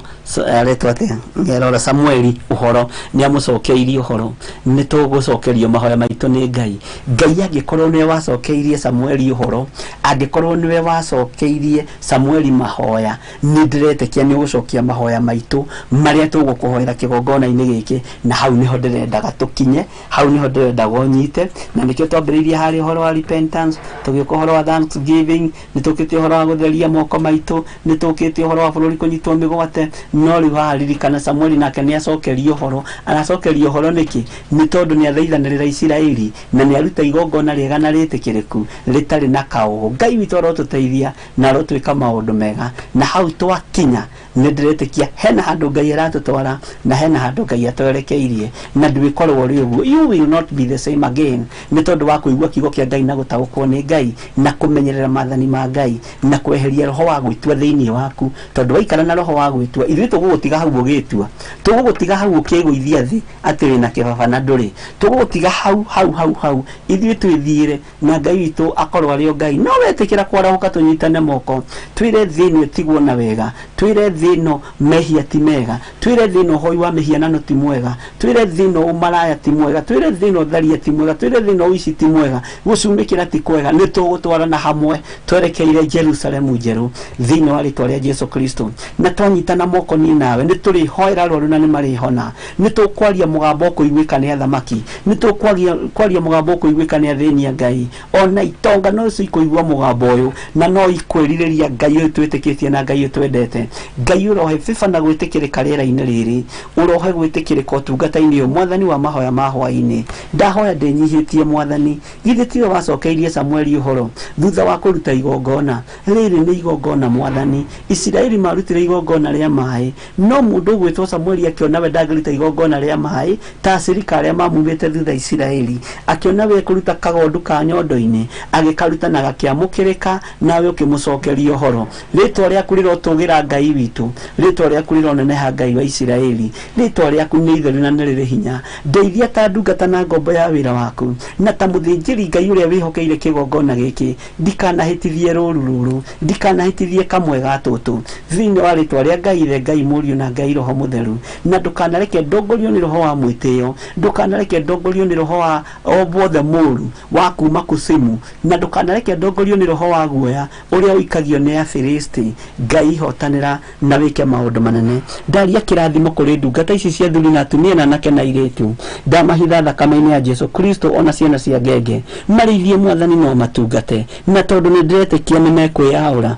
aretwo atĩa? Ngerora Samueli ũhoro, nĩ amũcokeirie ũhoro. Nĩ tũgũcokerio mahoya maitũ nĩ Ngai. Ngai angĩkorwo nĩwe wacokeirie Samueli ũhoro, angĩkorwo nĩwe wacokeirie Samueli mahoya, nĩ ndĩretĩkia nĩ ũgũcokia mahoya maitũ marĩa tũgũkũhoera kĩgongona-inĩ gĩkĩ, na hau nĩho ndĩrendaga tũkinye, hau nĩho ndĩrendaga ũnyite, na nĩkĩo twambĩrĩirie harĩa ũhoro wa repentance, tũgĩũka ũhoro wa thanksgiving, nĩ tũkĩte ũhoro wa gũtheria moko maitũ, nĩ tũkĩte ũhoro wa bũrũri kũnyitwo mĩgwate. No rĩu haha ririkana Samueli nake nĩ acokerio ũhoro. Aracokerio ũhoro nĩkĩ? Nĩ tondũ nĩ athaithanĩrĩra Isiraeli, na nĩ aruta igongona rĩega na rĩtĩkĩrĩku rĩtarĩ na kaũgũ. Ngai witũ arotũteithia na arotwĩka maũndũ mega, na hau twakinya Nĩ ndĩretĩkia hena handũ Ngai aratũtwara na hena handũ Ngai atwerekeirie, na ndwĩkorwo ũrĩ ũguo. You will not be the same again, nĩ tondũ wa kũigua kiugo kĩa Ngai na gũtaũkwo nĩ Ngai na kũmenyerera maathani ma Ngai na kweheria roho wa gwĩtua thĩinĩ waku. Tondũ waikara na roho wa gwĩtua, ithuĩ tũgũgũtiga hau ũgĩtua, tũgũgũtiga hau ũkĩgũithia thĩ atĩ wĩna kĩbaba na ndũrĩ, tũgũgũtiga hau hau hau hau, ithuĩ twĩthiĩre na Ngai witũ akorwo arĩ o Ngai. No wetĩkĩra kwarahũka tũnyitane moko, twĩre thĩ ĩno ĩtigwo na wega, twĩre thĩ ĩno mehia ti mega, twĩre thĩ ĩno ũhoi wa mĩhianano ti mwega, twĩre thĩ ĩno ũmaraya ti mwega, twĩre thĩ ĩno ũtharia ti mwega, twĩre thĩ ĩno ũici ti mwega, gũcumĩkĩra ti kwega. Nĩ tũgũtwarana hamwe twerekeire Jerusalemu njerũ thĩinĩ wa rĩtwa rĩa Jesu Kristo. Na twanyitana moko niĩ nawe, nĩ tũrĩhoera arwaru na nĩ marĩhona, nĩ tũkwaria mũgambo ũkũiguĩka nĩ athamaki, nĩ tũkwaria mũgambo ũkũiguĩka nĩ athĩni a Ngai, ona itonga no cikũigua mũgambo ũyũ na no ikwĩrirĩria Ngai ũyũ twĩtĩkĩtie na Ngai ũyũ twendete. Ngai ũrohe bĩba na gwĩtĩkĩrĩka rĩera-inĩ rĩrĩ, ũrohe gwĩtĩkĩrĩka ũtungata-inĩ ũyũ, Mwathani wa mahoya ma hwaĩ-inĩ. Ndahoya ndĩnyihĩtie Mwathani, githĩ tiwe wacokeirie Samueli ũhoro thutha wa kũruta igongona? Rĩrĩ nĩ igongona Mwathani. Isiraeli marutire igongona rĩa maĩ, no mũndũ ũgwĩtwo Samueli akĩona we ndangĩruta igongona rĩa maĩ ta acirika arĩa mamumĩte thutha Isiraeli, akĩona we kũruta kagondu ka nyondo-inĩ, agĩkaruta na gakĩamũkĩrĩka, nawe ũkĩmũcokeria ũhoro. Rĩtwa rĩaku rĩrotũgĩra Ngai witũ, rĩtwa rĩaku rĩroneneha Ngai wa Isiraeli, rĩtwa rĩaku nĩ itheru na nĩ rĩrĩ hinya. Ndeithia ta ndungata na ngombo ya wĩra waku, na ta mũthĩnjĩri Ngai ũrĩa wĩhokeire kĩgongona gĩkĩ, ndikanahĩtithie rũru rũrũ, ndikanahĩtithie kamwe ga tũtũ, thĩinĩ wa rĩtwa rĩa Ngai Ithe, Ngai Mũriũ na Ngai Roho Mũtheru. Na ndũkanareke ndongorio nĩ roho wa mwĩtĩo, ndũkanareke ndongorio nĩ roho wa o wothe mũũru wa kuma kusimu, na ndũkanareke ndongorio nĩ roho wa guoya ũrĩa ũikagio nĩ Afilisti. Ngai hotanĩra na wĩke maũndũ manene. Ndaria kĩrathimo kũrĩ ndungata ici cia athuri na atumia na anake na airĩtu, ndamahitha thakame-inĩ ya Jesu Kristo, ona ciana cia ngenge marĩithie Mwathani no matungate, na tondũ nĩ ndĩretĩkia nĩ mekwĩyaũra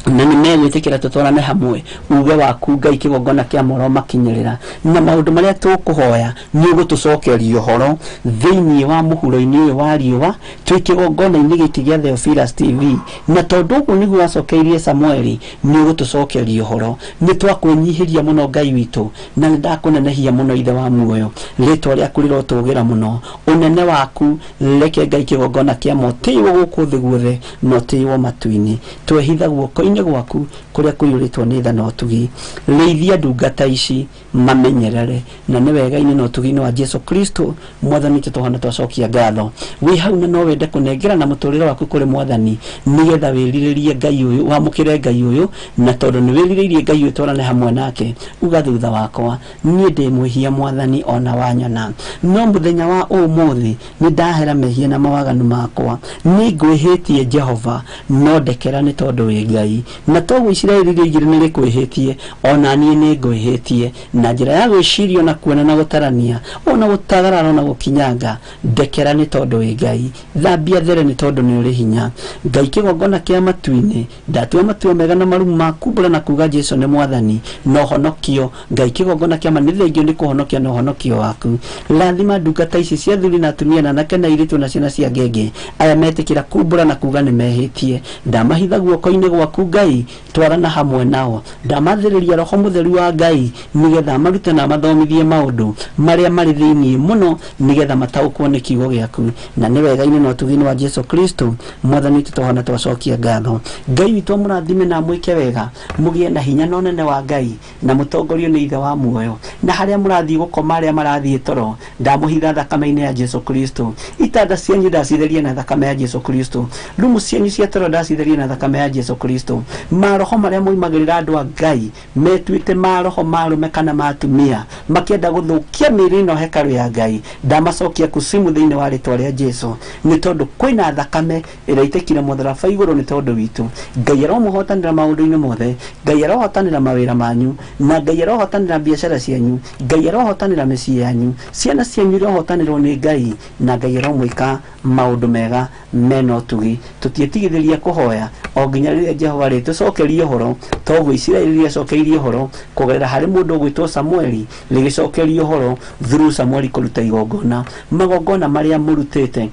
na nĩ megwĩtĩkĩra tũtwarane hamwe, uge waku Ngai kĩgongona kĩa moro makinyĩrĩra, na maũndũ marĩa tũkũhoya nĩ ũgũtũcokeria ũhoro thĩinĩ wa mũhuro-inĩ ũyũ wa riũa twĩ kĩgongona-inĩ gĩkĩ gĩa Theophilus TV. Na tondũ ũguo nĩguo wacokeirie Samueli, nĩ ũgũtũcokeria ũhoro. Nĩ twakwĩnyihĩria mũno Ngai witũ, na nĩ ndakũnenehia mũno Ithe wa muoyo. Rĩtwa rĩaku rĩrotũgĩra mũno, ũnene waku reke Ngai kĩgongona kĩa motĩĩwo gũkũ thĩ guothe na ũtĩĩwo matu-inĩ. Twehitha guoko-inĩ gwaku kũrĩa kũiyũrĩtwo nĩ tha na ũtugi. Rĩithia ndungata ici mamenyerere, na nĩ wega-inĩ na ũtugi-inĩ wa Jesu Kristo Mwathani witũ tũhana twacokia ngatho. Wĩ hau na no wende kũnengera na mũtũrĩre waku kũrĩ Mwathani, nĩgetha wĩrirĩrie Ngai ũyũ, wamũkĩre Ngai ũyũ, na tondũ nĩ wĩrirĩirie Ngai ũyũ twarane hamwe nake, uga thutha wakwa, niĩ ndĩ mwĩhia Mwathani ona wanyona, no mũthenya wa ũmũthĩ nĩ ndahera mehia na mawaganu makwa, nĩ ngwĩhĩtie Jehova, no ndekera nĩ tondũ wĩ Ngai. Na toguo Isiraeli rĩoigire nĩ rĩkwĩhĩtie, ona niĩ nĩ ngwĩhĩtie, na njĩra ya gwĩciria ona kuona na gũtarania, ona gũtagarara ona gũkinyanga, ndekera nĩ tondũ wĩ Ngai. Thambia there nĩ tondũ nĩ ũrĩ hinya. Ngai kĩgongona kĩa matu-inĩ, ndatua matua mega na marumu ma kumbũra na kuga Jesu nĩ Mwathani na ũhonokio. Ngai kĩgongona kĩa ma nĩ thengio nĩ kũhonokia na ũhonokio waku. Rathima ndungata ici cia athuri na atumia na anake na airĩtu na ciana cia ngenge, aya metĩkĩra kumbũra na kuga nĩ mehĩtie. Ndamahitha guoko-inĩ gwaku Ngai, twarana hamwe nao. Ndamathĩrĩria Roho Mũtheru wa Ngai, nĩgetha amarute na amathomithie maũndũ marĩa marĩ thĩinĩ mũno, nĩgetha mataũkwo nĩ kiugo gĩaku. Na nĩ wega-inĩ na ũtugi-inĩ wa Jesu Kristo Mwathani witũ tũhana twacokia ngatho. Ngai witũ amũrathime na amwĩke wega, mũgĩe na hinya na ũnene wa Ngai, na mũtongorio nĩ Ithe wa muoyo. Na harĩa mũrathiĩ gũkoma, arĩa marathiĩ toro, ndamũhitha thakame-inĩ ya Jesu Kristo. Itanda cianyu ndacitheria na thakame ya Jesu Kristo. Rumu cianyu cia toro ndacitheria na thakame ya Jesu Kristo. Maroho marĩa moimagĩrĩra andũ a Ngai metuĩte maroho ma arũme kana ma atumia, makĩenda gũthũkia mĩĩrĩ ĩno hekarũ ya Ngai, ndamacokia kusimu thĩinĩ wa rĩtwa rĩa Jesu, nĩ tondũ kwĩna thakame ĩraitĩkire mũtharaba igũrũ nĩ tondũ witũ. Ngai aromũhotanĩra maũndũ-inĩ mothe, Ngai arohotanĩra mawĩra manyu, na Ngai arohotanĩra biacara cianyu, Ngai arohotanĩra mĩciĩ yanyu, ciana cianyu irohotanĩrwo nĩ Ngai, na Ngai aromwĩka maũndũ mega mena ũtugi. Tũtiĩtigithĩria kũhoya o nginya rĩrĩa Jehova rĩtũcokerie ũhoro, toguo Isiraeli rĩacokeirie ũhoro kũgerera harĩ mũndũ ũgwĩtwo Samueli, rĩgĩcokerio ũhoro through Samueli kũruta igongona. Magongona marĩa mũrutĩte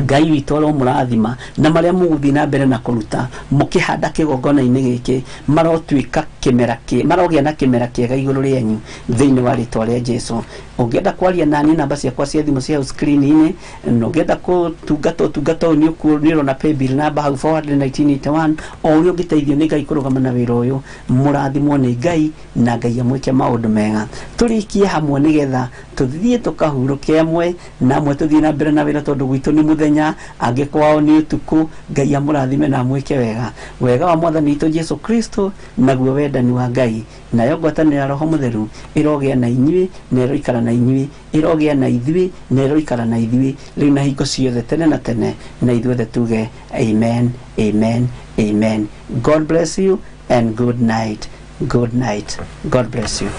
Ngai witũ aromũrathima, na marĩa mũgũthiĩ na mbere na kũruta mũkĩhanda kĩgongona-inĩ gĩkĩ marotuĩka kĩmera marogĩa na kĩmera kĩega igũrũ rĩanyu thĩinĩ wa rĩtwa rĩa Jesu. Ũngĩenda kwaria nani, namba ciakwa cia thimũ cia screen-inĩ, na ũngĩenda kũtungata ũtungata ũyũ nĩ ũrona paybill namba hau 41981. O ũrĩa ũngĩteithio nĩ Ngai kũrũgama na wĩra ũyũ, mũrathimwo nĩ Ngai na Ngai amwĩke maũndũ mega. Tũrĩkie hamwe nĩgetha tũthiĩ tũkahurũke amwe na amwe tũthiĩ na mbere na wĩra, tondũ gwitũ nĩ mũthenya, angĩ kwao nĩ ũtukũ. Ngai amũrathime na amwĩke wega. Wega wa Mwathani witũ Jesu Kristo naguo wendani wa Ngai nayo ngwatanĩro ya Roho Mũtheru ĩrogĩa na inyuĩ na ĩroikara na inyuĩ, ĩrogĩa na ithuĩ na ĩroikara na ithuĩ rĩu na hingo ciothe tene na tene, na ithuothe tuge amen, amen, amen. God bless you and good night. Good night. God bless you.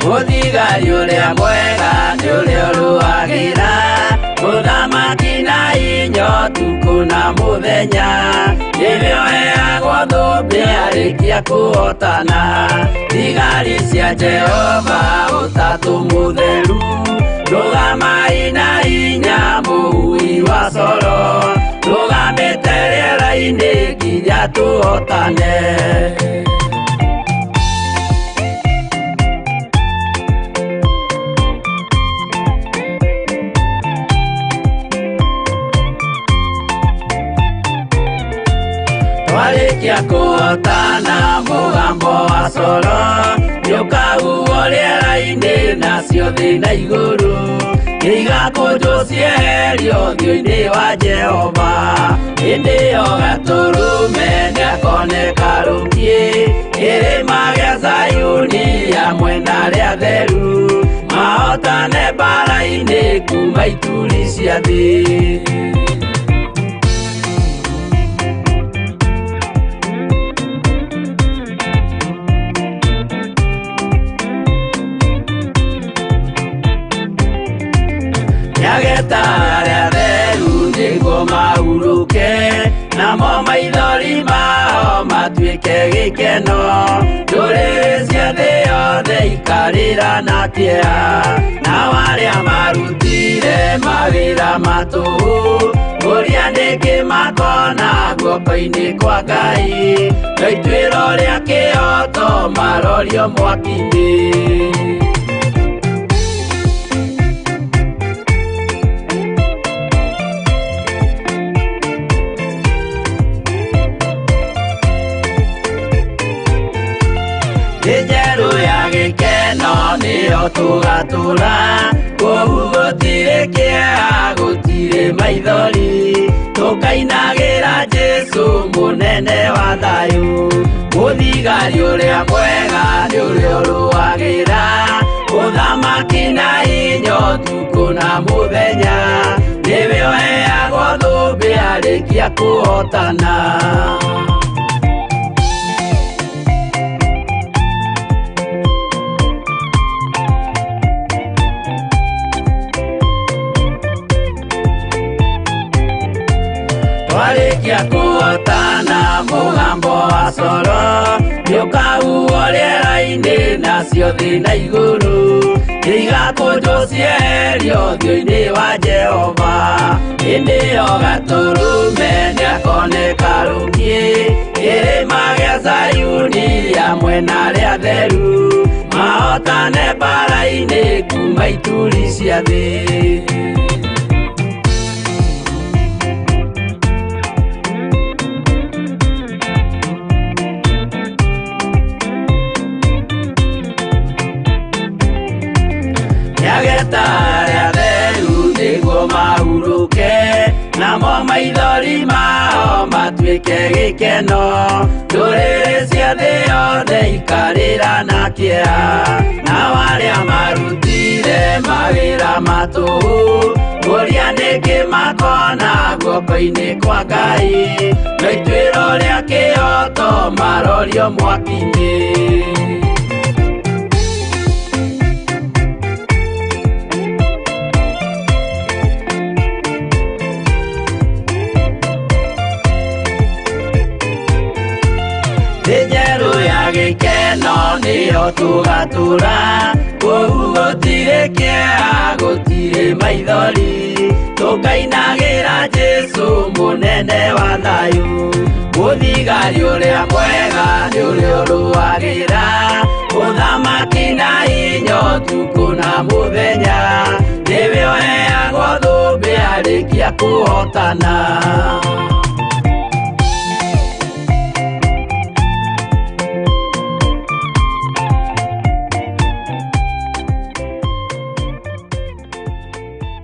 Mũthigari ũrĩa mwega nĩ ũrĩa ũrũagĩra mũthamaki na inya ũtukũ na mũthenya, nĩwe ũheagwo thũmbĩ arĩkia kũhotana. Thigari cia Jehova ũtatũ mũtheru, rũgamai na hinya mũhui wa coro, rũgamĩte rĩera-inĩ nginya tũhotane. Twarĩkia kũhotana mũgambo wa coro nĩũkahuhwo rĩera-inĩ, nacio thĩ na igũrũ nĩigakũnjwo cieherio ũthiũ-inĩ wa Jehova. Hĩndĩ ĩyo Gatũrũme nĩakoneka rũkiĩ kĩrĩma gĩa Zayuni hamwe na arĩa atheru, mahotane mbaara-inĩ kuma ituri cia thĩ. Nĩageta arĩa atheru nĩguo mahurũke, namo maithori mao matuĩke gĩkeno. Ndũrĩrĩ cia thĩ yothe ikarĩra na kĩeha, nao arĩa marutire mawĩra ma tũhũ ũrĩa nĩkĩ makona guoko-inĩ kwa Ngai, no ituĩro rĩa kĩhooto marorio mwaki-inĩ. Thĩ njerũ ya gĩkeno nĩyo tũgatũra, kũu gũtirĩ kĩeha gũtirĩ maithori, tũkainagĩra Jesu mũnene wa thayũ. Mũthigari ũrĩa mwega nĩ ũrĩa ũrũagĩra ũthamaki na hinya ũtukũ na mũthenya, nĩwe ũheagwo thũmbĩ arĩkia kũhotana. Twarĩkia kũhotana mũgambo wa coro nĩũkahuhwo rĩera-inĩ, nacio thĩ na igũrũ nĩigakũnjwo cieherio ũthiũ-inĩ wa Jehova. Hĩndĩ ĩyo Gatũrũme nĩakoneka rũkiĩ kĩrĩma gĩa Zayuni hamwe na arĩa atheru, mahotane mbaara-inĩ kuma ituri cia thĩ. Nĩageta arĩa atheru nĩguo mahurũke, namo maithori mao matuĩke gĩkeno. Ndũrĩrĩ cia thĩ yothe ikarĩra na kĩeha, nao arĩa marutire mawĩra ma tũhũ ũrĩa nĩkĩ makona guoko-inĩ kwa Ngai, no ituĩro rĩa kĩhooto marorio mwaki-inĩ. Thĩ njerũ ya gĩkeno nĩyo tũgatũra, Tũgatũra kũu gũtirĩ kĩeha, gũtirĩ maithori, tũkainagĩra Jesũ mũnene wa thayũ. Mũthigari ũrĩa mwega nĩ ũrĩa ũrũagĩra ũthamaki na hinya ũtukũ na mũthenya, nĩwe ũheagwo thũmbĩ arĩkia kũhotana.